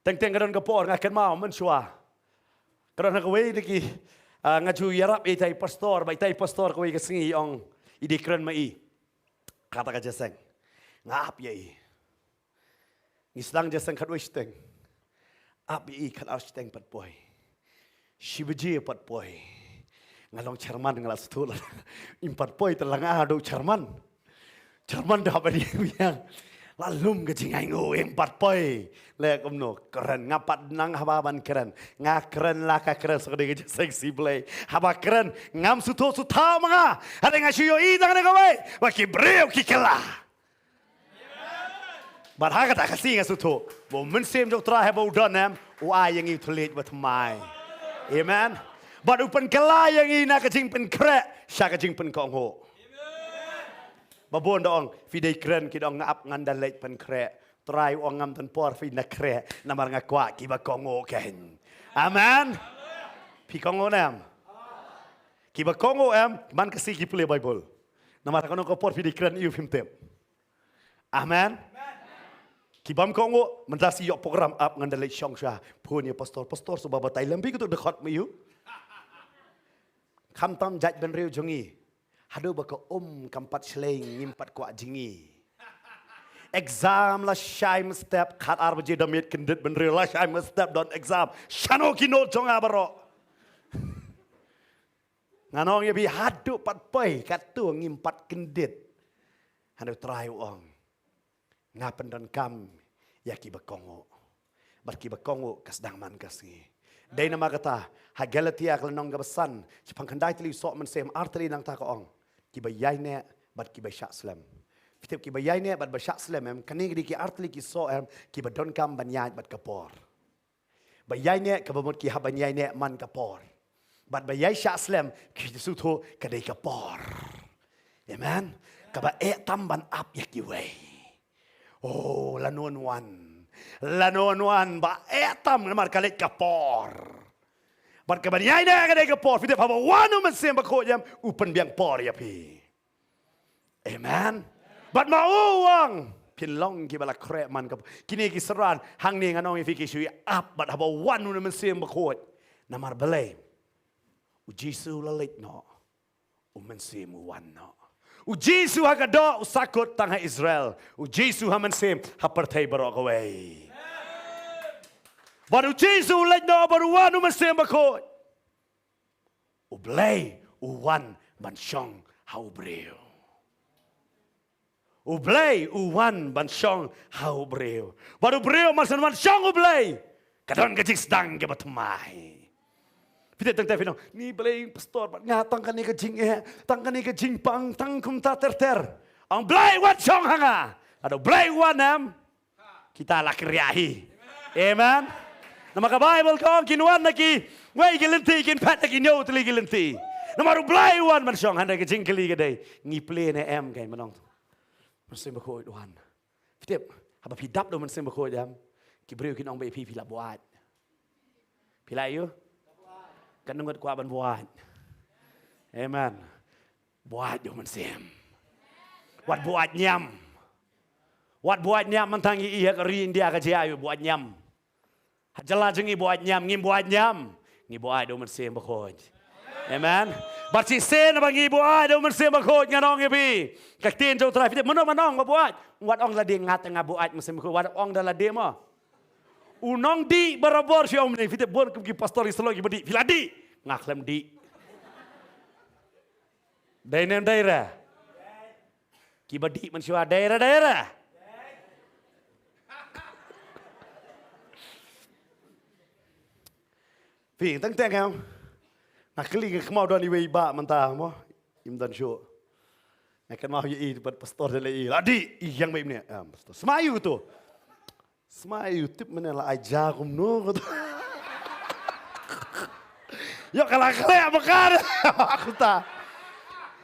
teng teng ka don ka por nga kynmaw mynshuwa. Ka don ha kawei na ki, ah, nga ju ïarap ïa itai pastor, ba itai pastor kawei ka sngi i ong i dei kren ma i. Kata ka jingïaseng. Nga ap ïa i. Ngi sdang jingïaseng khatwei shiteng. Ap ïa i khatar shiteng pat poi. Shi baje pat poi. Nga long chairman nga la sdang la. Im pat poi te la nga haduh chairman. Chairman da ba dei biang. La lum ka jingainguh im pat poi. Le kumno kren nga pat nang haba ban kren. Nga kren la ka kren sa ka dei ka jingïaseng shi Blei. Haba kren ngam sngewthuh sngewthuh ma nga. Hynrei nga shu ïohi tang ne kawei. Ba ki briew ki kylla. Bad ha kata ka sngi nga sngewthuh ba U Mynsiem jong U Trai haba u don em, u ai ïa ngi u thylliej ba thymmai. Amen. Bad u pynkylla ïa ngi na ka jingpynkhreh sha ka jingpynkohnguh. Ba bun da ong phi dei kren ki da ong nga ap ngan da leit pynkhreh. Trai u ong ngam don por phi na khreh namar nga kwah kiba kohnguh kein. Amen. Phi kohnguh ne em? Kiba kohnguh em, man ka sngi ki pule Baibl. Namar kano ka por phi dei kren ïa u phim tip. Amen. Ki bym kohnguh, mynta shi ïoh program ap ngan da leit shong sha. Phone ïa pastor, pastor suba batai lem phi katu dkhot ma ïa u. Khamtam jait bynriew jong ngi. Haduh ba ka um kam pat shlei ngim pat kwah jingïa. Exam la shai mynstep, khatar baje da miet kyndit bynriew la shai mynstep don exam. Shano ki note jong nga baroh. Nga ong ïa phi haduh pat poi katto ngim pat kyndit. Hynrei U Trai u ong nga pyndonkam ïa kiba kohnguh. Bad kiba kohnguh ka sdang man ka sngi. Dei namar kata ha Galatia ka lynnong kaba san, shaphang khyndai tylli u soh mynsiem, ar tylli nangta ka ong kiba ïaineh bad kiba shah slem. Phi tip kiba ïaineh bad ba shah slem em, kane ki dei ki ar tylli ki soh em kiba donkam ban ïaid bad ka por. Ba ïaineh kaba mut ki hap ban ïaineh man ka por. Bad ba ïai shah slem ki sngewthuh ka dei ka por. Amen. Kaba eh tam ban ap ïa kiwei. Oh, lano wan. Lano wan ba eh tam namar ka leit ka por. Bad kaba ïaineh ka dei ka por. Phi tip haba wan U Mynsiem Bakhuid em u pynbiang por ïa phi. Amen. Bad ma u ong phin long kiba la khreh man ka por. Kine ki synran hangne ngan ong ïa phi ki shu ïa ap bad haba wan U Mynsiem Bakhuid. Namar balei? U Jisu la leit noh. U Mynsiem u wan noh. U Jisu ha ka doh u sakut tang ha Israel. U Jisu ha mynsiem ha pyrthei baroh kawei. Bad U Jisu u leit noh bad u wan U Mynsiem Bakhuid. U Blei u wan ban shong ha u briew. U Blei u wan ban shong ha u briew. Bad u briew mar shen wan shong U Blei ka don ka jingsdang kaba thymmai. Phi tip tang te phi ong ni Blei pastor bad nga tang kane ka jingeh, tang kane ka jingpang, tang kumta ter ter. Ong Blei wan shong ha nga. Haduh Blei wan em. Kita la kyrïah hi. Amen. Namar ka Baibl ka ong kin wan na kiwei ki lynti kin phet na ki hynñiew tylli ki lynti. Namar U Blei u wan ban shong, hynrei ka jingkylli ka dei ngi plie ne em, ka mynnong. Mynsiem Bakhuid u wan. Phi tip haba phi dap da U Mynsiem Bakhuid em, ki briew kin ong ba ïa phi phi la buaid. Phi la ïoh? Katno ngut kwah ban buaid? Amen. Buaid da U Mynsiem. Wat buaid niam. Wat buaid niam, mynta ngi ïa ka ri India ka jia ïa buaid niam. Ha jylla jong ngi buaid niam, ngim buaid niam. Ngi buaid da U Mynsiem Bakhuid. Amen. Bad shisien ba ngi buaid da U Mynsiem Bakhuid, ngan ong ïa phi, ka ktien jong U Trai, phi tip mano ban ong ba buaid? Wat ong lade, nga te nga buaid Mynsiem Bakhuid, wat ong da lade mo. U nongdih barabor shu ong mynne, phi tip bun kum ki pastor ki shlok kiba dih, phi la dih? Nga khlem dih. Dei ne em dei re? Kiba dih mynshuwa dei re, dei re? Phi teng teng em. Nga kylli, nga kynmaw don iwei i bah mynta mo. Im don shuh. Nga kynmaw ïa i bad pastor, da lei i la dih, i ïeng beit mynne. Em, pastor. Sma ïa u to. Sma ïa u, tip mynne la ai ja kumno ko to. Ïoh ka la khleh ba ka. Kumta.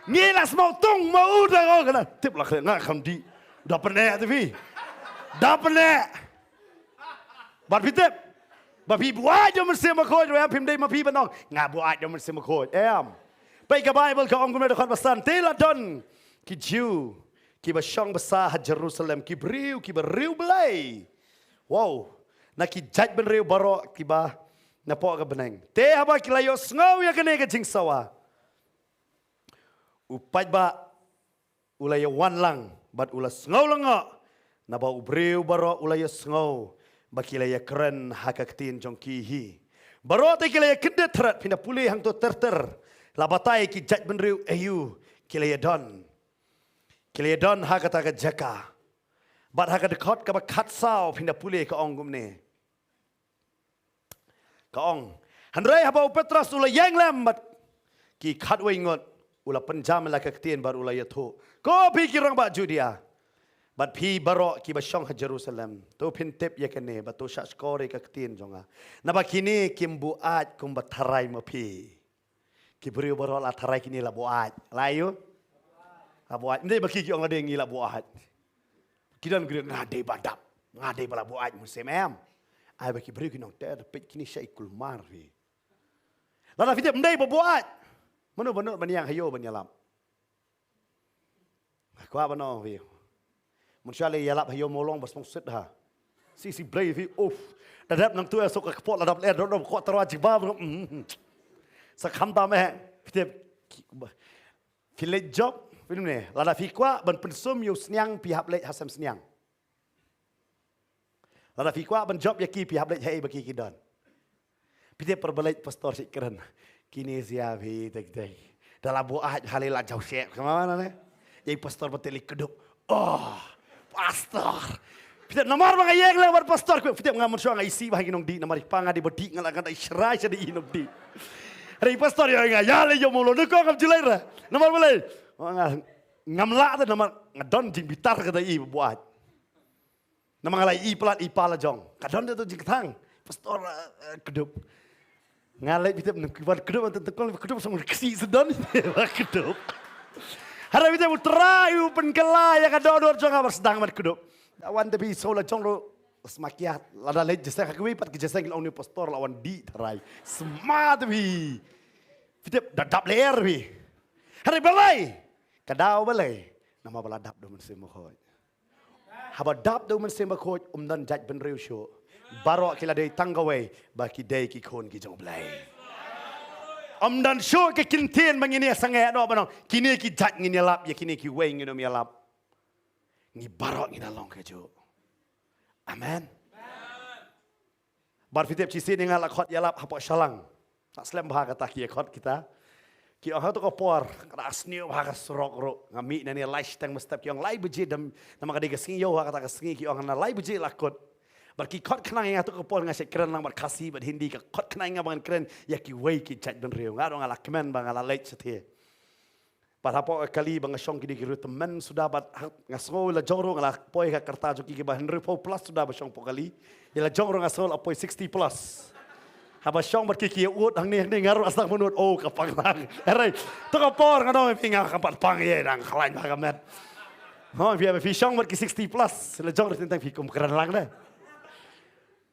Ngi la sma tung ma u da ko ka na. Tip la khleh, nga kham dih. Da pyneh te phi. Da pyneh. Bad phi tip ba phi buaid da U Mynsiem Bakhuid, ruh em phim dei ma phi ban ong nga buaid da U Mynsiem Bakhuid. Em. Peit ka Baibl ka ong kumne, dkhot ba san, te la don ki Jiw kiba shong basa ha Jerusalem, ki briew kiba riewblei. Wow, na ki jaitbynriew baroh kiba napoh ka bneng. Te haba ki la ïohsngew ïa kane ka jingsawa, u paidbah u la ïawan lang bad u la sngew lyngngoh, naba u briew baroh u la ïohsngew ba ki la ïakren ha ka ktien jong ki hi. Baroh te ki la ïakyndit thret, phin da pule hangto ter ter. La batai ki jaitbynriew aïu ki la ïadon. Ki la ïadon ha kata ka jaka. Bad ha ka dkhot kaba khatsaw phin da pule ka ong kumne. Ka ong, hynrei haba u Petros u la ïeng lem bad ki khatwei ngut, u la pynjam la ka ktien bad u la ïathuh, ko phi ki rangbah Judia bad phi baroh kiba shong ha Jerusalem, to phin tip ïa kane bad to shahshkor ïa ka ktien jong nga, naba kine kim buaid kumba tharai ma phi. Ki briew baroh la tharai kine la buaid. La ïoh? La buaid. Ym dei ba ki ki ong lade ngi la buaid. Ki don ki ong nga dei ba dap, nga dei ba la buaid mynsiem, em. Ai ba ki briew ki ong te da peit kine sha i kulmar phi. Lada phi tip ym dei ba buaid, mano ba nud ban ïeng ha ïew ban ïalap? Kwah ban ong phi, mynshuwa lei ïalap ha ïew mawlong ba sngewsih ha. Shisha Blei phi, uff. Da dep nangtu eh suk ka kpoh la dap leh, dap dap kwah tyrwa jingba. Sa khamtam eh. Phi tip, phi leit jop, phi ne, lada phi kwah ban pynsum ïa u sniang, phi hap leit ha sem sniang. Lada phi kwah ban jop ïa ki, phi hap leit haei ba ki ki don. Phi tip, pyrba leit pastor shi kren. Kine sia phi tek tek. Da la buaid, ha lei la jaw shek. Kama mana ne? Ïa i pastor ba te leit kdup. Oh, pastor. Phi tip, namar ba nga ïeng leh bad pastor, phi tip, nga mynshuwa nga isih ba ha ki nongdih, namar i pa nga dei ba dih, nga la nga da i shrai sha dei i nongdih. Hynrei i pastor ïa nga, ïa lei ïa mawlong, ne ko ngam ju leit re. Namar balei? Nga, ngam lah te, namar nga don jingbitar kata i ba buaid. Namar nga la i palat i pa la jong. Ka don te to jingkthang. Pastor, eh, eh, kdup. Nga leit, phi tip, nang ki wan kdup, wan tengkol kdup, song ksi sedon. Kdup. Hynrei phi tip, u Trai u pynkylla ïa ka dohnud jong nga ba sdang ban kdup. Da wan te phi, so la jong ruh sma kiad, lada leit jingïaseng ha kiwei pat ki jingïaseng ki la ong ne pastor la wan dih tharai. Sma te phi. Phi tip, da dap lyer phi. Hynrei balei? Ka daw balei? Namar ba la dap da u Mynsiem Bakhuid. Haba dap da u Mynsiem Bakhuid, ym don jaitbynriew shuh. Baroh ki la dei tang kawei, ba ki dei ki khun ki jong U Blei. Ym don shuh ki kyntien ba ngin ïa sangeh noh ban ong, kine ki jait ngin ïalap, ïa kine kiwei ngin ym ïalap. Ngi baroh ngi da long kajuh. Amen. Bad phi tip, shisien nga la khot ïalap hapoh Shillong. Nga slem bha kata ki ïa khot kita. Ki ong ha kato ka por, ka da sniew bha ka surok ruh. Nga mih nangne lai shiteng mynstep, ki ong lai baje, dam, namar ka dei ka sngi ïew ha kata ka sngi, ki ong na lai baje la kut. Bad ki khot khnang ïa nga ha kato ka por, nga shait kren lang bad Khasi bad Hindi, ka khot khnang ïa nga ba ngan kren ïa kiwei ki jaitbynriew. Nga ruh nga la kmen ba nga la leit shathie. Bad hapoh kali ba nga shong, kine ki riewtymmen suda, bad ha, nga sngew la jong ruh, nga la poi ha ka rta jong ki, kiba hynriewphew plus suda ba shong hapoh kali. Ïa la jong ruh nga sngew la poi sixty plus. Haba shong bad ki, ki ïa ud hangne hangne, nga ruh la sdang ban ud, oh, ka pang lang. Hynrei to ka por nga ong ïa phi, nga kam pat pang ïa, dang khlaiñ bha ka met. Ho, phi, phi shong bad ki sixty plus, la jong ruh teng teng phi kum kren lang de.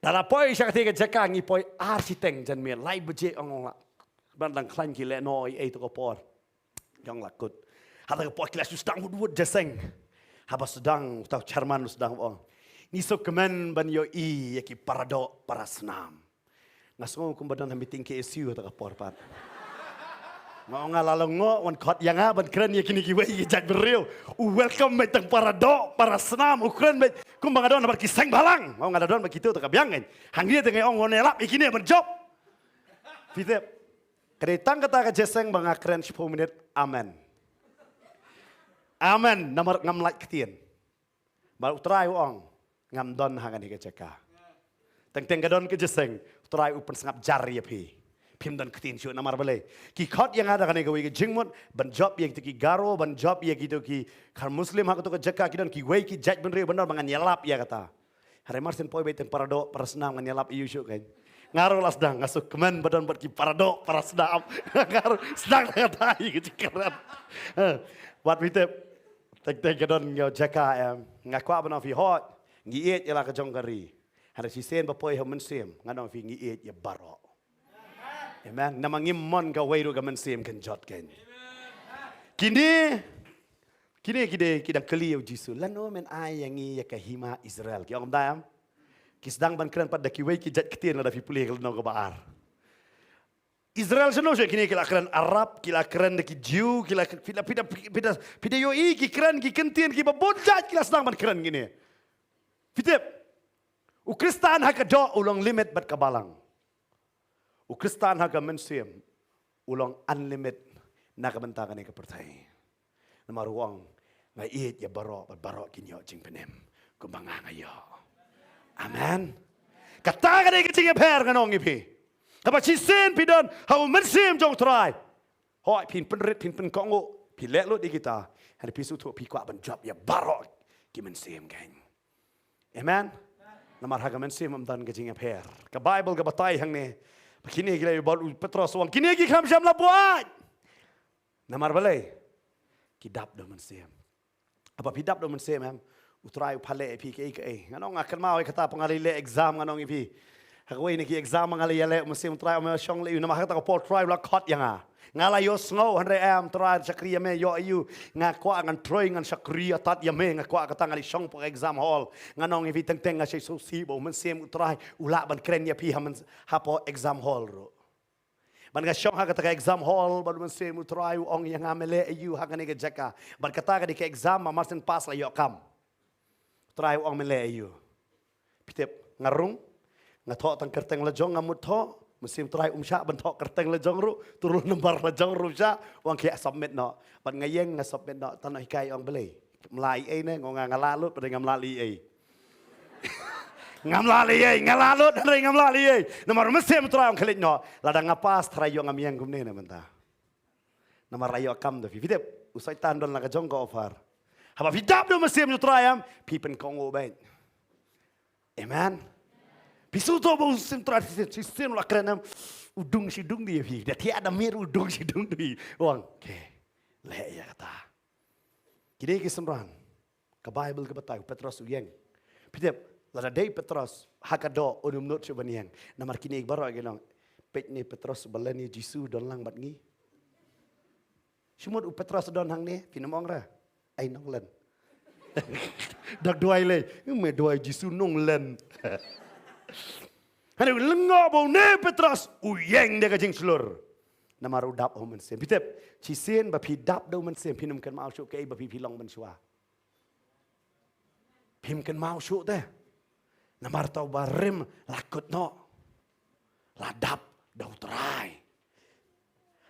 Da la poi sha kata ka jaka, ngi poi ar shiteng janmiet, lai baje ong ong la. Ban dang khlaiñ ki leh noh ei ei to ka por. Jong la kut. Hata ka por ki la shu sdang wut wut jingïaseng. Haba sdang, uta u chairman u sdang u ong, ngi sngewkmen ban ïohi ïa ki paradoh parasnam. Nga sngew kumba don ha meeting K S U hata ka por pat. Nga ong nga la lyngngoh wan khot ïa nga ban kren ïa kine kiwei ki jaitbynriew. U welcome beit tang paradoh parasnam, u kren beit kumba nga don ha bad ki seng bhalang. Nga ong nga la don bad kito ta ka biang kan. Hangne te nga ong wan ïalap ïa kine ban jop. Phi tip. Ka dei tang kata ka jingïaseng ba nga kren shiphew minit, amen. Amen, namar ngam lait ktien. Bad u Trai u ong, ngam don ha kane ka jaka. Teng teng ka don ka jingïaseng, u Trai u pynsngap jar ïa phi. Phim don ktien shuh namar balei? Ki khot ïa nga da kane kawei ka jingmut, ban jop ïa kito ki Garo, ban jop ïa kito ki khar Muslim, ha kato ka jaka ki don kiwei ki jaitbynriew ban don ba ngan ïalap ïa kata. Hynrei mar shen poi beit tang paradoh parasnam, ngan ïalap ïa u shuh kan. Nga ruh la sdang, nga sngewkmen ba don bad ki paradoh parasnam. Nga ruh sdang, nga dei ka jingkren. Eh, wat phi tip. Teng teng ka don ka jaka, em. Nga kwah ban ong phi, hooid, ngi ïeit ïa la ka jong ka ri. Hynrei shisien ba poi ha u Mynsiem, ngan ong phi, ngi ïeit ïa baroh. Amen. Namar ngim mon kawei ruh, ka Mynsiem kan jot kan. Kine Kine ki dei ki dang kylli ïa u Jisu, lano men ai ïa ngi ïa ka hima Israel. Ki ong kumta em? Ki sdang ban kren pat da kiwei ki jait ktien, lada phi pule ka lynnong kaba ar. Israel shano shen? Kine ki la kren Arab, ki la kren da ki Jiw, ki la, phi da, phi da, phi da, phi da ïohi ki kren ki kyntien kiba bun jait, ki la sdang ban kren kine. Phi tip, u Khristan ha ka doh u long limit bad ka balang. U Khristan ha ka mynsiem u long unlimit na ka bynta kane ka pyrthei. Namar u ong, nga ïeit ïa baroh bad baroh kin ïoh jingpynim kumba nga nga ïoh. Amen. Kata ka dei ka jingïapher, ngan ong ïa phi. Haba shisien phi don ha u mynsiem jong u Trai, hooid, phin pynrit, phin pynkohnguh, phi leh lut ïa kita. Hynrei phi sngewthuh phi kwah ban jop ïa baroh ki mynsiem keiñ. Amen. Namar ha ka mynsiem ym don ka jingïapher. Ka Baibl ka batai hangne ba kine ki la ïoh bad u Petros u ong, kine ki kham shym la buaid. Namar balei? Ki dap da u mynsiem. Haba phi dap da u mynsiem em, u Trai u pha leh ïa phi kaei kaei. Ngan ong, nga kynmaw ïa kata ba nga la leh exam, ngan ong ïa phi. Ha kawei na ki exam nga la ïaleh, u Mynsiem u Trai u ong shong leh ïa u, namar ha kata ka por u Trai u la khot ïa nga. Nga la ïohsngew, hynrei em, Trai, shakri ïa me, ïoh ïa u. Nga kwah ngan trei, ngan shakri ïa tat ïa me, nga kwah kata. Nga la shong hapoh exam hall. Ngan ong ïa phi, teng teng nga shait sngewsih ba u Mynsiem u Trai u lah ban kren ïa phi ha myn-, hapoh exam hall ruh. Bad nga shong ha kata ka exam hall, bad u Mynsiem u Trai u ong ïa nga, me leh aïu ha kane ka jaka? Bad kata ka dei ka exam ba mar syn pass la ïoh kam. U Trai u ong, me leh aïu? Phi tip, nga rung, nga thoh tang kyrteng la jong, nga mut thoh. U Mynsiem u Trai um shah ban thoh kyrteng la jong ruh, tu roll number la jong ruh shah. U ong, khie submit noh. Bad nga ïeng, nga submit noh. Tang noh hikai, ong, balei? Ym lah ei ei ne? Nga ong, nga lah lut, balei ngam lah ei ei? Ngam lah ei ei, nga lah lut, hynrei ngam lah ei ei. Namar u Mynsiem u Trai u ong, khie leit noh. Lada nga pass, tharai ïoh ngam ïeng kumne na bynta. Namar la ïoh kam da phi. Phi tip, u Soitan don la ka jong ka offer. Haba phi dap da u Mynsiem u Trai em, phi pynkohnguh beit. Amen. Phi sngewthuh ba u Mynsiem u Trai, shisien, shisien u la kren em, u dung shi dung da phi. Da thiah da miet u dung shi dung da phi. U ong, okay, leh ïa kata. Ki dei ki synran. Ka Baibl ka batai, u Petros u ïeng. Phi tip, lada dei u Petros ha ka doh, un ym nud shuh ban ïeng. Namar kine baroh ki ong, peit ne u Petros uba len ïa u Jisu don lang bad ngi. Shu mut u Petros u don hangne, phin ym ong re, ai nonglen. Dak duwai lei, me duwai Jisu nonglen. Hynrei lyngngoh ba une u Petros u ïeng da ka jingshlur. Namar u dap ha u Mynsiem. Phi tip, shisien ba phi dap da u Mynsiem, phin ym kynmaw shuh kaei ba phi, phi long mynshuwa. Phim kynmaw shuh te. Namar ta uba rim la kut noh, la dap da u Trai.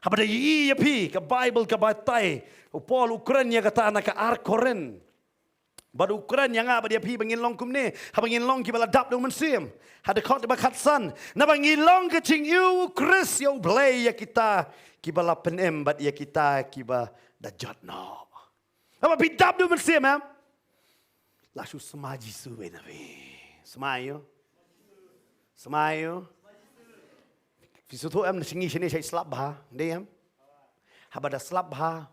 Haba da ïohi ïa phi, ka Baibl ka batai, u Paul u kren ïa kata na ka ar Korinth. Bad u kren ïa nga bad ïa phi ba ngin long kumne, haba ngin long kiba la dap da u Mynsiem. Ha dkhot ba khatsan, naba ngi long ka jingïew u Khrist ïa u Blei ïa kita kiba la pynim bad ïa kita kiba da jot noh. Haba phi dap da u Mynsiem em, la shu sma Jisu beit na phi. Sma ïa u. Sma ïa u. Phi sngewthuh em, na shngi shane shait slap bha, dei em? Haba da slap bha,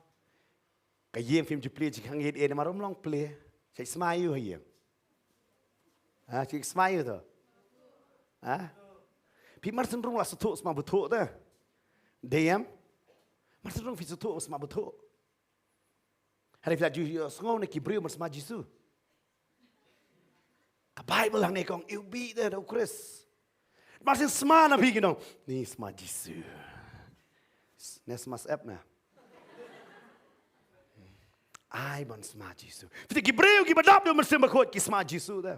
ka ïing phim ju plie jingkhang ïeit eh, namar um long plie. Shait sma ïa u ha ïing. Ha, shait sma ïa u to. Ha? Phi mar syn rung la sngewthuh sma buthuh te. Dei em? Mar syn rung phi sngewthuh sma buthuh. Hynrei phi la ju ïohsngew na ki briew ban sma Jisu. Ka Baibl hangne ka ong, iwbih te da u Khrist. Mar syn sma na phi ki ong, ni sma Jisu. Ne sma syep na. Ai ban sma Jisu. Phi tip ki briew kiba dap da u Mynsiem Bakhuid ki sma Jisu te.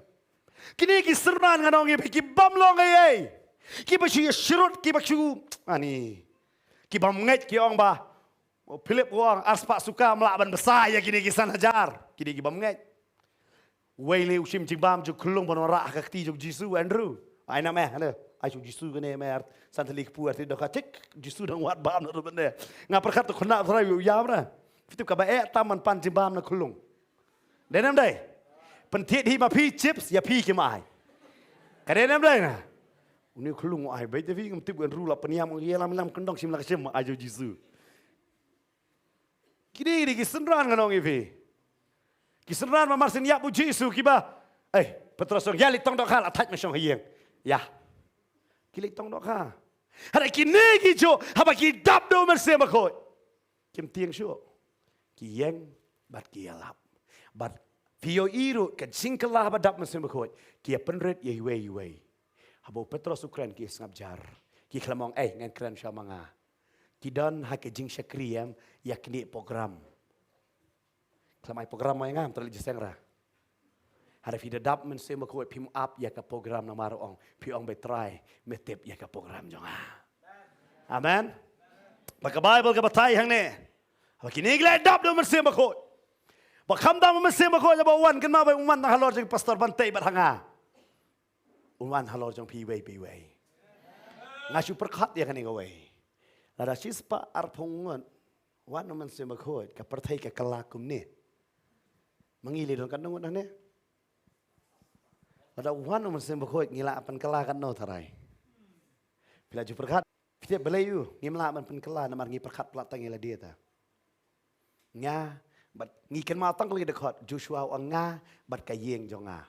Kine ki synran ngan ong ïa phi ki bym long ei ei. Kiba shu ïashrut, kiba shu, ani. Ki bym ngeit ki ong ba, o Philip u ong, ar spah suka ym lah ban bsa ïa kine ki san hajar. Kine ki bym ngeit. Uwei lei u shim jingbam jong u khyllung ban wanrah ha ka kti jong u Jisu, Andrew. Ai na me, hane. Ai shu Jisu kane me, ar san tylli kpu, ar tylli dohkha, tik, Jisu dang wad bam na ruh bynta. Nga pyrkhat to khynnah u Trai u ïam na. Phi tip kaba eh tam ban pan jingbam na khyllung. Dei ne ym dei? Pynthied hi ma phi chips, ïa phi kim ai. Ka dei ne ym dei na? Une u khyllung u ai beit da phi, ngam tip u Andrew la pynïam, ïalam ïalam kyndong shim la ka shim, ai jong u Jisu. Kine, kine ki synran ngan ong ïa phi. Ki synran ba mar syn ïap u Jisu kiba, ei, Petros ong, ïa leit tong dohkha, la thait ma shong ha ïing. Ïa. Ki leit tong dohkha. Hynrei kine ki juh, haba ki dap da u Mynsiem Bakhuid, kim tieng shuh. Ki ïeng Bad ki ïalap. Bad phi ïohi ruh ka jingkylla ba dap Mynsiem Bakhuid, ki ïa pynrit ïa iwei iwei. Haba u Petros u kren ki sngap jar. Ki khlem ong, "Ei, ngan kren sha ma nga." Ki don ha ka jingshakri em, ïa kine program. Khlem ai program mo ïa nga, em, trai jiseng ra. Hynrei phi da dap Mynsiem Bakhuid, phim ap ïa ka program namar ong, phi ong, "Ba Trai, me tip ïa ka program jong nga." Amen. Ba ka Bible ka batai hangne. Ba kine ki la dap da u Mynsiem Bakhuid. Ba kham dap u Mynsiem Bakhuid, ba wan kynmaw ba wan na halor jong pastor ban tei bad ha nga. Un wan halor jong phi iwei pa iwei. Nga shu pyrkhat ïa kane kawei. Lada shispah arphew ngut wan u Mynsiem Bakhuid, ka pyrthei ka kylla kumne. Ma ngi lei don katno ngut hangne? Lada wan u Mynsiem Bakhuid ngi lah pynkylla katno tharai? Phi la ju pyrkhat? Phi tip balei u ngim lah ban pynkylla namar ngi pyrkhat palat tang ïa lade ta. Nga, bad ngi kynmaw tang kali dkhot, Joshua u ong nga, bad ka ïing jong nga.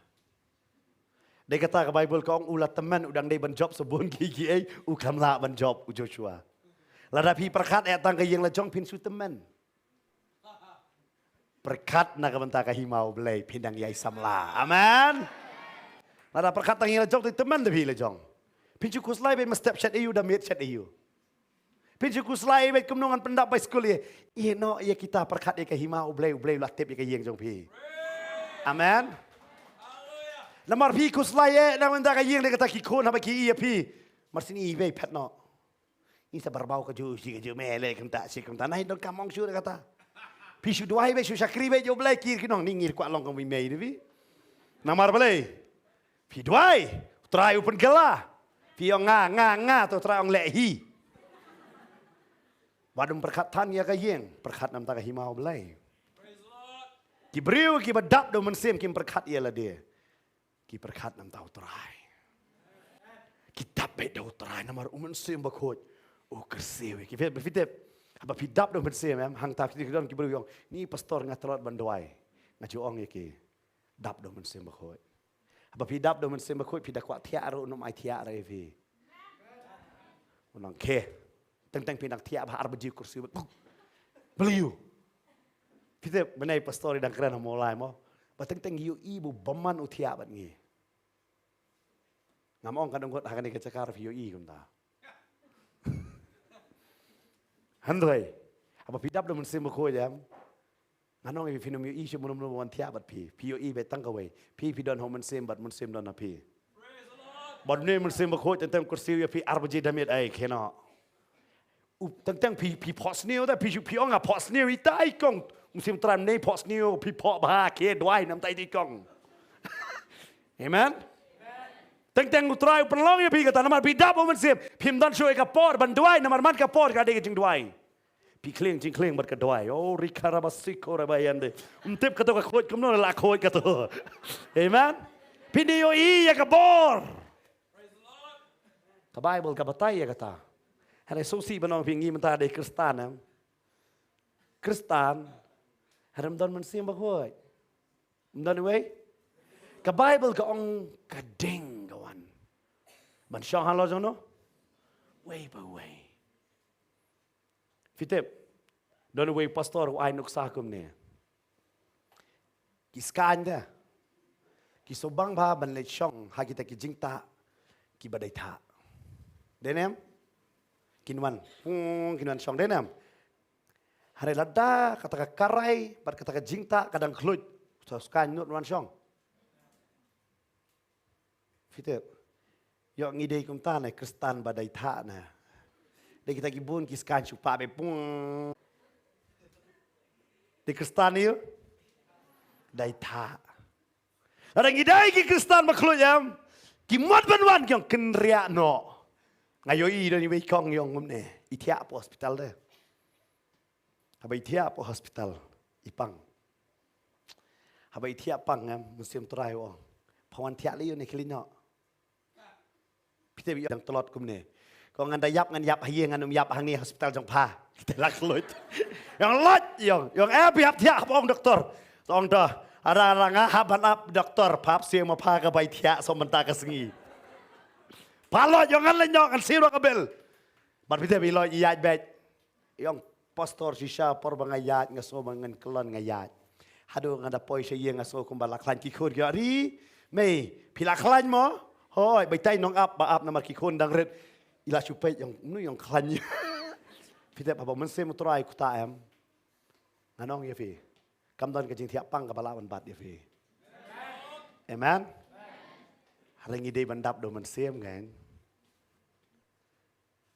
Dei kata ka Bible ka ong u la tymmen u dang dei ban jop sabun ki ki ei, u kham lah ban jop u Joshua. Lada phi pyrkhat eh tang ka ïing la jong phin shu tymmen. Pyrkhat na ka bynta ka hima U Blei phin dang ïai samla. Amen. Lada pyrkhat tang ïa la jong te tymmen da phi la jong. Phin shu khuslai bad ma step shet ayu da miet shet ayu. Phin shu khuslai bad kumno ngan pyndap bai skul ïa. Ïa no ïa kita pyrkhat ïa ka hima U Blei, U Blei u la tip ïa ka ïing jong phi. Amen. Namar phi khuslai eh na ka bynta ka ïing da kata ki khun haba ki ïa phi. Mar sini i bei phet no. Ngi sa barbau ka ju shi ka ju me le kumta shi kumta nai don kam ong shu kata. Phi shu duwai be shu shakri be ju Blei kir ki nong ni ngir kwah long ka mi mei ni phi. Namar balei? Phi duwai, Trai u pynkylla. Phi ong nga nga nga to Trai ong leh hi. Wat ym pyrkhat than ïa ka ïing, pyrkhat namar ka hima U Blei. Ki briew kiba dap da u Mynsiem kim pyrkhat ïa lade. Ki pyrkhat namar u Trai. Ki dap beit da u Trai namar u Mynsiem Bakhuid u kyrsiew ïa ki. Phi tip, phi tip. Haba phi dap da u Mynsiem em, hangta phi don ki briew ong, ni pastor nga tlot ban duwai. Nga ju ong ïa ki, dap da u Mynsiem Bakhuid. Haba phi dap da u Mynsiem Bakhuid phi da kwah thiah ruh, un ym ai thiah ruh ïa phi. Un ong khie. Teng teng phi nang thiah ba ar baji u kyrsiew. Balei u? Phi tip mynne pastor i dang kren ha Mawlai mo. Ba teng teng ïohi ba u bymman u thiah bad ngi. Ngam ong ka dang ngut ha kane ka jaka phi ïohi kumta. Hynrei haba phi dap da u Mynsiem Bakhuid em. Ngan ong ïa phi, phin ym ïohi shuh mynno mynno ba wan thiah bad phi. Phi ïohi beit tang kawei. Phi phi don ha u Mynsiem bad u Mynsiem don ha phi. Bad une u Mynsiem Bakhuid teng teng u kyrsiew ïa phi ar baji da miet ai khie noh. U teng teng phi phi phohsniew da phi shu phi ong nga phohsniew ita i kong. U Mynsiem Trai mynne phohsniew phi phoh bha khie duwai namar ita i kong. Amen. Teng teng u Trai u pynlong ïa phi kata namar phi dap u Mynsiem. Phim don shuh ïa ka por ban duwai namar man ka por ka dei ka jingduwai. Phi khlieng jingkhlieng bad ka duwai. Oh, rikarabasiko rabayande. Ym tip kato ka khuid kumno la khuid kato. Amen. Phin da ïohi ïa ka bor. Ka Bible ka batai ïa kata. Hynrei sngewsih ban ong phi ngi mynta dei Khristan em. Khristan. Hynrei ym don Mynsiem Bakhuid. Ym don uwei. Ka Bible ka ong ka ding ka wan. Ban shong halor jong no. Uwei pa uwei. Phi tip, don uwei u pastor u ai nuksa kumne. Ki skaiñ te ki sngewbang bha ban leit shong ha kita ki jingtah kiba dei thah. Dei ne em? Kin wan, hmm, kin wan shong, dei ne em? Hynrei lada kata ka karai bad kata ka jingtah ka dang khluit, u skaiñ nud wan shong. Phi tip. Ïoh ngi dei kumta ne Khristan ba dei thah ne. Dei kita ki bun ki skaiñ shu pah beit pung. Dei Khristan ïa dei thah. Lada ngi dei ki Khristan ba khluit em, ki mut ban wan ki ong kynriah noh. Nga ïohi don iwei i kong i ong kumne, i thiah hapoh hospital de. Haba i thiah hapoh hospital i pang. Haba i thiah pang em, Mynsiem Trai u ong, pha wan thiah lei ïa une khlieh noh. Phi tip i ong dang tlot kumne. Ko ngan da ïap ngan ïap ha ïing, ngan ym ïap hangne hospital jong pha. Kita la khluit. I ong loit, i ong, i ong eh phi hap thiah, hap ong doktor. To ong da, ara ara nga hap ban ap doktor, pha hap siew ma pha ka bai thiah sawm bynta ka sngi. Pha loit, i ong ngan leit noh, ngan siew ruh ka bill. Bad phi tip i loit i ïaid beit. I ong pastor shisha por ba nga ïaid nga sngew ba ngan kyllon nga ïaid. Haduh nga da poi sha ïing nga sngew kumba la khlaiñ ki khun ki ri. Mei, phi la khlaiñ mo? Hoi, baitai nong ap ba ap namar ki khun dang rit. I la shu peit ïong mnu ïong khlaiñ. Phi tip haba mynsiem u Trai u ktah em. Nga ong ïa phi. Kam don ka jingthiah pang kaba lah ban bat ïa phi. Amen. Hynrei ngi dei ban dap da u Mynsiem kan.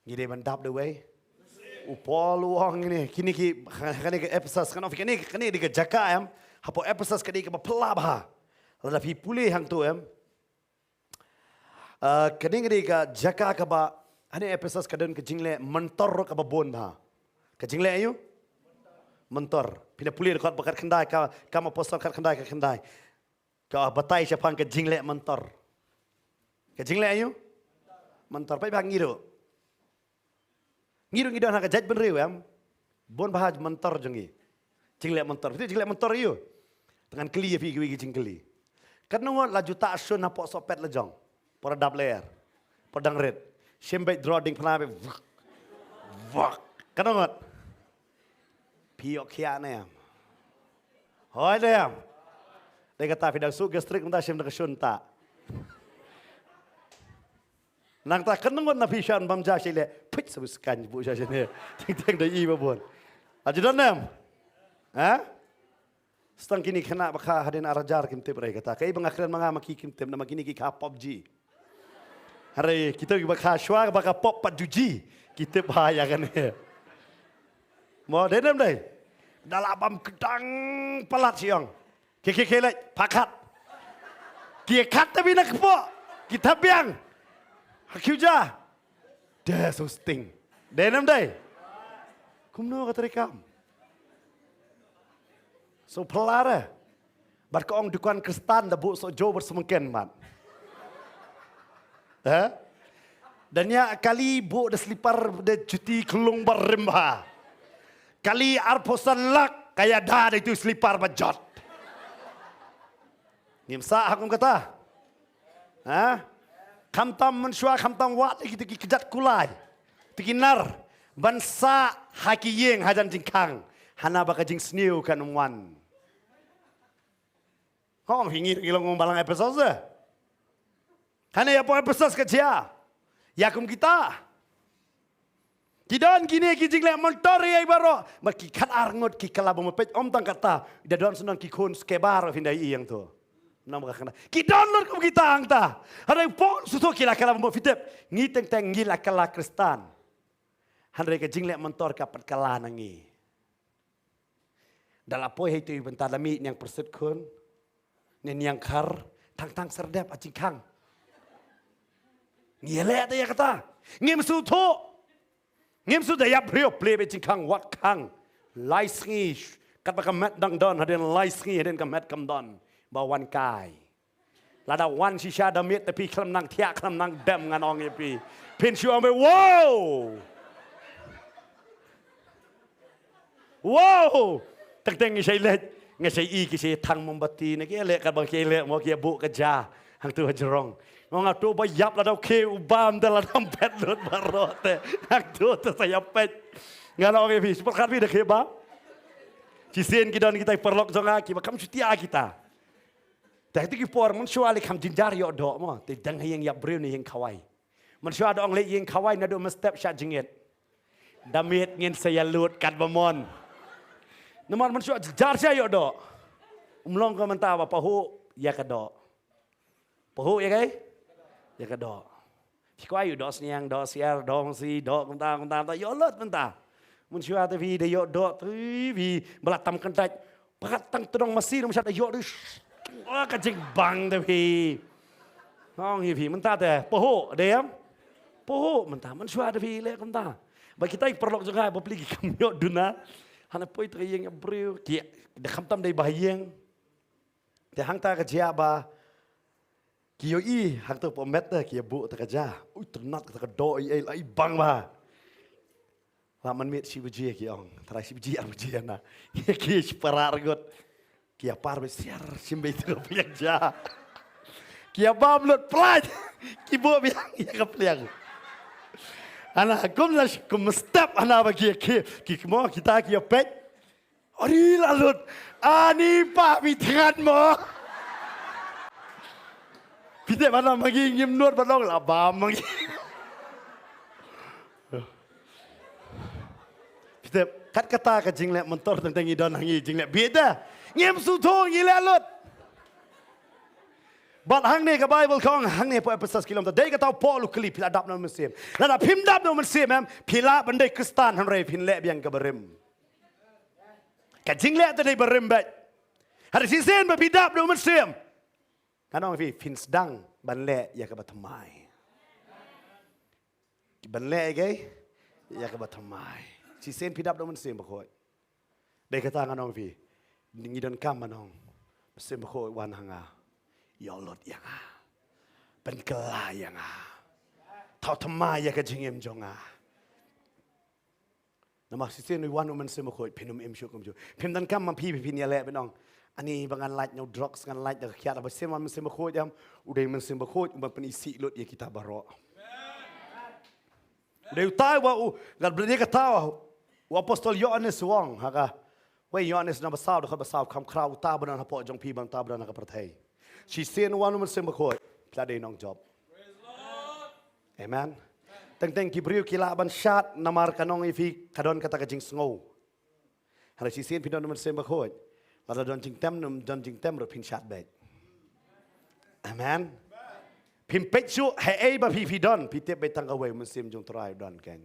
Ngi dei ban dap da uwei. U Paul u ong kine, kine ki, kane ka Ephesus, kane, kane, kane dei ka jaka em. Hapoh Ephesus ka dei kaba phylla bha. Lada phi pule hangto em. Ah, kane ka dei ka jaka kaba, ha Ephesus ka don ka jingleh myntor kaba bun bha. Ka jingleh aïu? Myntor. Phi na pule dkhot ba khatkhyndai ka, Kam Apostol khatkhyndai, khatkhyndai. Ka batai shaphang ka jingleh myntor. Ka jingleh aïu? Myntor. Peit ba ngi ruh. Ngi ruh ngi don ha ka jaitbynriew em. Bun bha myntor jong ngi. Jingleh myntor. Phi tip jingleh myntor aïu? Te ngan kylli ïa phi kiwei ki jingkylli. Katno ngut la ju tah shun hapoh sohpet la jong? Por dap lyer. Por dang rit. Shim beit draw diengphna beit. Vak. Vak. Katno ngut? Phi ïoh khiah ne em? Hoi ne em? Dei kata phi dang suk gastric mynta shim da ka shun tah. Nangta katno ngut na phi shan bam ja sha leh. Peit sa bus kan bu sha sha ne. Teng teng da i ba bun. Aja don ne em? Ha? Stang kine khynnah ba kha hadien ar hajar kim tip re kata. Kaei ba nga kren ma nga ma ki kim tip namar kine ki kha PUBG. Hynrei kita kiba kha shuwa ba kha pop pat juji. Ki tip bha ïa kane. Mo dei ne em dei. Da la bam kdang palat sha ïong. Ki ki ki leh pakat. Ki khat te bina kpoh. Ki thabiang. Ha ki u ja. Dei so sting. Dei ne em dei. Kumno ka trei kam. So phylla re. Bad ka ong dukan Khristan da buh sohjew bad symengken mat. Eh? Da ñiah kali buh da slipar da juti khlung ba rim bha. Kali arphew san lak ka ïada da itu slipar ba jot. Ngim sah ha kum kata. Ha? Khamtam mynshuwa khamtam wad ïa kita ki kjat kulai. Kita ki nar ban sah ha ki ïing hajan jingkhang. Hana ba ka jingsniew kan ym wan. Hong hi ngi ngi long balang Ephesus eh. Hana ïa po Ephesus ka jia. Ïa kum kita. Ki don kine ki jingleh myntor ïa i baroh. Bad ki khat ar ngut ki kylla ba ma peit ym tang kata. Da don shnong ki khun Skebah ruh phin da ïohi hangto. Nang ba ka khana. Ki don lut kum kita hangta. Hynrei Paul shu thoh ki la kylla ba ma peit. Ngi teng teng ngi la kylla Khristan. Hynrei ka jingleh myntor ka pat kylla na ngi. Da la poi ha itu i bynta da mih niang pyrshit khun. Ne niang khar tang tang serdep ha jingkhang. Ngi leh te ïa kata. Ngim shu thoh. Ngim shu da ïap briew plie beit jingkhang wat khang. Lai sngi katba ka met dang don hadien lai sngi hadien ka met kam don. Ba wan kai. Lada wan shisha da miet te phi khlem nang thiah khlem nang dem ngan ong ïa phi. Phin shu ong beit wow. Wow. Teng teng ngi shai leit ngi shai i ki shai thang mombati ne ki leh katba ki leh mo ki buh ka ja. Hangtu ha jrong. Ngong atu ba ïap lada u khie u bam te lada ym phet lut baroh te. Hangtu te sa ïap peit. Ngan ong ïa phi, shu pyrkhat phi da khie bam. Shisien ki don kita i paralok jong nga kiba kam shutia kita. Te hangtu ki por mynshuwa lei kham jynjar ïoh doh mo, te dang ha ïing ïap briew ne ïing khawai. Mynshuwa da ong leit ïing khawai naduh mynstep shah jingit. Da miet ngin sa ïalut katba mon. Namar mynshuwa jynjar sha ïoh doh. Um long ka mynta ba pahuh ïa ka doh. Pahuh ïa kai? Ïa ka doh. Shi kwai ïoh doh sniang, doh siar, doh masi, doh kumta, kumta, kumta, ïoh lut mynta. Mynshuwa te phi da ïoh doh te phi ba la tam kyntait. Pakat tang tdong masi nang shat da ïoh dei. Oh, ka jingbang te phi. Ngong hi phi mynta te pahuh dei em. Pahuh mynta mynshuwa te phi leh kumta. Ba kita i paralok jong nga ba pli ki kam ïoh duna. Hana poi te ka ïing ïa briew ki da khamtam dei ba ha ïing. Te hangta ka jia ba ki ïohi hangta po met te ki ïa buh te ka ja. Ui, tynat ka doh ei ei la i bang ba. La man miet shi baje ki ong. Trai shi baje ar baje na. Ki shi para rgut. Ki ïa par ba siar shim beit te ka pliang ja. Ki ïa bam lut plait. Ki buh biang ïa ka pliang. Ana kum la kum step ana ba ki ki ki mo kita ki ïa peit. Ari la lut. Ani pa phi thngan mo. Phi te mana mangi ngim nud ba long la ba mangi. Phi te kat kata ka jingleh mentor tang tang ngi don hangi jingleh bida. Ngim sngewthuh ngi leh lut. Bad hangne ka Bible ka ong hangne hapoh Ephesus ki lum ta dei kata u Paul u kylli phi la dap na u mynsiem. Lada phim dap na u mynsiem em phi lah ban dei Khristan hynrei phin leh biang ka barim. Ka jingleh te dei barim bad. Hynrei shisien ba phi dap na u mynsiem. Ngan ong phi phin sdang ban leh ïa kaba thymmai. Ban leh ïa kaba thymmai. Shisien phi dap da u Mynsiem Bakhuid. Dei kata ngan ong phi. Ngi donkam ban ong. Mynsiem Bakhuid wan ha nga. Ïoh lut ïa nga. Pynkylla ïa nga. Thaw thymmai ïa ka jingim jong nga. Namar shisien u wan u Mynsiem Bakhuid phin ym im shuh kumjuh. Phim donkam ma phi phin ïaleh ban ong. Ani ba ngan lait na u drugs ngan lait da ka khiah ba shisien wan Mynsiem Bakhuid em. U dei Mynsiem Bakhuid u ban pynisih lut ïa kita baroh. Dei uta uba u ngan bret ïa kata u apostol Ïoannis u ong ha ka. Wei Ïoannis na ba saw dkhot ba saw kham khraw uta ba don hapoh jong phi bad uta ba don ha ka pyrthei. Shisien u wan u Mynsiem Bakhuid phi la dei nongjop. Amen. Teng teng ki briew ki lah ban shad namar ka nong ïa phi ka don kata ka jingsngew. Hynrei shisien phi don u Mynsiem Bakhuid. Lada don jingtem nym don jingtem ruh phin shad beit. Amen. Phim peit shuh haei ba phi phi don phi tip beit tang kawei u Mynsiem jong u Trai u don keiñ.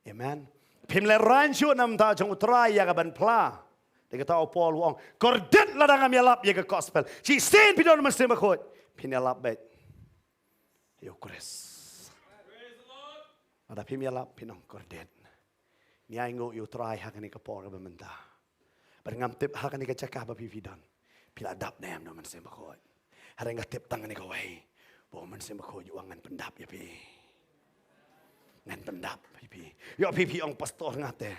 Amen. Phim lehraiñ shuh na bynta jong u Trai ïa ka ban phla. Dei kata u Paul u ong kordit lada ngam ïalap ïa ka gospel. Shisien phi don u Mynsiem Bakhuid phin ïalap beit. Ïa u Khrist. Lada phim ïalap phin ong kordit. Ngi ainguh ïa u Trai ha kane ka por kaba mynta. Bad ngam tip ha kane ka jaka ba phi phi don. Phi la dap ne em na u Mynsiem Bakhuid. Hynrei nga tip tang kane kawei. Ba u Mynsiem Bakhuid u ong ngan pyndap ïa phi. Ngan pyndap ïa phi. Ïoh phi phi ong pastor nga te.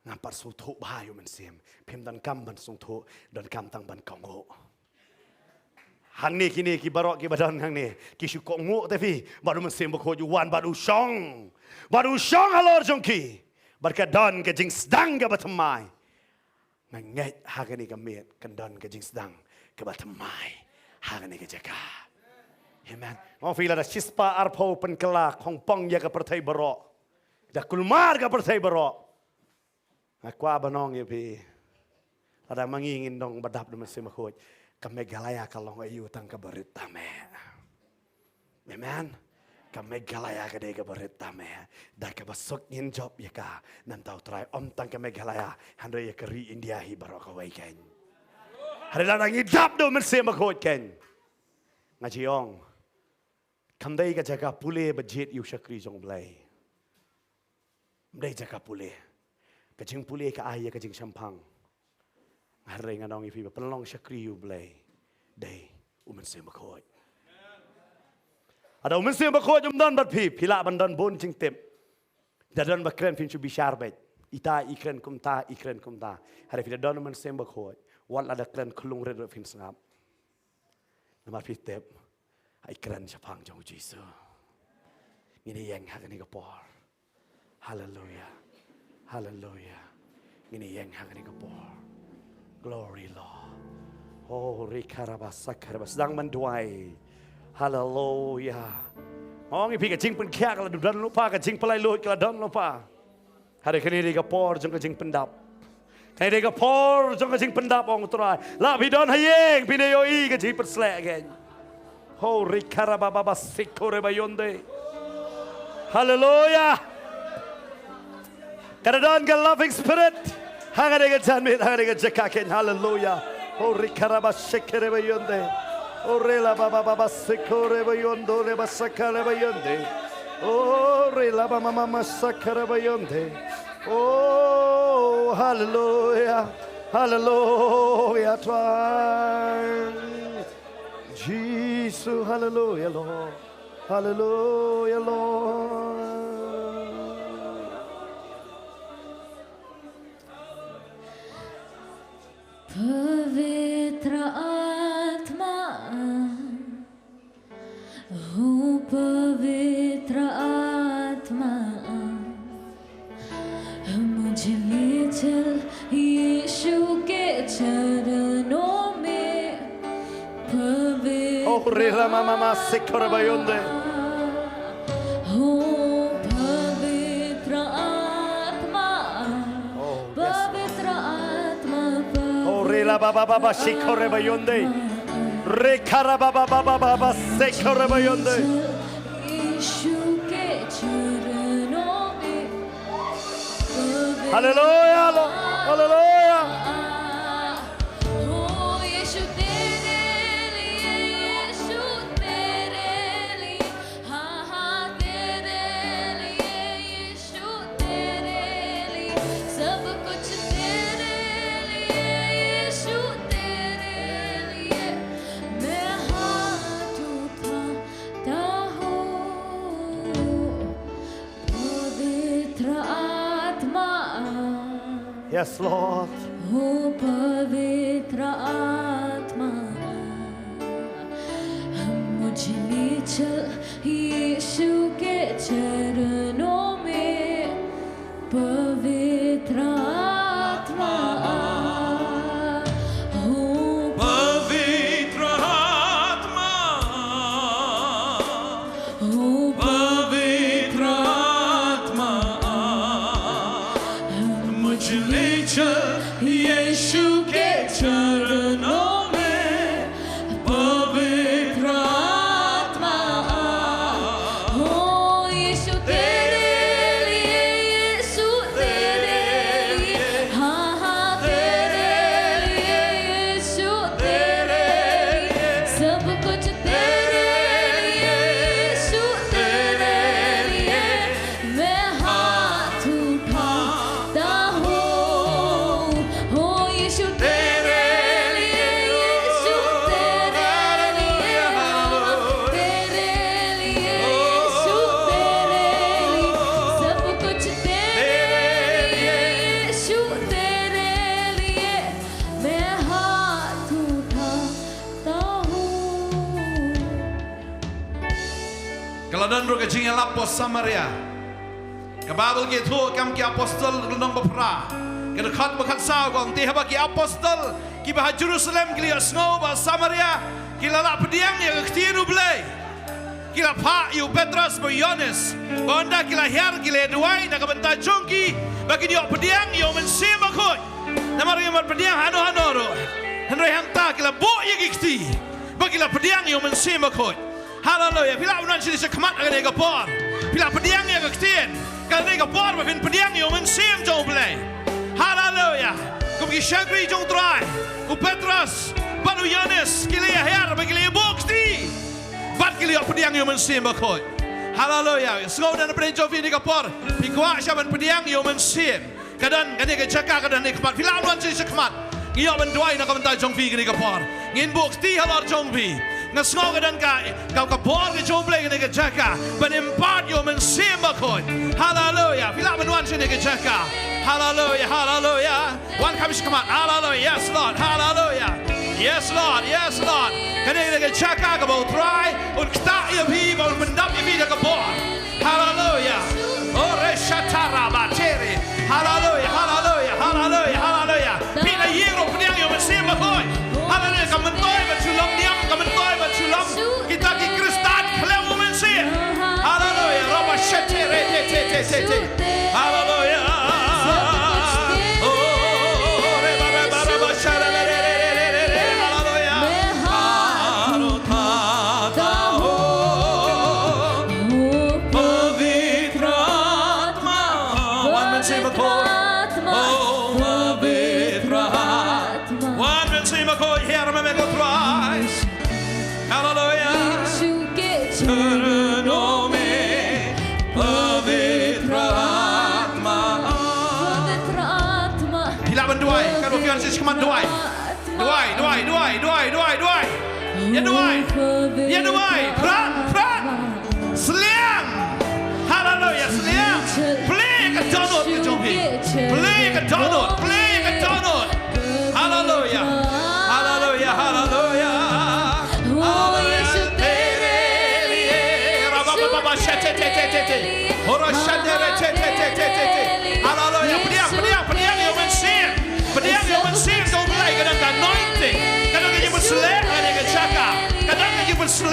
Ngam pat sngewthuh bha ïa u Mynsiem. Phim donkam ban sngewthuh, donkam tang ban kohnguh. Hangne kine ki baroh kiba don hangne ki shu kohnguh te phi bad u Mynsiem Bakhuid u wan bad u shong. Bad u shong halor jong ki. Bad ka don ka jingsdang kaba thymmai. Nga ngeit ha kane ka miet kan don ka jingsdang kaba thymmai ha kane ka jaka. Amen. Nga ong phi lada shispah arphew pynkylla khongpong ïa ka pyrthei baroh. Da kulmar ka pyrthei baroh. Nga kwah ban ong ïa phi. Lada ma ngi ngin ong ba dap da u Mynsiem Bakhuid. Ka Meghalaya ka long aïu tang kaba rit tam eh. Amen. Ka Meghalaya ka dei kaba rit tam eh. Da kaba suk ngin jop ïa ka. Namar u Trai ym tang ka Meghalaya. Hynrei ïa ka ri India hi baroh kawei keiñ. Hynrei lada ngi dap da u Mynsiem Bakhuid keiñ. Nga ju ong. Kam dei ka jaka pule ba jied ïa u shakri jong u Blei. Ym dei jaka pule. Ka jingpule ka ai ïa ka jingshemphang. Hynrei ngan ong ïa phi ba pynlong shakri ïa u Blei. Dei u Mynsiem Bakhuid. Lada u Mynsiem Bakhuid um don bad phi, phi lah ban don bun jingtip. Da don ba kren phin shu bishar beit. Ita i kren kumta, i kren kumta. Hynrei phi da don u Mynsiem Bakhuid. Wat lada kren khlung rit ruh phin sngap. Namar phi tip. Ai kren shaphang jong u Jisu. Ngin ïeng ha kane ka por. Haleluya. Haleluya. Ngin ïeng ha kane ka por. Glory Lord. Oh, rikaraba sakaraba. Sdang man duwai. Haleluya. Ong ïa phi ka jingpynkhiah ka la don lypa, ka jingpynlait luid ka la don lypa. Hynrei kane dei ka por jong ka jingpyndap. Kane dei ka por jong ka jingpyndap ong u Trai. La phi don ha ïing phi dei ïohi ka jingpynsleh again. Ho rikarababa sikoreba yonde. Haleluya. Ka da don ka loving spirit. Ha kane ka janmiet, ha kane ka jaka kein. Haleluya. Ho rikaraba sikoreba yonde. O rela baba baba sikoreba yondo reba sakareba yonde. O rela baba mama sakareba yonde. Oh, hallelujah. Hallelujah, Tuhan. Jesus, hallelujah, Lord. Hallelujah, Lord. पवित्र आत्मा, हो पवित्र आत्मा, मुझे ले चल यीशु। Rira mama ma sikora bayonde. Oh, पवित्र आत्मा, Oh, yes, Lord. पवित्र आत्मा, Oh, rira baba baba sikora bayonde. Rekara baba baba baba sikora bayonde. यीशु के चरणों में Hallelujah, Lord. Hallelujah. ओ यीशु तेरे लिए, यीशु तेरे लिए, हाँ, हाँ, तेरे लिए, यीशु तेरे लिए, सब कुछ तेरे लिए, यीशु तेरे लिए, मैं हाथ उठाता हूँ। पवित्र आत्मा, Yes, Lord. हो पवित्र आत्मा, मुझे ले चल यीशु के चरणों में। पवित्र आत्मा, हो पवित्र आत्मा, ओ पवित्र आत्मा, मुझे ले चल यीशु के चरणों में। पवित्र आत्मा, ओ यीशु तेरे लिए, यीशु तेरे लिए, हाँ, हाँ, तेरे लिए, यीशु तेरे लिए, सब कुछ तेरे लिए, यीशु तेरे लिए, मैं हाथ उठाता हूँ। हो यीशु तेरे लिए, यीशु तेरे लिए, तेरे लिए, यीशु तेरे लिए, सब कुछ तेरे लिए, यीशु तेरे लिए, मैं हाथ उठाता हूँ। Ka la don ruh ka jingïalap bad Samaria. Ka Baibl ka ïathuh, Kam ki Apostol, lynnong ba phra, ka dkhot ba khatsaw, ka ong, te haba ki apostol kiba ha Jerusalem ki la ïohsngew ba Samaria ki la lah pdiang ïa ka ktien U Blei, ki la phah ïa u Petros bad u Ïoannis, bad ynda ki la hiar ki la duwai na ka bynta jong ki ba kin ïoh pdiang ïa u Mynsiem Bakhuid. Namar ïa mat pdiang hano hano ruh, hynrei hangta ki la buh ïa ki kti ba ki la pdiang ïa u Mynsiem Bakhuid. Haleluya. Phi lah ban wan sha khmat ha kane ka por. Phi la pdiang ïa ka ktien. Kane ka por ba phin pdiang ïa u Mynsiem jong U Blei. Haleluya. Kum ki shakri jong U Trai, u Petros bad u Ïoannis ki la ïa hiar bad ki la ïa buh kti, bad ki la ïa pdiang ïa u Mynsiem Bakhuid. Haleluya. Sngewbha na pdeng jong phi kane ka por, phi kwah sha ban pdiang ïa u Mynsiem? Ka don kane ka jaka, ka don kane ka khmat. Phi lah ban wan sha khmat. Ngi ïoh ban duwai na ka bynta jong phi kane ka por. Ngin buh kti halor jong phi. Nga sngew ka don ka, ka, ka bor ka jong U Blei kane ka jaka ban impart ïa u Mynsiem Bakhuid. Haleluya. Phi lah ban wan sha kane ka jaka. Haleluya, haleluya. Wan kham sha khmat. Haleluya. Yes, Lord. Haleluya. Yes, Lord. Yes, Lord. Kane, kane ka jaka kaba U Trai un ktah ïa phi, ba un pyndap ïa phi da ka bor. Haleluya. O reshatara batere. Haleluya, haleluya, haleluya, haleluya. Phi la ïeng ruh pdiang ïa u Mynsiem Bakhuid. Haleluya. Ka myntoi bad shu long niam, ka myntoi bad shu long kita ki Khristan khlem u Mynsiem. Haleluya. Raba shetere te te te te te. Haleluya. O reba reba reba shara re re re re re re. Haleluya. Pavitra Atma. Wan Mynsiem Bakhuid. O Pavitra Atma. Wan Mynsiem Bakhuid, hiar ma me ko Trai. Haleluya. यीशु के चरणों में पवित्र आत्मा. पवित्र आत्मा. Phi lah ban duwai, kan phi wan sha khmat duwai. Duwai, duwai, duwai, duwai, duwai, duwai. Ïa duwai. Ïa duwai. Pran, pran. Sliang. Haleluya, sliang. Plie ka dohnud ka jong phi. Plie ka dohnud, plie ka dohnud. Haleluya. Haleluya, haleluya. Haleluya. Tere liye. Rabababa shete te te te te. Ora shete re te te te te te. Haleluya. Pdiang, pdiang, pdiang ïa u Mynsiem. Pdiang ïa u Mynsiem jong U Blei, ka don ka anointing. Ka don ka jingpynsleh ha kane ka jaka. Ka don ka jingpynsleh.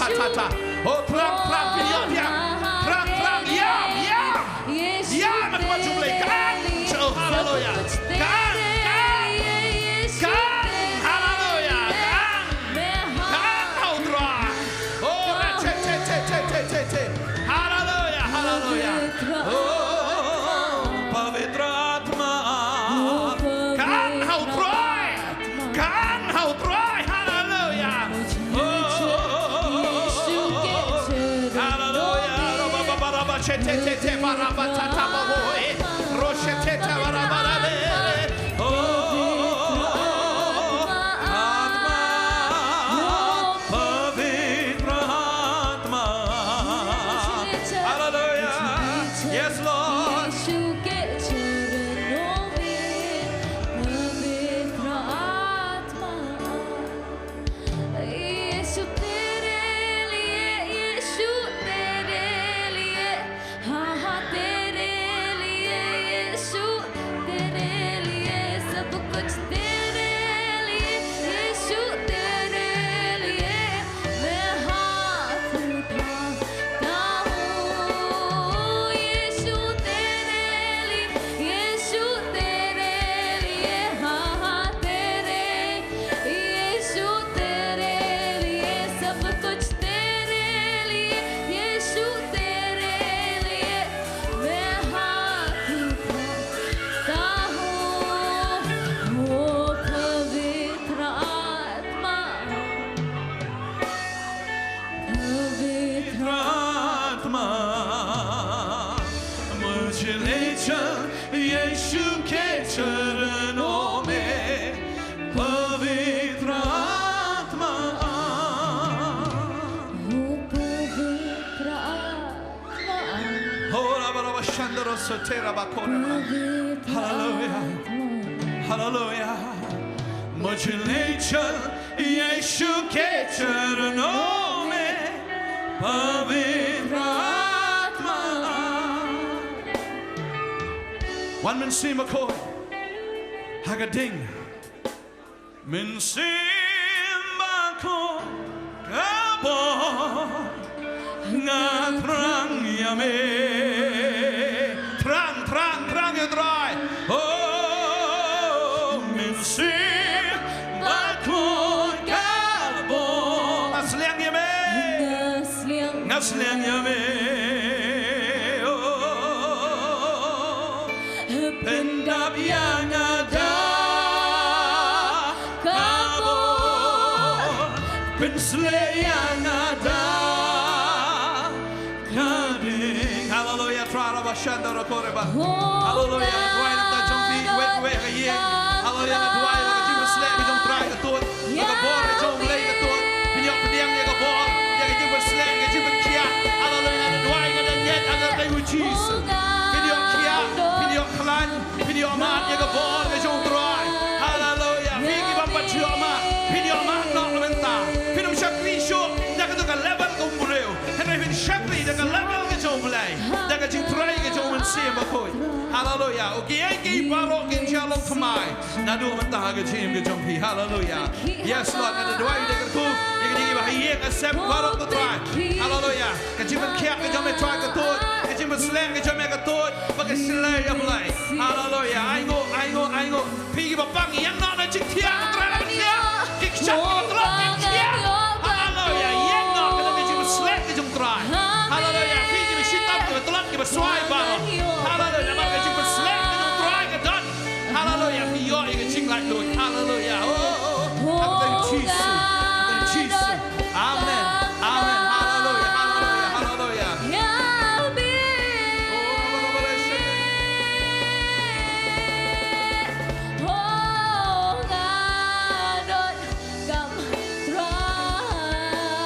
Tata. Oh, thrang, thrang, phi ïoh ïam. Thrang, thrang, ïam, ïam. Ïam, ïam, ïam, ïam, ïam. Kan, kan. Kan. Haleluya. Kan. Kan, ha U Trai. Oh, ra, che, che, che. Haleluya, haleluya. Oh, Pavitra Atma. Kan, ha U Trai. Kan, ha U Trai. Haleluya. Oh, oh, oh, oh, oh, oh. Haleluya. Roba, ba, ba, ra, ba, che, te, te, te, ba, ra, ba, ta, ta, ba, wo, e. Ro, she, te, te, ba, ra, ba, ra, be, be. Oh, oh, oh, oh, oh. Atma, Pavitra Atma. Haleluya. Yes, Lord. यीशु के चरणों में पवित्र आत्मा, यीशु तेरे लिए, यीशु तेरे लिए, हाँ, हाँ, तेरे लिए, यीशु तेरे लिए, सब कुछ तेरे लिए, यीशु तेरे लिए, मैं हाथ उठाता हूँ, यीशु तेरे लिए, यीशु तेरे लिए, हाँ, हाँ, तेरे, यीशु तेरे लिए, सब कुछ तेरे लिए, यीशु तेरे लिए, मैं हाथ उठाता हूँ, ओ पवित्र आत्मा। पवित्र आत्मा, मुझे ले चल यीशु के चरणों में, पवित्र आत्मा। ओ पवित्र आत्मा। हो राबा राबा शंदरो सोते राबा कोरेबा। पवित्र Hallelujah. आत्मा। Hallelujah. मुझे ले चल यीशु के चरणों में, पवित्र आत्मा। Wan mynsiem bakhuid ha ka ding. Mynsiem bakhuid ka bor. Nga thrang ïa me. Thrang, thrang, thrang ïa U Trai. Oh, mynsiem bakhuid ka bor. Nga sliang ïa me. Nga sliang ïa me. Oh, pyndap ïa nga da ka bor, pynshlei ïa nga da ka ding. Haleluya, Trai Rabashanda Rokoreba. Haleluya, nga duwai na ka bynta jong phi, wei, wei, ka ïing. Haleluya, nga duwai na ka jingpynshlei ka jong U Trai ka tut. Na ka bor ka jong U Blei ka tut. Phin ïoh pdiang ïa ka bor, ïa ka jingpynshlei, ka jingpynkhiah. Haleluya, nga duwai, nga da ngeit ha ka kyrteng U Jisu. Phin ïoh khiah, phin ïoh khlaiñ, phin ïoh mad ïa ka bor ka jong U Trai. Haleluya. Phi ki bym pat ïoh mad, phin ïoh mad noh na ka bynta. Phin ym shakri shuh da katu ka level ka u briew. Hynrei phin shakri da ka level ka jong U Blei, da ka jingtrei ka jong U Mynsiem Bakhuid. Haleluya. U kiei kiei baroh kin ïa long thymmai naduh mynta ha ka jingim ka jong phi. Haleluya. Yes, Lord, nga da duwai da kyrkhu ïa kine kiba ha ïing ha sem baroh, ko Trai. Haleluya. Ka jingpynkhiah ka jong me, Trai, ka tut. Ka jingpynshlei ka jong me, ka tut. Ba ka shlei, A Blei. Haleluya. Ainguh, ainguh, ainguh. Phi kiba pang ïa nga na jingthiah, ko